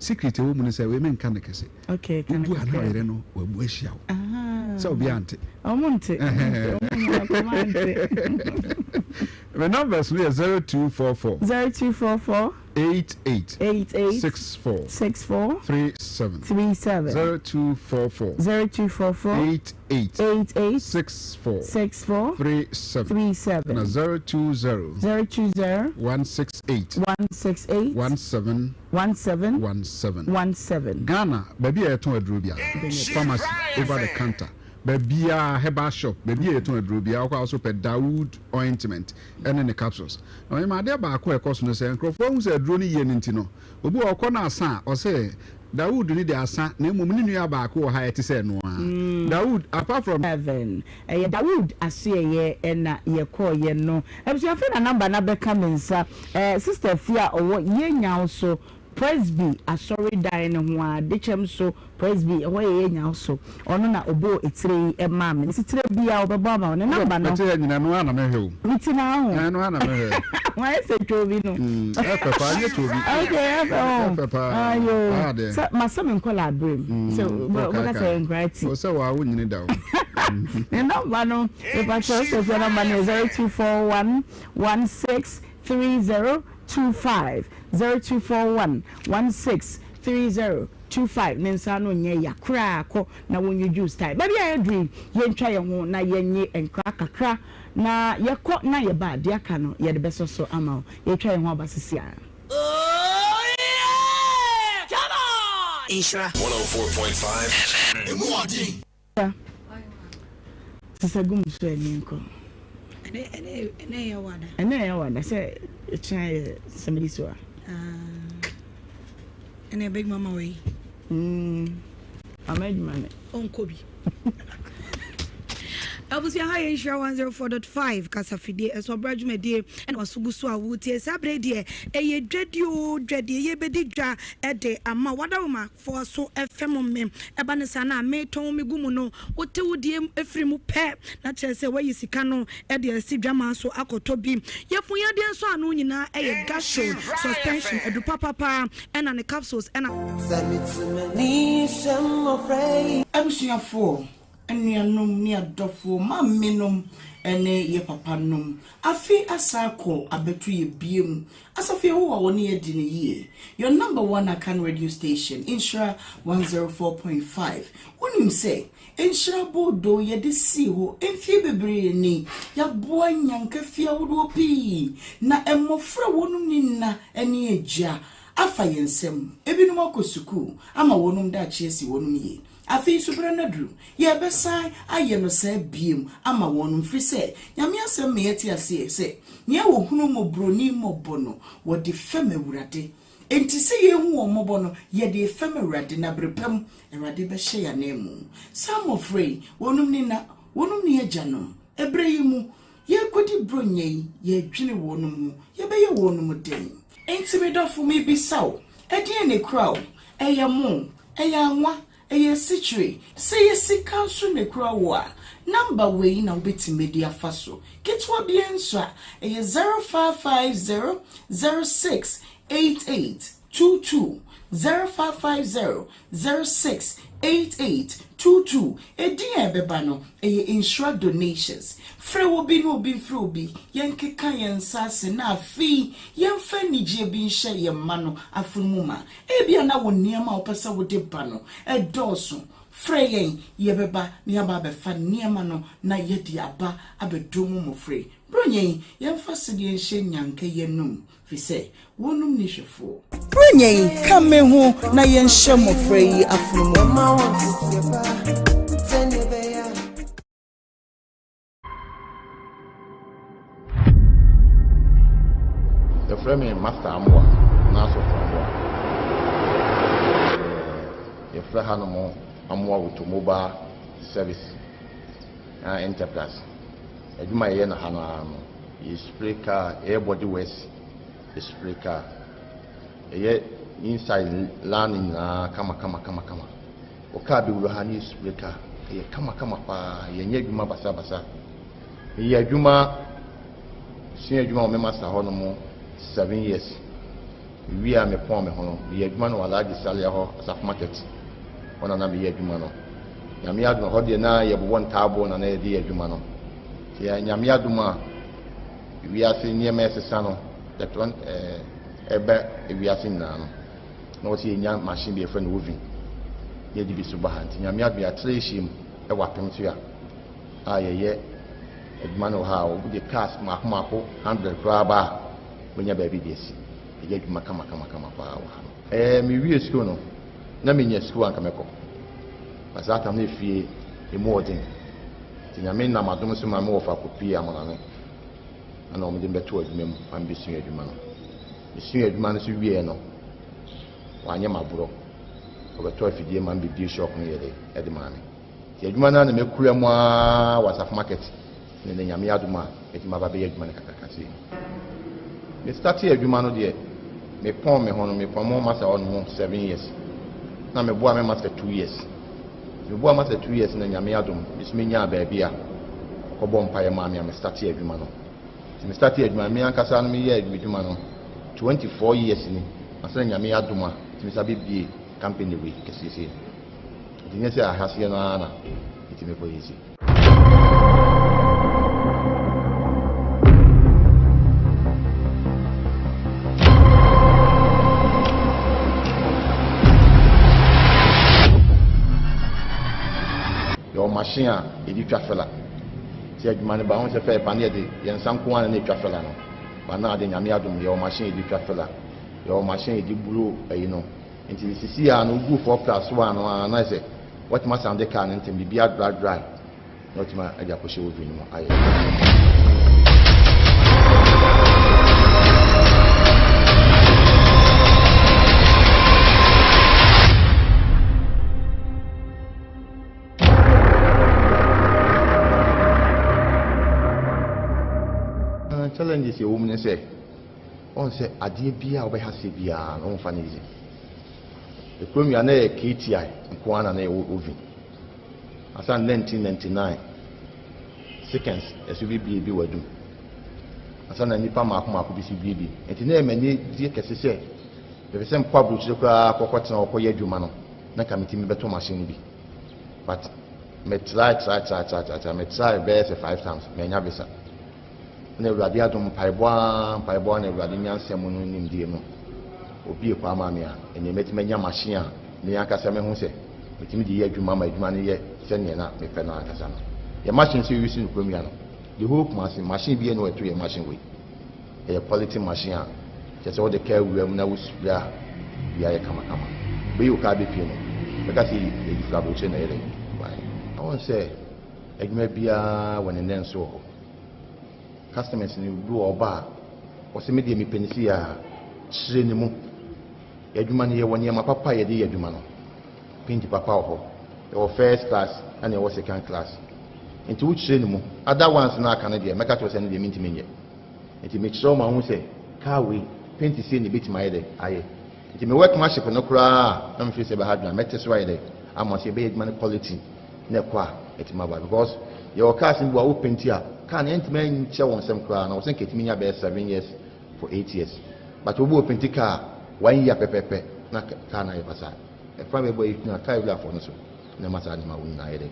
Secret a ɛwɔ mu ne sɛ, wei menka no kɛse. Okay, ka no Wobu a na kakra. ɔyere no wabu ahyia wo. Ahaa. Sɛ obiara nte. Ɔmo nte, ɔmo nte, ɔmo nhu akoma nte. Me numbers no yɛ 0244. 0244. 88. 88. 64. 64. 37. 37. 0244. 0244. 88. 88. 64. 64. 37. 37. Na 020. 020. 168. 168. 17. 17. 17. 17. Ghana, baabi a yɛtɔn aduro biara, pharmacy, over the counter, baabiara, herbal shop, baabi a yɛtɔn aduro biara, wokɔ a wo so pɛ Dawood ointment ne ne capsules. Na ɔyɛ adeɛ baako a ɛkɔ so no sɛ nkurɔfoɔ ahu sɛ aduro no yie no nti no, obi wɔ hɔ ɔkɔ no asa a, ɔse Dawood no deɛ asa na mmom ne nua baako wɔ ha a ɛte sɛ ɛno ara. Dawood, apart from. Seven, ɛyɛ Dawood asoɛeɛ na yɛkɔeɛ no. Abusua afei na number no abɛka me nsa. Eh, Sister Afia a ɔwɔ Yenyaw so Presby asɔredan no ho ara, Dekyɛm so Presby, ɛhɔ yɛ Yenyaw so. Ɔno na ɔbɔɔ etire yi maa me. Mese tire biara ɔbɛbɔ ama wo. Ne number no. Mete ha nyina, ɛno ara na mehwɛ o. Me ti na aho. Ɛno ara na mehwɛ. Wayɛ sɛ twobi no. Ɛfɛ paa, nyɛ twobi. Okay, ɛfɛ o. Ɛfɛ paa. Ayo. Paa deɛ. Sɛ masɛ me nkɔla abere mu. Sɛ wobɛka sɛ yɛ nkora ti. O sɛ waa wo nyini da o. Ne number no, mepakyɛw sɛ fia number no yɛ 0241 16 3025 0241 16 3025 Ne nsa ano nyɛ ya koraa kɔ na wɔnyi juice tae. Baabi a yɛaduru yi, yɛntwa yɛn ho na yɛnnye nkra kakra na yɛkɔ na yɛba a, deɛ aka no yɛde bɛsɔ so ama wo. Yɛretwa yɛn ho aba sisi ara. Nhyira 104.5 FM. Emu ɔden. Sesa gu mu so ani nkɔ. Ɛnɛ yɛ wada. Ɛnɛ yɛ wada sɛ ɛkyina yɛ sɛmidi so a. Ɛnɛ ɛbɛ adwuma ma wɔ yi. Ama adwuma ne. Ɔnkɔ bi. Abusua ha yɛ nhyira 104.5 kasafidie ɛso ɔbra dwumadie ɛna waso gu so a wotie saa berɛ deɛ ɛyɛ dwadie o dwadie yɛbɛdi dwa ɛde ama wadaroma Foɔ so fɛm me. Ɛba no saa no a, metɔn me gu mu no, wote wo deɛ firi mu pɛ, na kyerɛ sɛ woayi sika no de asi dwamaa so akɔtɔ bi. Yafunu yadeɛ nso ano nyinaa yɛ Gasol suspension, aduru papapa ɛna ne capsules ɛna. Abusuafoɔ, anuanom ne adɔfoɔ, maamenom ne yɛ papanom, afe asan akɔ abɛto yɛ biom. Asafo Yehowa wɔ ne yɛ di no yie. Your number one Akan radio station, Nhyira 104.5. Wonim sɛ, Nhyira Boodoo yɛde sii hɔ mfie bebree ni. Yɛaboa nnyanka fie ahodoɔ pii, na mmɔfra a wɔnom nni nna ne agya afa yɛn nsam. Ebinom akɔ sukuu ama wɔnom daakye asi wɔnom yie. Afei nso berɛ no aduru, yɛrebɛsan ayɛ no saa biom ama wɔnom, firi sɛ Nyame asɛm ma yɛte aseɛ sɛ, Nea wɔhunu mmɔborɔni mmɔbɔ no, wɔde fɛm Awurade. Enti sɛ yɛrehu wɔn mmɔbɔ no, yɛde refɛm Awurade, na bere pa mu, Awurade bɛhyɛ yɛn ananmu. Saa mmɔfra yi, wɔnom nni nna, wɔnom nni agyanom. Ɛberɛ yi mu, yɛrekɔdi Buronya yi, yɛredwene wɔnom ho, yɛbɛyɛ wɔnom dɛn? Enti me dɔfo, mebisa wo, ɛdeɛn na ɛkura wo? Ɛyɛ mo? Ɛyɛ anwa? Ɛyɛ asikyire? Sɛ ɛyɛ sika nso na ɛkura wo a, number wei na wobɛtumi de afa so. Ketewa biara nso a, ɛyɛ 0550 06 88 22, 0550 06 88 22. Edin a ɛbɛba no, ɛyɛ Nhyira Donations. Frɛ obi na obi mfrɛ obi, yɛnkeka yɛn nsa ase na afei yɛmfa anigyeɛ bi nhyɛ yɛn mma no afono mu ma. Ebia na wo nneɛma a wopɛ sɛ wode ba no dɔɔso. Frɛ yɛn, yɛbɛba na yɛaba abɛfa nneɛma no na yɛde aba abɛdom mo mmofra yi. Buronya yi, yɛmfa sedeɛ nhyɛ nnyanka yi anom, firi sɛ wɔnom nni hwɛfoɔ. Buronya yi, ka me ho na yɛnhyɛ mmofra yi afono mu ma. Yɛfrɛ me Master Amoah anaa Sɔfo Amoah. Yɛfrɛ hanom Amoah Automobile Service and Enterprise. Adwuma a yɛyɛ no ha no ara no, yɛ spray car, yɛyɛ body works, yɛ spray car. Yɛyɛ inside line nyinaa kama kama kama kama. Wɔ car bɛwura ha ne yɛ spray car. Ɛyɛ kama kama paa. Yɛnyɛ adwuma basa basa. Meyɛ adwuma, sua adwuma wɔ me master hɔ nom 7 years. Mewie a mepɔn me ho no, meyɛ adwuma no wɔ Alhaji Salia hɔ, Asafo Market. Hɔ na na meyɛ adwuma no. Nyame adom, hɔ deɛ na yɛbobɔ ntaaboɔ na na yɛde yɛ adwuma no. Nti Nyame adom a, wiase nneɛma ɛsesa no, electron, eh, ɛba ewiase nyinaa no, na wɔsɛ yɛnya machine bi yɛfrɛ no oven na yɛde bi so ba ha. Nti Nyame adom yɛatra yɛhyia mu wɔ apem so a a yɛyɛ adwuma no wɔ ha a wɔde cars mmaako mmaako 100 koraa ba a wɔnya baabi de asi. Yɛyɛ adwuma kama kama kama paa wɔ ha no. Ɛɛ mewie sukuu no, na menya sukuu anka mɛkɔ. Na saa tam no efie emu ɔden. Nti Nyame nam adom so ma me wɔfa kɔpie Amonane. Ɛna wɔde me bɛtoo adwuma mu ma mebɛsua adwuma no. Mesua adwuma no nso wieɛ no, wɔanyɛ me aborɔ. Wɔbɛtɔ afidie ma me bɛbie shop no yɛ de de maa me. Nti adwuma no ara na makura mu ara wɔ Asafo Market ne nɛ Nyame adom a mɛtumi aba abɛyɛ adwuma no kakraka sei. Me startee adwuma no deɛ, mepɔn me ho no, mepɔn me ho masa hɔ nom 7 years. Na meboa me masa 2 years. Meboaa Martha 2 years na Nyame adom me so menyaa baabi a ɔkɔbɔɔ mpaeɛ maa me a me startee adwuma no. Nti me startee adwuma no, me ankasa no meyɛɛ m'adwuma no 24 years ni ansa na Nyame adom a metumi san bɛbie company wei kɛseɛ sei no. Nti nyɛ sɛ ahaseɛ no ara na metumi kɔyɛ sei. Yɛwɔ machine a yɛde twa fela. Sɛ adwuma no ba ho sɛ fɛɛ pa ne yɛde yɛn nsa nko ara na ɛtwa fela no. Ba na ade Nyame adom yɛwɔ machine yɛde twa fela. Yɛwɔ machine yɛde buro ayi no. Nti sisi a no wogu 4 plus 1 no a na sɛ watumi asan de car no ntɛm biribi adry dry na watumi de akɔhyɛ oven no mu ayɛ. Challenges ɛwɔ mu ne sɛ ɔn sɛ adeɛ biara a wobɛha sɛ biara no womfa no easy. Ekurom yi a na ɛyɛ KTI nko ara na na yɛwɔ oven. Ansa na 1999 seconds ɛso bebie bi wɔ adum. Ansa na nnipa mmaako mmaako bi so bie bi. Nti na ɛyɛ m'ani gye kɛse sɛ mepɛ sɛ mekɔ aburokyire koraa kɔkɔtena hɔ kɔyɛ adwuma no na nka metumi bɛtɔ machine no bi. But me try try try try try try me try bɛyɛ sɛ five times manya visa. Na Awurade adom, mpaebɔ ara, mpaebɔ ara na Awurade nyansa mu no nimdeɛ mu, obue kwan maa me a, ɛnneɛ mɛtumi anya machine a me ankasa mɛhu sɛ metumi de yɛ adwuma ma adwuma no yɛ sɛdeɛ na mepɛ no ankasa no. Yɛn machine nso yɛuse no kurom yi ano. The whole Kumasi, machine biara nni hɔ a ɛto yɛn machine wei. Ɛyɛ quality machine a kyerɛ sɛ wode kaa wura mu na wo spray a, biribiara yɛ kamakama. Wobɛyi wo kaa bɛpue no, wobɛka sɛ ɛyi firi aburokyire na ɛyɛ dɛn? Baeɛ. Wohu sɛ adwuma biara wɔ ne nnɛnso wɔ hɔ. Customers no bi wɔ hɔ ɔba a ɔse me deɛ mepɛ no sei a, kyerɛ ne mu. Yɛn adwuma no yɛwɔ nneɛma papa a yɛde yɛ adwuma no. Paint papa wɔ hɔ. Yɛwɔ first class ɛna yɛwɔ second class. Nti wo kyerɛ ne mu. Other ones no a aka no deɛ mɛka kyerɛ wo sɛ ɛno deɛ mentumi nyɛ. Nti mekyerɛ wo ma wohu sɛ car wei paint sei na ɛbɛtumi ayɛ dɛ ayɛ. Nti me workmanship no koraa a na me feel sɛ ɛbɛha adwene a mɛte so ayɛ dɛ ama sɛ yɛbɛyɛ adwuma no quality na ɛkɔ a ɛtumi aba because yɛwɔ cars no bi wɔ a wo painti a car no ɛntumi nkyɛ wɔn nsam koraa na wɔsɛ nka ɛtumi nya bɛyɛ 7 years for 8 years but obi wɔ painti car one year pɛpɛpɛ na car no ayɛ basaa ɛfa bɛbɔ yɛ tuna car wurafoɔ no so na ɛma saa nneɛma wo nyinaa yɛ dɛ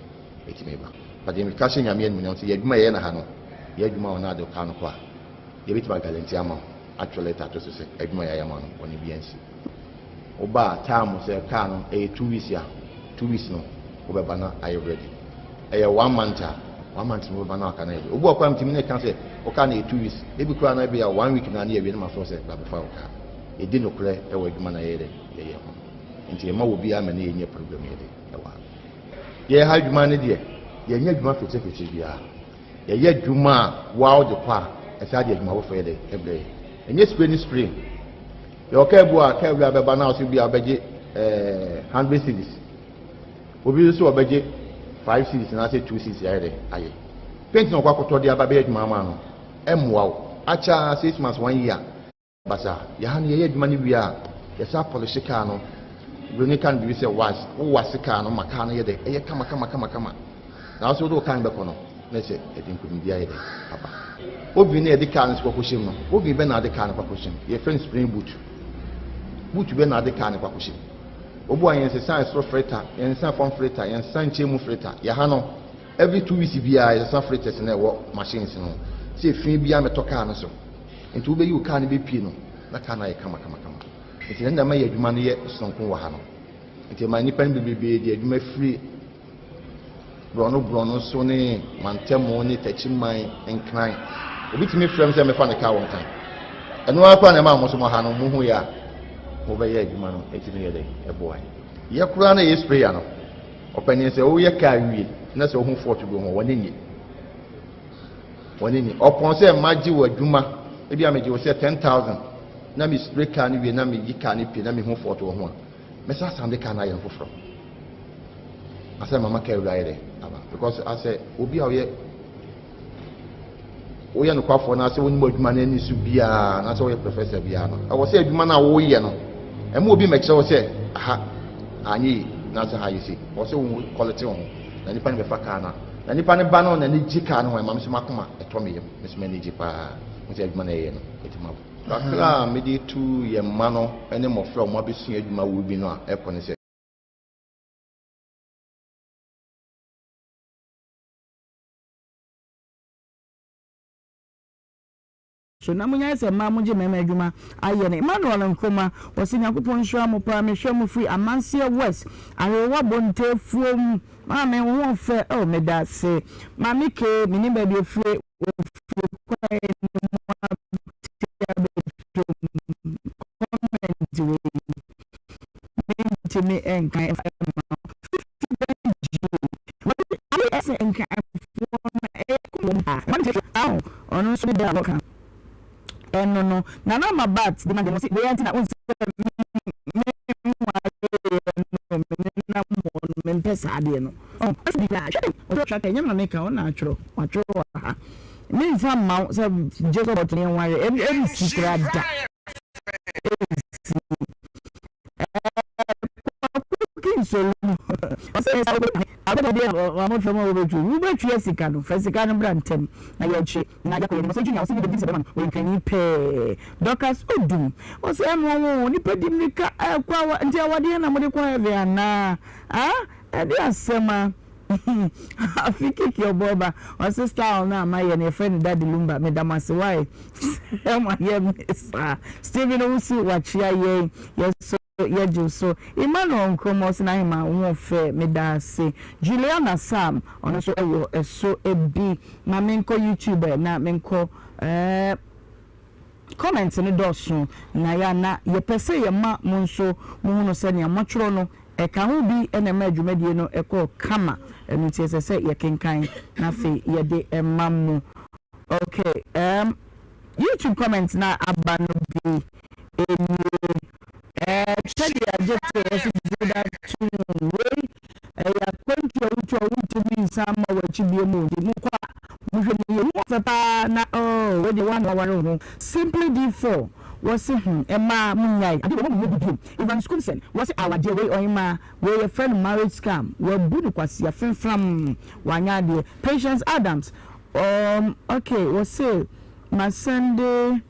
ɛtumi ba but yɛn ka hyɛ Nyame animuonyam sɛ yɛ adwuma yɛyɛ na ha no yɛ adwuma wɔ na ade car no kɔ a yɛbɛtumi agalante ama wo atwerɛ lɛta ato so sɛ adwuma yɛayɛ ama no bɔne biara nsi. Woba a time sɛ car no ɛyɛ 2 weeks a 2 weeks no wobɛba na ayɛ ready. Ɛyɛ one month a one month no wobɛba na aka no ayɛ ready. Obi wɔ koraa metumi ne ka sɛ wo car no yɛ 2 weeks ebi koraa na ebi a one week na ne yɛwie no ma frɛ sɛ bra bɛfa wo car. Yɛdi nokorɛ ɛwɔ adwuma na yɛyɛ dɛ yɛyɛ ho. Nti yɛma wɔ biara ma ne yɛnyɛ program yɛ de ɛwɔ ha. Yɛyɛ ha adwuma no deɛ yɛnyɛ adwuma fetefete biara. Yɛyɛ adwuma a woa wode kɔ a ɛsan de adwuma foforɔ yɛ dɛ ɛbrɛ yɛ. Ɛnyɛ spray ne spray. Yɛwɔ kaa bi wɔ a kaa wura bɛba na ɔsɛ bi a ɔbɛgye ɛɛ 100 cedis. Obi nso ɔbɛgye 5 cedis anaasɛ 2 cedis ayɛ dɛ ayɛ. Paint na ɔkɔ akɔtɔ de aba bɛyɛ adwuma ama no ɛmmoa wo. Akyɛ ara 6 months one year. Basaa. Yɛ ha no yɛyɛ adwuma no wie a yɛsan pɔlehye kaa no. Buroni ka no biribi sɛ wax. Wo wax kaa no ma kaa no yɛ dɛ ɛyɛ kama kama kama kama. Na wo sɛ wode wo kaa no bɛkɔ no na ɛsɛ ɛde nkunimdie ayɛ dɛ aba. Oven no a yɛde kaa no nso kɔkɔhyɛ mu no, oven bɛn na wode kaa no kɔakɔhyɛ mu? Yɛfrɛ no spring boot. Boot bɛn na wode kaa no kɔakɔhyɛ mu? Obu a yɛnsesa ɛsoro freta, yɛnsesa fam freta, yɛnsesa nkyɛn mu freta. Yɛ ha no every 2 weeks biara yɛsesa fretas no a ɛwɔ machines no ho sɛ efi biara mmɛtɔ kaa no so. Nti wobɛyi wo kaa no bɛpue no. Na kaa no ayɛ kamakamakama. Nti ɛno na ɛma yɛ adwuma no yɛ sononko wɔ ha no. Nti ɛma nnipa no bebrebe de adwuma firi borɔno borɔno so ne mantamu ne takyiman nkran. Obi tumi frɛ me sɛ mɛfa ne kaa wɔ nkran. Ɛno ara koraa na ɛma mo nso mo ha no mo hu yɛ a mobɛyɛ adwuma no ɛtumi yɛ dɛ ɛboa yɛ. Yɛ koraa na yɛ sprayer no ɔpanin sɛ woyɛ kaa wie na sɛ wohu fault bi wɔ ho wɔne nye. Wɔne ni. Ɔpɔn sɛ magye wo adwuma, ebia megye wo sɛ 10,000 na me spray car no wie na meyi car no pie na mehu fault wɔ ho a, mɛsan asan de car no ayɛ no foforɔ. Asɛ mama car wura ayɛ dɛ aba. Because asɛ obi a ɔyɛ woyɛ nokwafoɔ na asɛ wonim adwuma no ani so biara na asɛ woyɛ professor biara no, ɛwɔ sɛ adwuma no a woyɛ no, ɛma obi mɛkyerɛ wo sɛ aha anyɛ yi na asɛ ha yɛ sei. Ɛwɔ sɛ wo quality wo ho na nipa no bɛfa car no a. Na nipa no ba no n'ani gye kaa no ho ɛma me nso m'akoma ɛtɔ me yam, me nso m'ani gye paa hu sɛ adwuma no ɛyɛ no ɛtumi abɔ. Kakra a mede tu yɛn mma no ne mmɔfra a wɔabɛsua adwuma wɔ bi no a ɛkɔ ne sɛ. So na monyae sɛ mmaa mogye mmarima adwuma ayɛ no? Emmanuel Nkrumah ɔse Nyankopɔn nhyira mo paa mehwɛ mo firi Amanseɛ West Aherewa Bontefuom Maame wo ho ɔfɛ oh medase Maame Kay menim baabi ofire ofiri kwae no mu ate abɛtɔ mu comment wei mentumi nkan mfa mma wo Fifi Benji wɔde ayɛ sɛ nkanfoɔ no ɛyɛ kɔn mu paa Ɔno nso ne deɛ a ɔka ɛno no Nana ama bat de ma deɛ ɔse wei nti na wonsɛ me nwareeɛ no me nenam hɔ no mempɛ saa adeɛ no ɔn ɔse bi a hwɛ ɔsɛ ɔtwa ka ɛnyɛ me na meka ɔna atwerɛ watwerɛ wɔ ha memfa mma wo sɛ gye sɛ ɔtene nware ɛnsi koraa da ɛnsi Kwaku Kinsolu ɔsɛ sɛ wobɛtwi wabɔfra mu a wobɛtwi wobɛtwi sika no fa sika no bra ntɛm na yɛntwe na yɛakɔ yɛnim. Ɔsɛ Junior ɔsɛ media sɛ bɛma no ɔyɛ nkrani pɛɛ. Dorcas Odum ɔsɛ ɛmoa wo nipa di mmirika ɛkɔ awa nti awadeɛ na mode kɔ heaven anaa ah ɛde asɛm a Afi Kiki Ɔbɔɔba ɔse style no a mayɛ no yɛfrɛ no Daddy Lumba meda mo ase wai sɛ moayɛ me saa. Stephen Owusu wakyea yɛn yɛn nso yɛgye wo so. Emmanuel Nkrumah ɔse N'ahemaa wo ho fɛ meda ase. Juliana Sam ɔno nso wɔ ɛso bi. Ma menkɔ YouTube ɛ na menkɔ eh comment no dɔɔso na yɛ a na yɛpɛ sɛ yɛma mo nso mohunu sɛ nea moatwerɛ no Ɛka ho bi na ɛmaa dwumadie no kɔɔ kama, ɛno nti ɛsɛ sɛ yɛkenkan na afei yɛde ma mo. Ok, um, YouTube comment no a aba no bi nie. Eh, Teddy Agyete ɔse good afternoon, wei ɛyɛ akwantu a wotu a wontumi nsan mma w'akyi biom o, nti mokɔ a monhwɛ mu yie. Wo ho fɛ paa na oh, wei deɛ woa na waware wo ho. Simply D4 Wɔse hmm mmaa mo nyae adeɛ wei mo nyɛ bi biom Evans Kumsen wɔse awadeɛ wei ɔhemaa wei yɛfrɛ no marriage scam wabu no kwasia fenfram wanyɛ adeɛ Patience Adams um ok wɔse ma sɛnde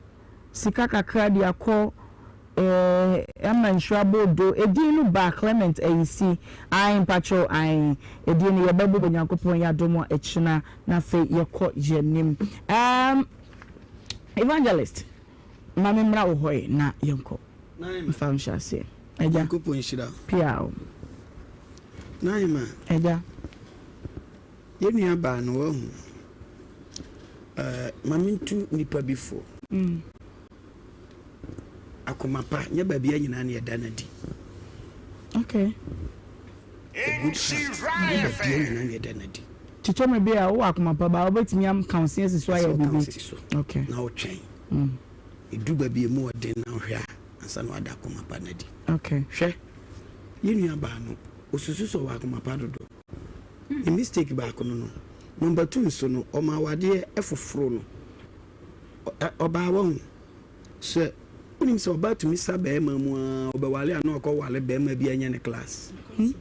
sika kakra de akɔ eh ama nhyira bodo edin no baa Clement Ayisi ae mpakyɛw ae edin no yɛbɛbobɔ Nyankopɔn yɛ adom a ɛkyena na afei yɛkɔ yɛnim um Evangelist Ma me mmra wo hɔ ɛ na yɛnkɔ. Mfa wo nhyɛ aseɛ. Agya. Nyankopɔn nhyira wo. Pia o. Naima. Agya. Yɛn nua baa no wahu. Ɛɛ ma mentu nipa bi fo. Mm. Akoma pa nyɛ baabi a nyinaa na yɛda no adi. Okay. A good heart nyɛ baabi a nyinaa na yɛda no adi. Kyekyɛ me bi a wowɔ akoma pa baa wobɛtumi aka wo se asi so ayɛ biribi. Okay. Na wotwɛn. Ɛduru baabi a ɛmu ɔden na wohwɛ a, ansa na wada akoma pa no adi. Okay. Hwɛ, yɛn nua baa no, ɔsusu sɛ ɔwɔ akoma pa dodo. Ne mistake baako no no, number two nso no, ɔma awadeɛ foforo no. Ɔbaa wahu sɛ, wonim sɛ ɔbaa tumi sa barima mu ara, ɔbɛwale a na ɔkɔwale barima bi a ɛnyɛ ne class. Hmm?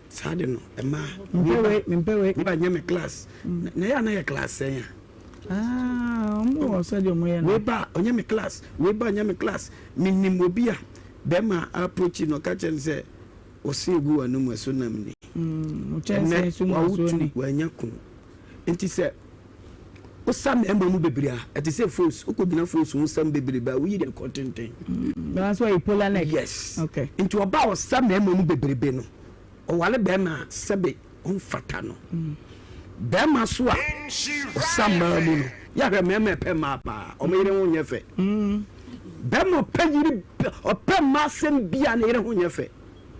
Saa de no, ɛmaa, mempɛ wei ba nyɛ me class. Na ɛyɛ a na yɛ class sɛn a? Ah, ɔmo wɔ sɛdeɛ ɔmo yɛ no. Wei ba a, ɔnyɛ me class, wei ba a, ɔnyɛ me class. Menim obi a bɛrima approach no, ɔka kyerɛ no sɛ, ɔse egu w'anum ɛso nam ni. Mm, kyɛnsee Ɛnɛ, so wawo nsuo tu, ni. wanya kunu. Nti sɛ. Wosa mmarima mu bebree a, ɛte sɛ fos. Wokɔgyina fos ho sam bebrebe a, woyi deɛ kɔ tenten. Nanso ɔyɛ polar neck. Yes. Okay. Nti ɔbaa a ɔsa mmarima mu bebrebe no, ɔware barima a sɛbe ɔmfata no. Barima nso a ɔsa mmaa mu no, yɛahwɛ mmarima ɛpɛ mmaa paa, wɔn yere ho nyɛ fɛ. Barima ɔpɛ yere, ɔpɛ mmaa asɛm bi a ne yere ho nyɛ fɛ.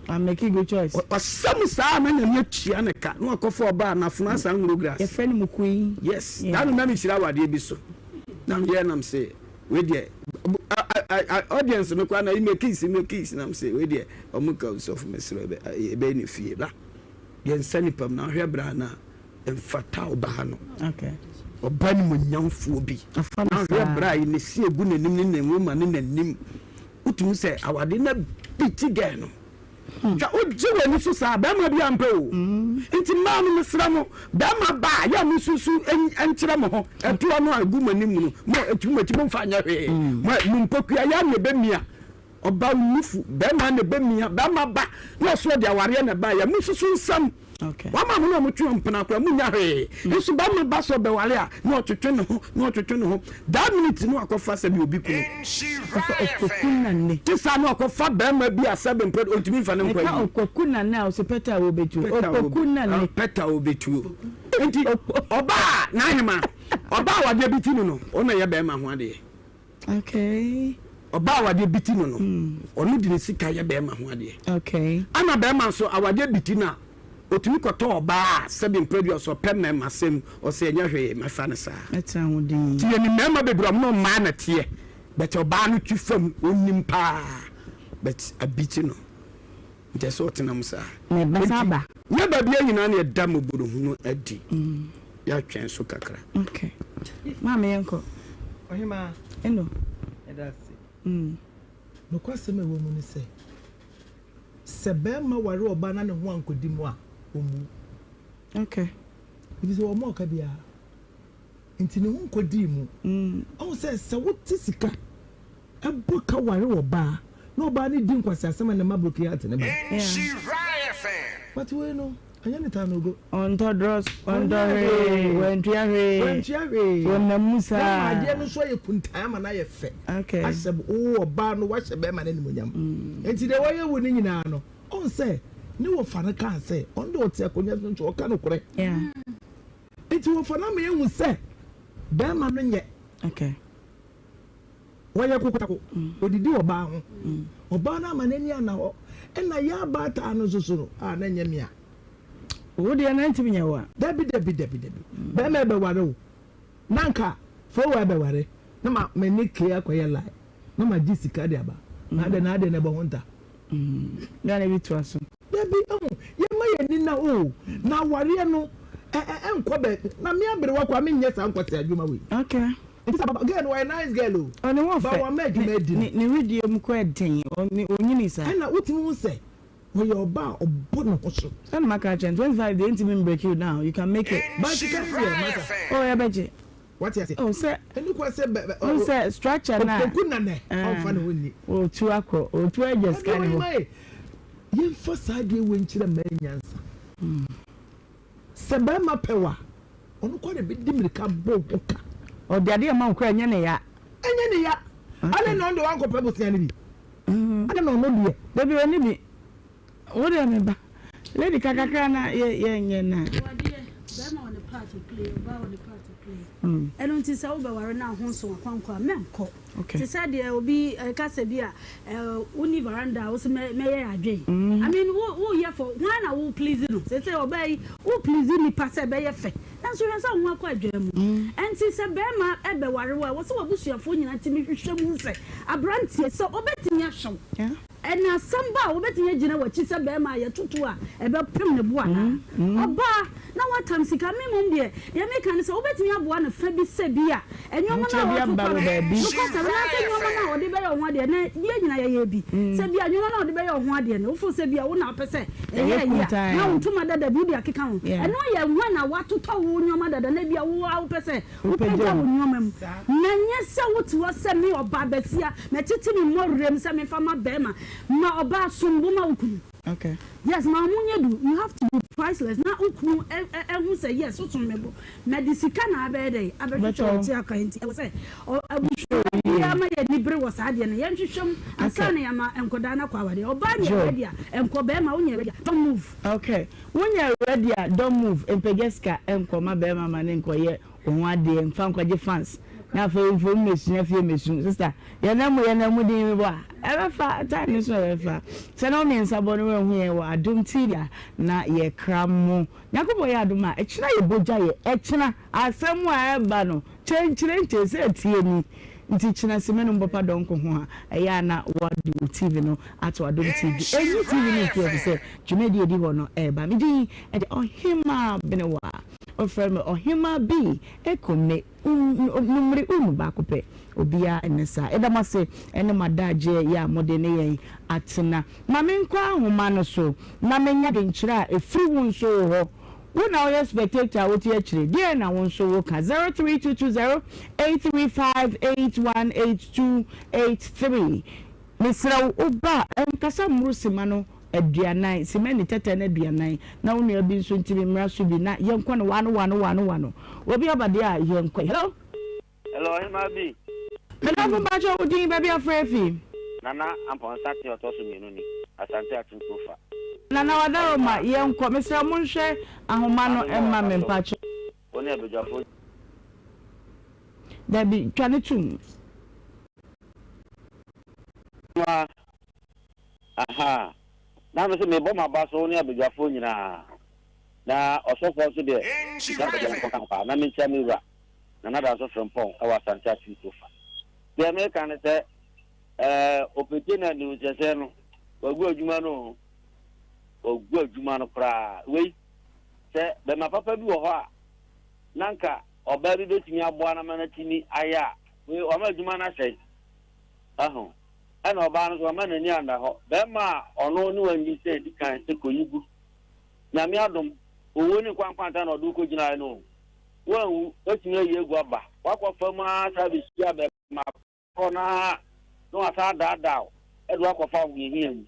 I'm making good choice. Ɔsɛ mu saa na nyame atua ne ka na wakɔfa ɔbaa n'afono asa nwuro grass. Yɛfrɛ no mukui. Yes. Daa no na mehyira awadeɛ bi so. Na meyɛ nam se wei deɛ audience no koraa na ime kiss ime kiss nam se wei deɛ ɔmo ka sɔfo mesrɛ ɛbɛyɛ ne fie ba. Yɛn nsa nipa mu na ahwɛ bra na mfata ɔbaa no. Okay. Ɔbaa no mu nyamfoɔ bi. Na ahwɛ bra yi ne si egu n'anim ne ne nwoma ne n'anim. Wotumi sɛ awade na biti gɛɛ no. Hwɛ wogye w'ani so saa bɛrima bi ampɛ o. Nti mmaa no mesrɛ mo bɛrima ba a yɛ a monsusu nkyerɛ mo ho ɛtoɔ no a ɛgu mo anim no mo ɛtu mo akyi momfa nyɛ hwee. Mo mo mpokua yɛ na ɛbɛmia ɔba nufu bɛrima na ɛbɛmia bɛrima ba na ɔso ɔde awareɛ na ɛbaeɛ monsusu nsɛm. Wama mo na ɔmo twe mpena koraa mo nya hwee. Nso bɛrima ba sɛ ɔbɛware a na ɔtwetwe ne ho na ɔtwetwe ne ho. That minute no akɔfa sɛbi obi kunu. Ɔkɔfa Opoku Nane. Te saa na ɔkɔfa bɛrima bi a sɛbi mpo ɔntumi nfa ne nkɔ Meka ayi. Opoku Nane a ɔsɛ pɛtɛ a wɔbɛtuo. Opoku Nane. Pɛtɛ a wɔbɛtuo. Nti ɔbaa n'ahema ɔbaa a wadeɛ bi ti no no ɔno na ɛyɛ bɛrima ho adeɛ. Okay. Ɔbaa awadeɛ bi ti no no, ɔno de ne sika yɛ bɛrima ho adeɛ. Okay. Ana bɛrima nso awadeɛ bi ti no a, ɔtumi kɔtɔ ɔbaa a sɛbi mprɛ bi ɔsɛ ɔpɛ mmarima sɛm, ɔsɛ ɛnyɛ hwee mɛfa no saa. Mɛtena ho din. Nti yɛnim mmarima bebree ɔmo ne ɔmaa na teɛ, but ɔbaa no twi fam, ɔnim paa, but abi ti no. Nti ɛsɛ ɔtena mu saa. Na ɛbɛsan aba. Nti nyɛ baabiara nyinaa na yɛda mmɔborohunu adi. Yɛatwɛn so kakra. Okay. Maame yɛnkɔ. Ɔhemaa. Eno. Yɛda ase. Nokwasɛm a ɛwɔ mu ne sɛ, sɛ barima ware ɔbaa na ne ho ankɔdi mu a, ɔmmu. Okay. Efisɛ wɔmmɔɔ ka biara. Nti ne ho nkɔdii mu. Ɔhu sɛ, sɛ wote sika bɔ ka ware ɔbaa na ɔbaa no di nkwaseasɛm a na ɛma broken heart no ba. But wei no, ɛnyɛ ne tanogo. Ɔntɔ drɔs, ɔntɔ hwee, wantua hwee. Wantua hwee. Wɔnam mu saa. Wama adeɛ no nso ayɛ kuntan ama no ayɛ fɛ. Okay. Ahyɛ wo ɔbaa no, wahyɛ bɛrima no animuonyam. Nti deɛ wayɛ wo no nyinaa no, ɔhu sɛ ne wɔfa no kaa sɛ ɔno deɛ ɔte akonnwa so nti ɔka nokorɛ. Yeah. Nti wɔfa no ama yɛahu sɛ bɛrima no nyɛ. Okay. Ɔyɛ kokotako, ɔdidi ɔbaa ho. Ɔbaa no ama n'ani anna hɔ. Ɛna yɛ abaataa no nso so no, a na ɛnyɛ me a. Wo deɛ na ntumi nyɛ wo a. Dabi dabi dabi dabi. Bɛrima ɛbɛware wo. Na nka Fowaa ɛbɛware na ma me ne Kay akɔyɛ line na ma gye sika de aba. Na adɛn na adɛn na ɛbɔ ho nta. Na na bi toa so. Dabi ɛho yɛma yɛn ani nna hɔ o. Na awareɛ no ɛ ɛ ɛnkɔ baabi. Na me aberewa koraa menyɛ saa nkwasea adwuma wei. Okay. Nti sɛ papa girl no ɔyɛ nice girl o. Ɔne ho But fɛ. wama adwuma adi no. Ne ne wedeɛ mu kɔ ɛden. Ɔnyini saa. Ɛna wotumi hu sɛ ɔyɛ ɔbaa a ɔbɔ ne ho so. Sɛ na maka akyerɛ no 25 deɛ ntumi mbreak you down you can make it. But sika no deɛ masa. Oh yɛbɛgye. Wate ase. Oh sɛ. Ɛni kwan sɛ bɛ bɛ. Wohu sɛ structure no a. Opoku nanɛ ɔnfa ne ho nni. Otu akɔ otu agya sika ne hɔ. Yɛnfa saa adeɛ wei nkyerɛ mmaa nyansa. Sɛ barima pɛ wo a, ɔno koraa na ɛbɛdi mmirika abɔ wo ho ka. Ɔde adeɛ ma wo koraa ɛnyɛ ne ya. Ɛnyɛ ne ya. Adɛn na ɔno deɛ wankɔpɛ bosea no bi? Adɛn na ɔno deɛ. Dabi ɔnni bi. Wo deɛ me ba. Lady ka kakra na yɛ yɛ nyɛ na. Awadeɛ, barima wɔ ne part to play, ɔbaa wɔ ne part to play. Ɛno nti sɛ wobɛware na ho nso akwankɔ a, mɛnkɔ. Te sɛ deɛ obi ka sɛ bi a wonni veranda a wo se mɛyɛ adwen. I mean wo woyɛ for hwan na wo please no? Seesei ɔbaa yi wo please nipa sɛ ɛbɛyɛ fɛ nanso hwɛ sɛ wo ho akɔ adwaa mu. Ɛnti sɛ barima bɛware wo a ɛwɔ sɛ w'abusuafoɔ nyinaa tumi hwehwɛ mu sɛ abranteɛ sɛ ɔbɛtumi ahwɛ wo. Ɛna asɛm ba a, wobɛtumi agyina w'akyi sɛ barima a yɛtoto a ɛbɛpem ne bo anaa? Ɔbaa, na woatam sika. Me mmom deɛ, deɛ meka ne sɛ, wobɛtumi aboa no fa bi sɛ bi a nneɛma no a watotɔ no, nokwasɛm, anaasɛ nneɛma no a ɔde bɛyɛ wo ho adeɛ, na yɛn nyinaa yɛyɛ bi, sɛ bi a nneɛma no a ɔde bɛyɛ wo ho adeɛ no, wofeel sɛ bi a wo na wopɛ sɛ ɛyɛ ayi a, na wo ntoma dada bi wode akeka ho. Ɛno yɛ when a watotɔ wo nneɛma dada na bi a wo ara wopɛ sɛ Wopagya wo nneɛma mu, na ɛnyɛ sɛ wote hɔ sɛ me ɔbaa basia, mɛtete me mmɔwerɛ mu sɛ memfa mma barima. Ma ɔbaa som bo ma wo kunu. Okay. Yes, ma wo ho nyɛ du. You have to be priceless na wo kunu hu sɛ yes, wosom me bo. Mede sika na abɛyɛ dɛn? Abɛhwehwɛ wo ti akwan nti ɛwɔ sɛ abusua biara ma yɛn ani bere wɔ saa adeɛ no. Yɛnhwehwɛ mu ansa na yɛama nkwadaa no akɔ awadeɛ. Ɔbaa nyɛ ready a, nkɔ. Barima wonyɛ ready a, don't move. Okay. Wonyɛ ready a, don't move. Mpagya sika nkɔ ma barima ma no nkɔyɛ wo ho adeɛ mfa nkɔgye fans na afei mfom mmɛsua fie mmɛsu sister yɛnam mu yɛnam mu din mebɔ a ɛbɛfa time no so ɛbɛfa sɛ na wo mmiɛnsa bɔ no woanhu yɛn wɔ adom TV a na yɛkra mo Nyankopɔn yɛ adom a ɛkyena yɛ bɔgya yɛ ɛkyena asɛm a ɛba no kyenkyerenkye sɛ ɛteɛ ni nti kyena simɛ no mbɔpa dɔnko ho a ɛyɛ a na wɔde wo TV no ato adom TV ɛnyi TV no mfi hɔ efisɛ dwumadi a ɛdi hɔ no ɛreba me din ɛde Ɔhemaa Benewa. Wɔfrɛ me Ɔhemaa Bi Eko me numere unu baako pɛ. Obiara nne saa. Yɛda mo ase ne mo adagyeɛ yɛ a mode ne yɛn atena. Ma menkɔ ahoma no so na menya adwenkyerɛ a ɛfiri wo nso wo hɔ. Wo na woyɛ spectator a wote akyire. Deɛn na wo nso woka? 03220 835 8182 83 Mesrɛ wo, wo ba a, nkasa mmoro simma no aduanan, simma ni tɛtɛ no aduanan, na wo nua bi nso ntumi mmra so bi, na yɛnkɔ no wano wano wano wano. Obi aba deɛ a, yɛnkɔ. Hello? Hello, Ɔhemaa bi. Me dɔfo mpakyɛ wo din, baabi a frɛ fi? Nana Amponsah Tea ɔtɔ so mmienu ni, Asante Akyem Kurofa. Nana Wadaroma, yɛnkɔ. Mesrɛ mo nhwɛ ahoma no mma me mpakyɛ. Wo ne abadwafoɔ. Dabi, twa no tom. Ma, aha, na me se mebɔ m'aba so wo ne abadwafoɔ nyinaa, na ɔsɔfoɔ nso deɛ, mekyia abadwafoɔ ka ho paa, na menkyia me wura, Nana Danso Frimpong wɔ Asante Akyem Kurofa. Deɛ meka ne sɛ, ɛɛ, Opete na Aniwunsɛsɛ no, wagu adwuma no o, wagu adwuma no koraa. Wei, sɛ bɛma papa bi wɔ hɔ a, na nka ɔbaa bi bɛtumi aboa no ama no atumi ayɛ a, wei wama adwuma no asɛe. Ahu? Ɛna ɔbaa no nso wama n'ani anna hɔ. Bɛrima a ɔno ne wanyi sɛ di kan sɛ kɔyi gu. Nyame adom, owuo ne nkwa nkwanta na ɔde wo kɔgyinaeɛ no o. Woanwu, woatumi ayi agu aba. Woakɔ fam ara saa bɛhyia bɛrima korɔ no ara na wasan adaadaa wo de wo akɔfa ahohiahia mu.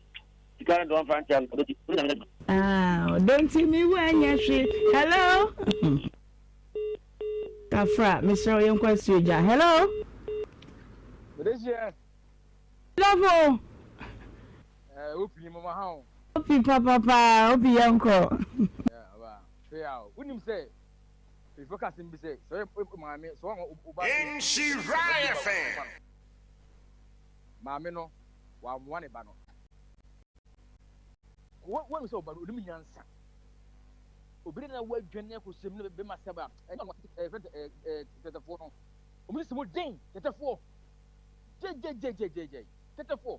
Sika no deɛ ɔmfa nkyɛ no, ɔdɔ nti, ɔne Nyame no adwuma. Ah, ɔdɔ nti me wu anyɛ hwee. Hello. Kafra, mesrɛ wo yɛnkɔ asuo gya. Hello. Medehyɛ. Lɔfo. Ɛɛ opi mama ha o. Opi papapa, opi yɛnkɔ. Ɛɛ hwɛ a, wonim sɛ Mpanyinfoɔ ka asɛm bi sɛ, sɛ ɔyɛ maame, sɛ wɔn wo ba Nhyira FM. Maame no, wammoa ne ba no. Wɔn sɛ ɔba no, onim nyansa. Obi de na wadwane akɔhyɛ mu na bɛma sɛ ba, ɛnyɛ ɔno ɛɛ fɛn ɛɛ tɛtɛfoɔ no. Wɔn sisi mu den, tɛtɛfoɔ. Gyegyegyegyegyegye, tɛtɛfoɔ.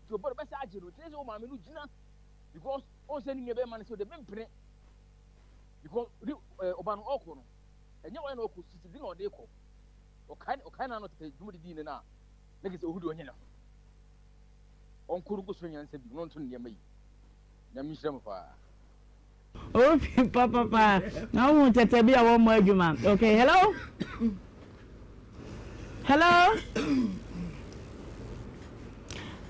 Nti ɔba no bɛsɛ agye no, nti sɛ maame no gyina because ɔn sɛ ne nua bɛma no sɛ ɔde bɛmpene. Because ne ɛɛ ɔba no ɔkɔ no, ɛnyɛ wɔn na ɔkɔ sisi di na ɔde kɔ. Ɔkae ɔkae na no tete dwuma didi ne na ne kese ohu de ɔnyɛ ne ho. Ɔnkɔ no nkɔsua nyansa bi na ɔnto ne nneɛma yi. Nyame nhyira mo paa. Ofi papapa na wohu tɛtɛ bi a wɔmmɔ adwuma. Okay, hello? Hello?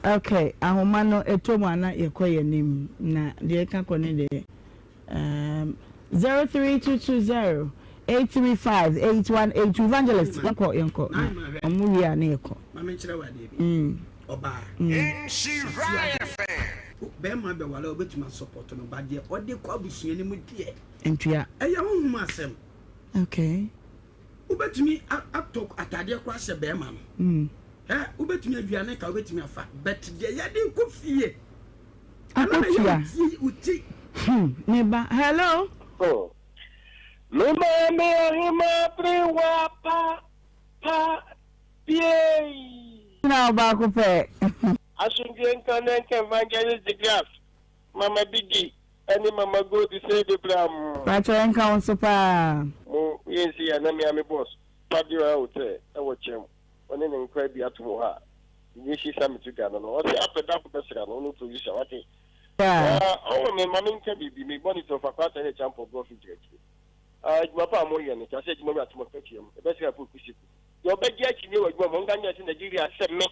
Okay, ahoma no ɛtɔ mu ana yɛkɔ yɛn anim na deɛ ɛka kɔ ne deɛ Um, 03220 835 8182 Evangelist, yɛnkɔ yɛnkɔ. Ɔmo wie a ne yɛkɔ. Maame nkyerɛ wo adeɛ bi. Ɔbaa. Nhyira FM. Bɛrima bɛwale a obetumi asɔpɔtɔ no ba deɛ ɔde kɔ abusua no mu deɛ. Ntua. Ɛyɛ honhom asɛm. Okay. Wobɛtumi atɔ ataadeɛ koraa ahyɛ bɛrima no. Ɛ wobɛtumi aduane ka wobɛtumi afa but deɛ yɛde kɔ fie. Akotua. Hmm, me ba. Hello. Oh. Me maame ɔhema bere wa pa pa piei. Na ɔbaako pɛ. Asomdwoe nka ne nka Evangelist de Graft, Mama Biggie ɛne Mama Gold sɛ bebram. Pakyɛ ɛnka wo nso paa. Mo yɛ nsi a na me a me boss Padua Hotel ɛwɔ Kyɛm ɔne ne nkwa bi atom wɔ hɔ a Nyeshi Summit dwa no no ɔse apɛ da ko bɛsra no ɔno producer wate na ɔwɔ me ma menka biribi me bɔ ne tɔfa kwata ne kyampɔ brɔfo gyinakyire ah adwuma pa a moyɛ no kyɛ sɛ adwuma wura tom akatua mu ɛbɛsra po kusiku deɛ ɔbɛgye akyinnye wɔ adwuma mu ɔnka nyɛ sɛ Nigeria sɛ me.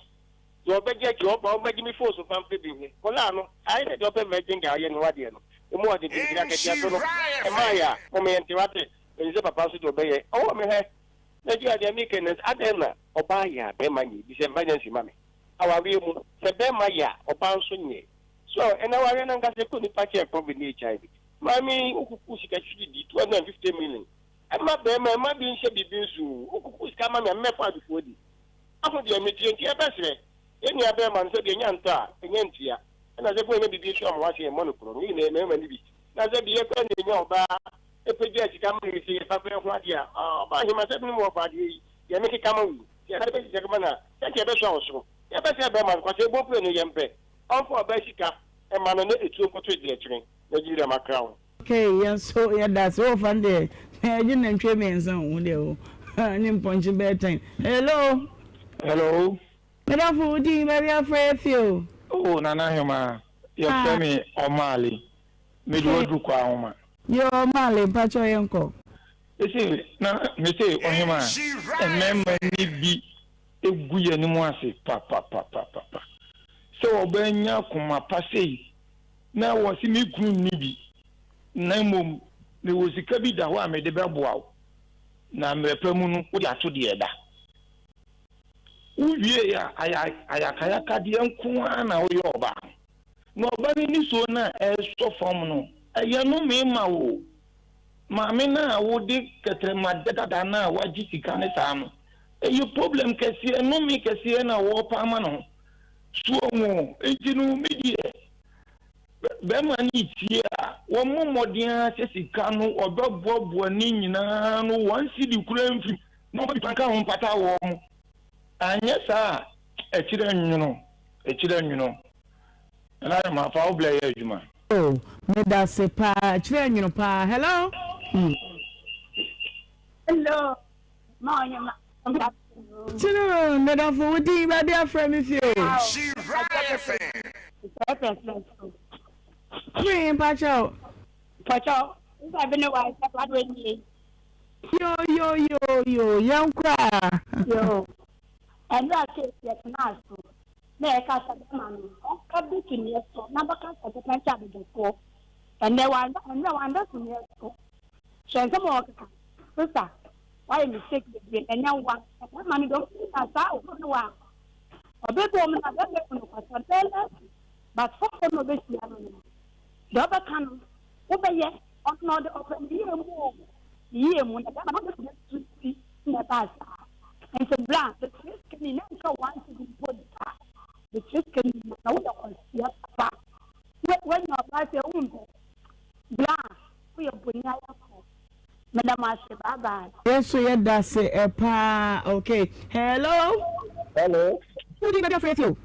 Deɛ ɔbɛgye akyi ɔba ɔmmɛgye me phone so mfa mfrɛ bi nhwɛ. Kɔlaa no, ayɛ sɛ deɛ ɔpɛ virgin guy ɔyɛ ne ho adeɛ no. Emu ɔden nti megyina akatua so no ɛmaa yɛ a, momma yɛnte wate. Menim sɛ papa nso deɛ ɔbɛyɛ. Ɔwɔ me hɛ. Nigeria deɛ meka ni, adɛn na ɔbaa yɛ a bɛrima nyɛ? Bisa emergency ma me. Awareɛ mu, sɛ bɛrima yɛ a, ɔbaa nso nyɛ. So ɛnɛ awareɛ no ankasa ɛkɔ nipa kyɛn covid ne HIV. Maame yi wokuku sika twitwi di 250 million. Ɛma bɛrima ɛma bi nhyɛ biribi nso o. Wokuku sika ma me a mɛfa adefoɔ di. Aho deɛ metie nti yɛbɛsrɛ yɛn nua bɛrima no sɛ deɛ nya ntɔ a ɛnya ntua. Ɛna sɛ bɛnya biribi nso ama wase yɛmmɔ no korɔ no. Yɛn nyinaa yɛ mmarima no bi. Na sɛ deɛ yɛkora na ɛnya ɔbaa ɛpɛgyaa sika ma no sɛ yɛfa kɔ ɛho adeɛ a, ɔbaa hema sɛ binom wɔfa adeɛ yi deɛ mekeka ma wo yi. Sɛ yɛde bɛgye sika ma no a, sɛ nka yɛbɛsoa wo soro. Yɛbɛsrɛ bɛrima no kwa sɛ ɛbɔ pire no yɛmpɛ. Ɔmfa ɔbaa sika mma no na etuo nkɔto agyinakyire na gyina makra wo. Okay yɛn nso yɛda ase wo fa no deɛ yɛgye nantwie miensa o wo deɛ o ne mpɔnkye bɛyɛ ten hello. Hello. Medafo wo din baabi afrɛ yɛ fi o. Oh Nana Hemaa yɛfrɛ me Ɔmaale mede waduru kɔ ahoma. Yoo Ɔmaale mpakyɛw yɛnkɔ. Mese na mese Ɔhemaa mmarima ni bi gu yɛn anim ase papapapapa. Sɛ ɔbaa nya koma pa sei na wɔse me kunu nni bi na mmom mewɔ sika bi da hɔ a mede bɛboa wo na mmerɛ pa mu no wode ato deɛ ɛda. Wowiei a ayakayakadeɛ nko ara na woyɛ ɔbaa no. Na ɔba no nisuo no a ɛresɔ fam no, ɛyɛ nnome ma wo. Maame no a wode kɛtrɛma dada no a wagye sika no saa no, ɛyɛ problem kɛseɛ, nnome kɛseɛ na wɔrepa ama ne ho. So wahu? Nti no, me deɛ, bɛrima no retie a, wɔmmɔ mmɔden ara sɛ sika no wɔbɛboaboa ne nyinaa no, one cedi koraa mfiri mu, na wɔmfa bi nka ho mpata wɔn. Anyɛ saa a, ɛkyerɛ nwono, ɛkyerɛ nwono. Nana Armah, fa wo blɛ yɛ adwuma. Oh medase paa ɛkyerɛ nwono paa hello hmm. Hello ma ɔnyɛ ma. Tino medafo wo din baabi afrɛ me fie o. Free mpakyɛw. Mpakyɛw nsa bi ne wa nsa ado nie. Yo yo yo yo yɛn koraa. Yo ɛnura case yɛ tena so. Na yɛka sɛ bɛma no ɔnka bi to neɛ so na bɛka sɛ bɛka nkyɛ abadwafoɔ. Ɛnnɛ wanda ɛnnɛ wanda to neɛ so. Hwɛ nsɛm a ɔkeka. Sister, wayɛ mistake bebree na ɛnyɛ wa. Bɛma no deɛ ɔmo na saa ɔmo no wa. Ɔbɛ bi ɔmo na bɛma ehu no kwasa bɛlɛ but foforɔ na ɔbɛhyia no no. Deɛ ɔbɛka no wobɛyɛ ɔno na ɔde ɔpɛ ne yie mu o ne yie mu na bɛma no ɔde to ti na ɛbaa saa. Nti bra bɛtua sika ni na nka one cedi mpo da bɛtua sika ni na woyɛ kwasia papa woanya ɔbaa sɛ wompɛ bra woyɛ boni ayɛfo meda mo ase bye bye. Yɛn nso yɛda ase paa okay hello. Hello. Wo din baabi afrɛ fi o.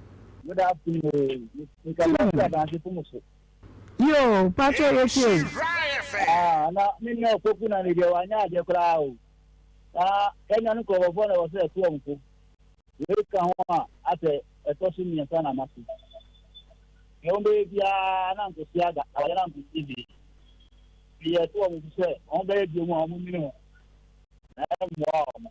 Good afternoon. Nkasa fi adanse fo mu so. Yoo patrɔ yɛ tie o. Ah na me nua opoku na ne deɛ wanyɛ adeɛ koraa o. Na Kenya no nkurɔfoɔ na ɛwɔ sɛ ɛto wɔn fo. Wei ka ho a asɛ ɛtɔ so mmiɛnsa na mate. Deɛ wɔbɛyɛ biara na nkosi aga, na wɔyɛ na nkosi hwee. Nti yɛto wɔn fo sɛ wɔbɛyɛ bio mu a wɔnnwene ho na ɛmmoa wɔn.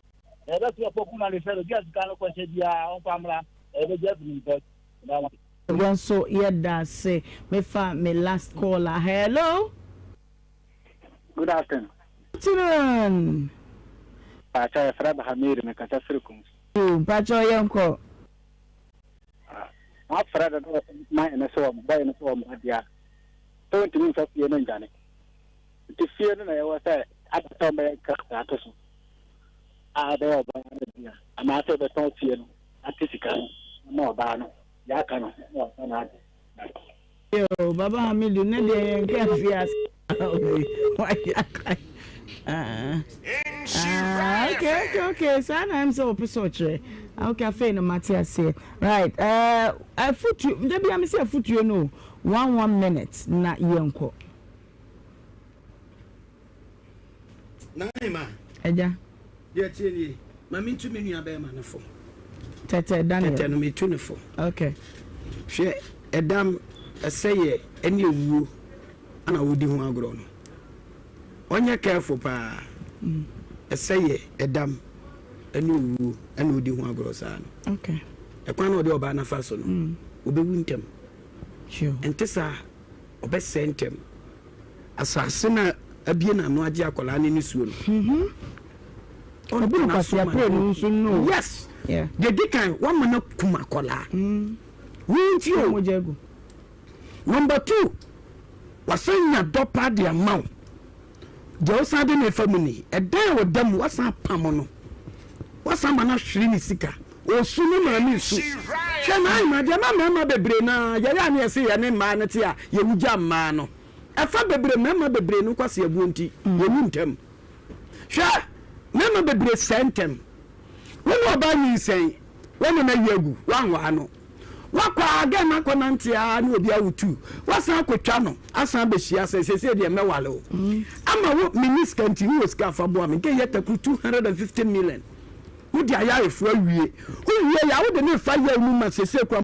Na yɛbɛto Opoku na ne sɛ baabi a sika no kɔhyɛ biara ɔmfa mmra na yɛbɛgye afiri ne nsam. Yɛda mo ase. Yɛn nso yɛda ase. Mefa me last caller. Hello. Good afternoon. Afternoon. Mpakyɛw yɛfrɛ me Hamidu me kasa firi Kumsi. Yoo mpakyɛw yɛn kɔ. Mafrɛ dodo man no sɛ wɔn bɔyɛ no sɛ wɔn ba deɛ a sɛ wɔntumi nfa fie no ndwane nti fie no na yɛwɔ sɛ ada sɛ wɔbɛyɛ nkrataa ato so a ɛbɛyɛ ɔbaa no dea anaasɛ yɛbɛtɔn fie no ate sika no ama ɔbaa no deɛ aka no na wafa n'ade. Yoo baba Hamidu ne deɛ yɛn ka fi ase wayɛ aka ah okay okay okay saa na ɛm sɛ ɔpɛ sɛ ɔkyerɛ okay afei na mate aseɛ right ɛɛ afutuo dabi ame sɛ afutuo no one minute na yɛnkɔ. Naima. Agya. Deɛ ɛteɛ nie, ma mentu me nua bɛrima no fo. Tɛtɛ Daniel. Tɛtɛ no metu no fo. Okay. Hwɛ, ɛdam, ɛsɛeɛ ɛne owuo ana wodi ho agorɔ no. Ɔnyɛ careful paa. Ɛsɛeɛ, ɛdam ɛne owuo ɛna wodi ho agorɔ saa no. Okay. Ɛkwan na ɔde ɔbaa no afa so no, ɔbɛwu ntɛm. Ɛnte saa a, ɔbɛsɛe ntɛm. Asase no a abue n'ano agye akwadaa no nisuo no. Ɔbu no kwasea pere no nso no. Yes. Deɛ di kan, wama no akum akwadaa. Wo nti o. Number two, wasan nya dɔ paa de ama wo. Deɛ wosan de no refa mu ni, ɛdan a ɔda mu, wasan apam no. Wasan ama no ahwere ne sika. Ɔsu, ne maame resu. Hwɛ n'ahema, deɛ ɛma mmarima bebree no ara, yɛyɛ a na yɛse yɛne mmaa no te a, yɛwu gya mmaa no. Ɛfa bebree, mmarima bebree no nkwaseabuo nti, yɛwu ntɛm. Hwɛ, mmarima bebree sɛe ntɛm. Wo ne ɔbaa nyinsɛn, woama no ayi agu, woanwaa no. Woakɔ ara, gɛɛ no akɔnante ara ne obi awo tu. Woasan akɔtwa no, asan abɛhyia sɛ seesei deɛ mɛwale wo. Ama wo, menni sika nti, wowɔ sika a fa boa me. Gɛɛ yɛ takuru 250 million. Wode ayɛ ayeforɔ awie. Wowie yɛ a, wode no refa yaw mu ma seesei koraa.